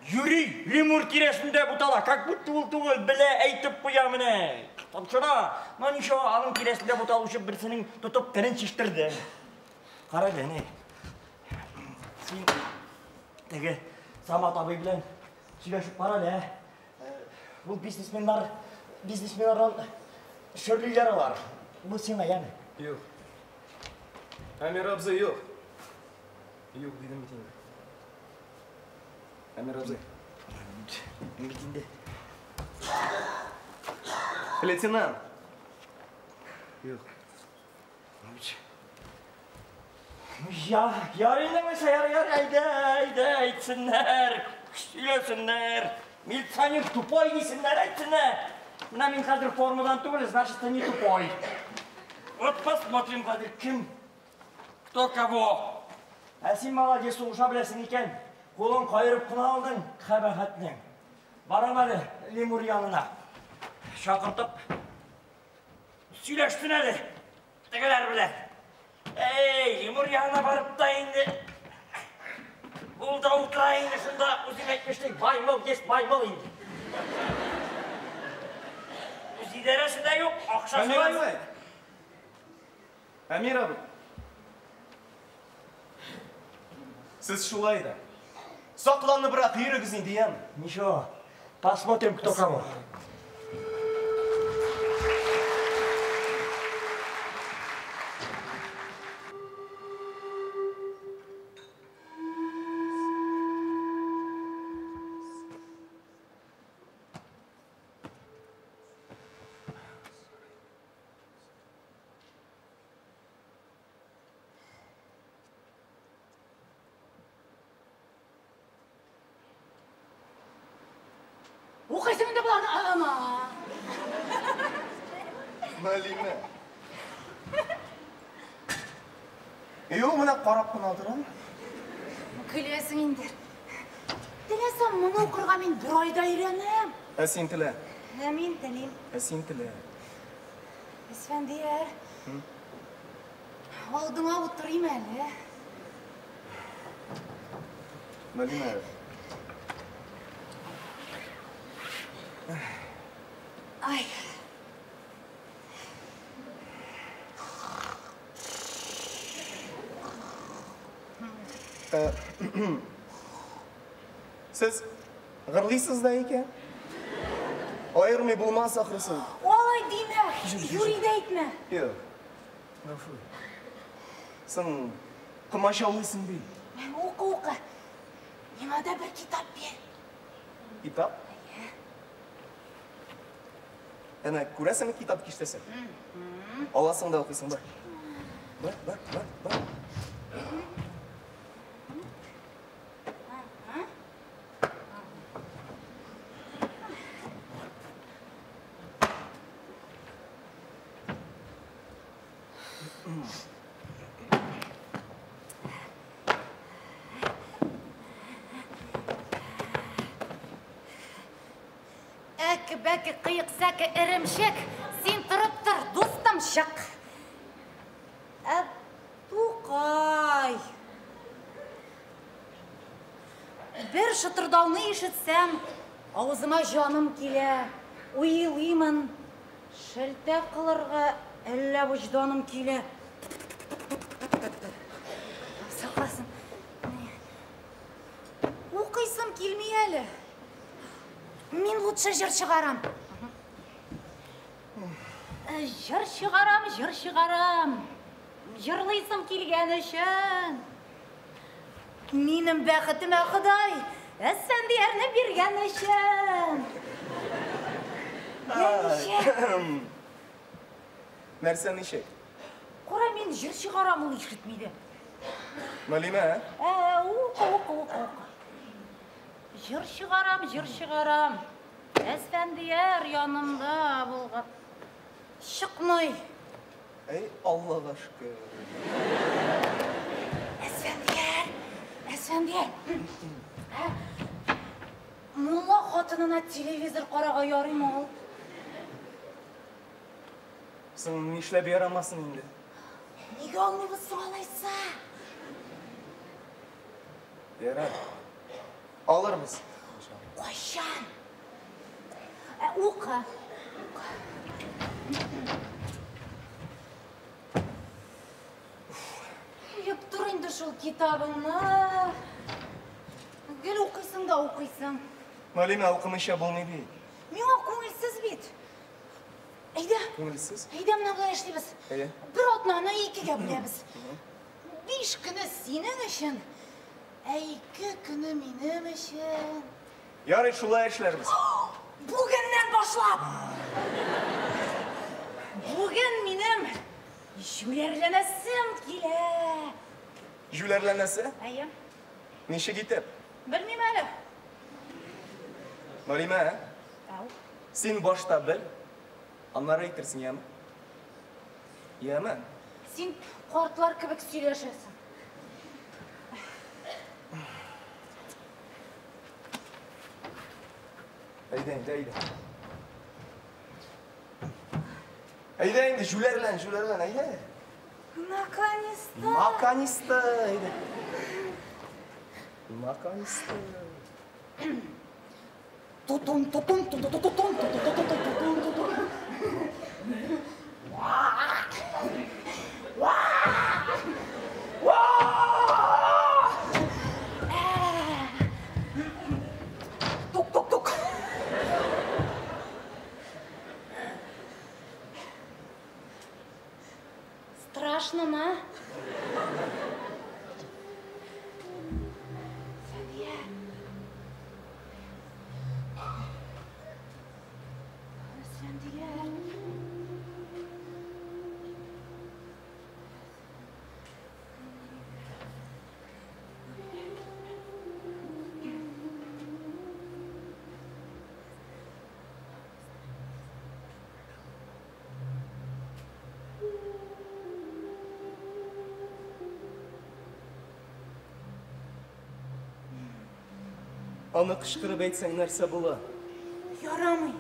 Юрий лемур тирәсендә бутала, как будто ул түгел, белә, әйтеп куя менә. Тапшыра. Но ничего, аның тирәсендә буталучы берсенең тотып телен чиштерде. Кара әле, әни. Син теге Самат абый белән сөйләшеп кара әле, ә? Ул бизнесменнар, бизнесменнардан шөрлиләр алар. Бу сиңа, яме? Юк. Әмир абзый, юк. Юк, дидем бит инде. Әмир абзый. Мин бит инде. Лейтенант. Юк. Я, ярый инде, ярый, ярый, әйдә, әйдә, әйтсеннәр, сөйләсеннәр. Милиционер тупой дисеннәр, әйтсеннәр. Менә мин хәзер формадан түгел, значит, ты не тупой. Вот посмотрим хәзер кем, кто кого. Ә син молодец, сугыша беләсең икән. Кулын каерып кына алдың, кабахәтнең. Барам әле лемур янына. Чакыртып сөйләшсен әле тегеләр белән. Эй, лемур янына барып та инде. Ул да утыра инде шунда, үзең әйтмешли, маймыл есть маймыл инде. Үз идарәсе дә юк, акчасы Әмир да юк. абый. Әмир абый. Сез шулай да. Сакланыбрак йөрегез инде, яме? Ничего, посмотрим, кто кого. Укыйсың инде боларны, ана. Налимә. Юк, менә карап кына торам. Көләсең инде. Теләсәм, моны укырга мин бер айда өйрәнәм. Ә син телә. Ә мин телим. Ә син телә. Әсфәндияр. Алдыңа утырыйм әле. Налимә. Ай. Сез гырлыйсыз да икән. Аермый булмас ахрысы. Алай димә, юри дә әйтмә. Юк. Гафу. Соң комачаулыйсың бит. Укы, укы. Миңа да бер китап бир. Китап? Әнә, күрәсеңме китап киштәсе? Аласың да укыйсың, бар. Бар, бар, бар, бар. Әке-бәке, кыек-сәке, эремчек, син торып тор, дустым, чык. Ә Тукай. Бер шытырдауны ишетсәм, авызыма җаным килә, уйлыймын. Шелтә кылырга әллә вөҗданым килә. Сакласын. Укыйсым килми әле. Мин лучше җыр чыгарам. Җыр чыгарам, җыр чыгарам. Җырлыйсым килгән өчен. Минем бәхетемә Ходай Әсфәндиярне биргән өчен. Ничек? Нәрсә ничек? Кара, мин җыр чыгарам, ул ишетми дә. Налимә, ә? Укы, укы, укы, укы. Җыр чыгарам, җыр чыгарам. Әсфәндияр янымда булган. Чыкмый. Әй, Аллага шөкер. Әсфәндияр, Әсфәндияр. Мулла хатынына телевизор карарга ярыймы ул? Соң нишләп ярамасын инде? Нигә алмыйбыз соң алайса? Ярар. Алырбыз. Кайчан? Ә, укы. Куеп тор инде шул китабыңны. Гел укыйсың да укыйсың. Налимә, укымыйча булмый бит. Миңа күңелсез бит. Әйдә. Күңелсез? Әйдә, менә болай эшлибез. Әйе. Бер атнаны икегә бүләбез. 5 көне синең өчен, ә 2 көне минем өчен. Ярый, шулай эшләрбез. Бүгеннән башлап! Бүген минем җүләрләнәсем килә. Җүләрләнәсе? Әйе. Ничек итеп? Белмим әле. Налимә, Ау. син башта бел, аннары әйтерсең, яме? Яме? Син картлар кебек сөйләшәсең. Әйдә инде, әйдә. Әйдә инде, җүләрлән, җүләрлән, әйдә. Наконец-то. Наконец-то, әйдә. Наконец-то. Тутун, тутун, тутун, тутун, тутун, тутун, тутун, тутун. Тук-тук-тук. Страшно, ма? Фәния. Әсфәндияр. Аны кычкырып әйтсәң нәрсә була? Ярамый.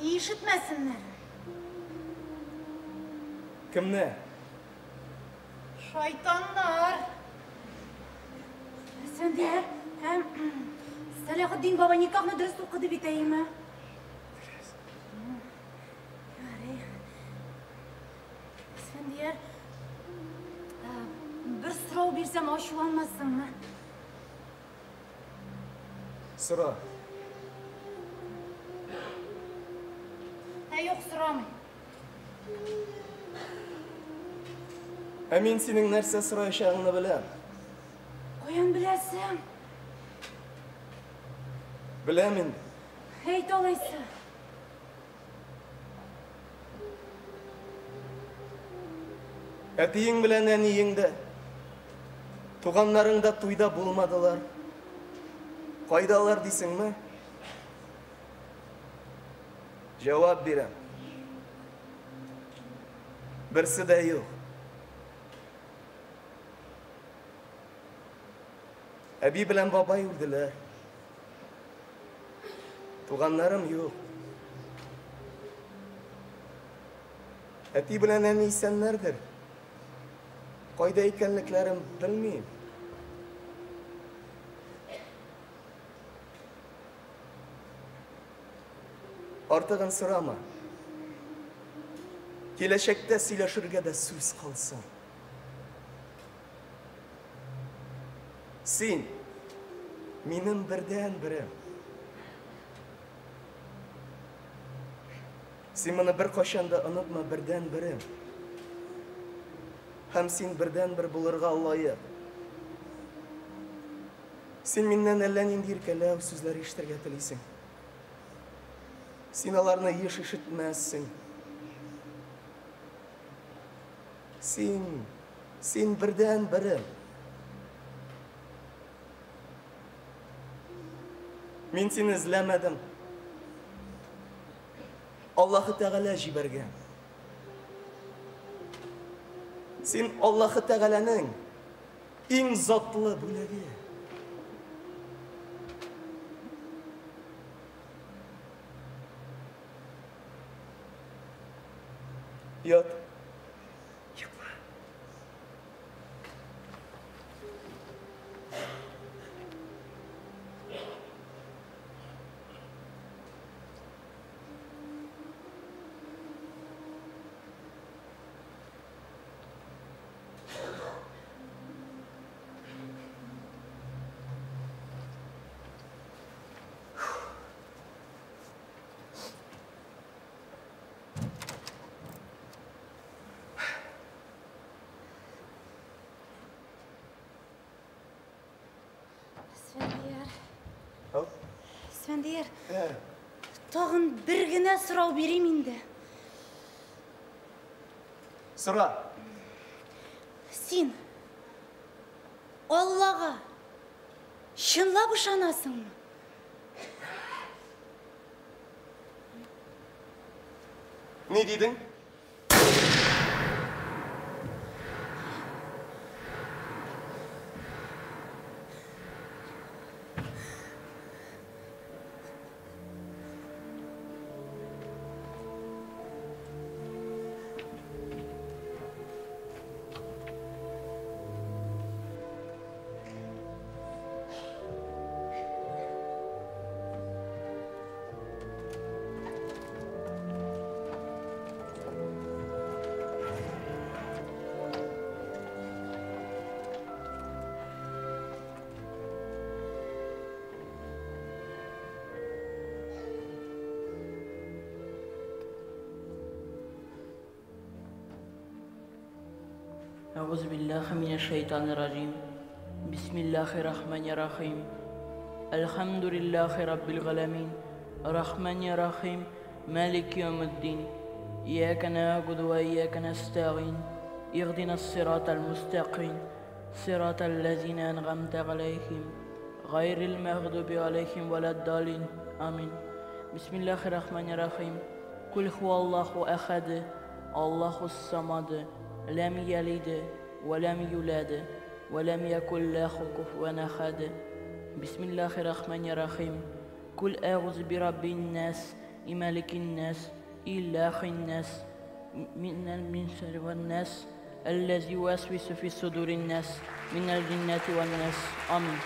Ишетмәсеннәр. Кемне? Шайтаннар. Әсфәндияр, һәм Сәләхетдин бабай никахны дөрес укыды бит, әйеме? Ярый. Әсфәндияр, бер сорау бирсәм ачуланмассыңмы? Сора. Ә юк, сорамый. Ә мин синең нәрсә сораячагыңны беләм. Каян беләсең? Беләм инде. Әйт алайса. Әтиең белән әниең дә, туганнарың да туйда булмадылар. Кайдалар дисеңме? Җавап бирәм. Берсе дә юк. Әби белән бабай үлделәр. Туганнарым юк. Әти белән әни исәннәрдер. Кайда икәнлекләрен белмим. Артыгын сорама. Киләчәктә сөйләшергә дә сүз калсын. Син минем бердән-берем. Син моны беркайчан да онытма, бердән-берем. Һәм син бердән-бер булырга лаек. Син миннән әллә нинди иркәләү сүзләре ишетергә телисең. Син аларны еш ишетмәссең. Син, син бердән-берем. Мин сине эзләмәдем. Аллаһы Тәгалә җибәргән. Син Аллаһы Тәгаләнең иң затлы бүләге. Ят. Сфәндияр. Ау? Сфәндияр. Тагын бер генә сорау бирим инде. Сора. Син Аллага чынлап ышанасыңмы? Ни дидең? أعوذ بالله من الشيطان الرجيم بسم الله الرحمن الرحيم الحمد لله رب العالمين الرحمن الرحيم مالك يوم الدين إياك نعبد وإياك نستعين اهدنا الصراط المستقيم صراط الذين أنعمت عليهم غير المغضوب عليهم ولا الضالين آمين بسم الله الرحمن الرحيم قل هو الله أحد الله الصمد لم يلد ولم يولد ولم يكن له كفوا أحد بسم الله الرحمن الرحيم قل أعوذ برب الناس ملك الناس إله الناس من شر الناس الذي يوسوس في صدور الناس من الجنة والناس آمين.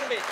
Бей.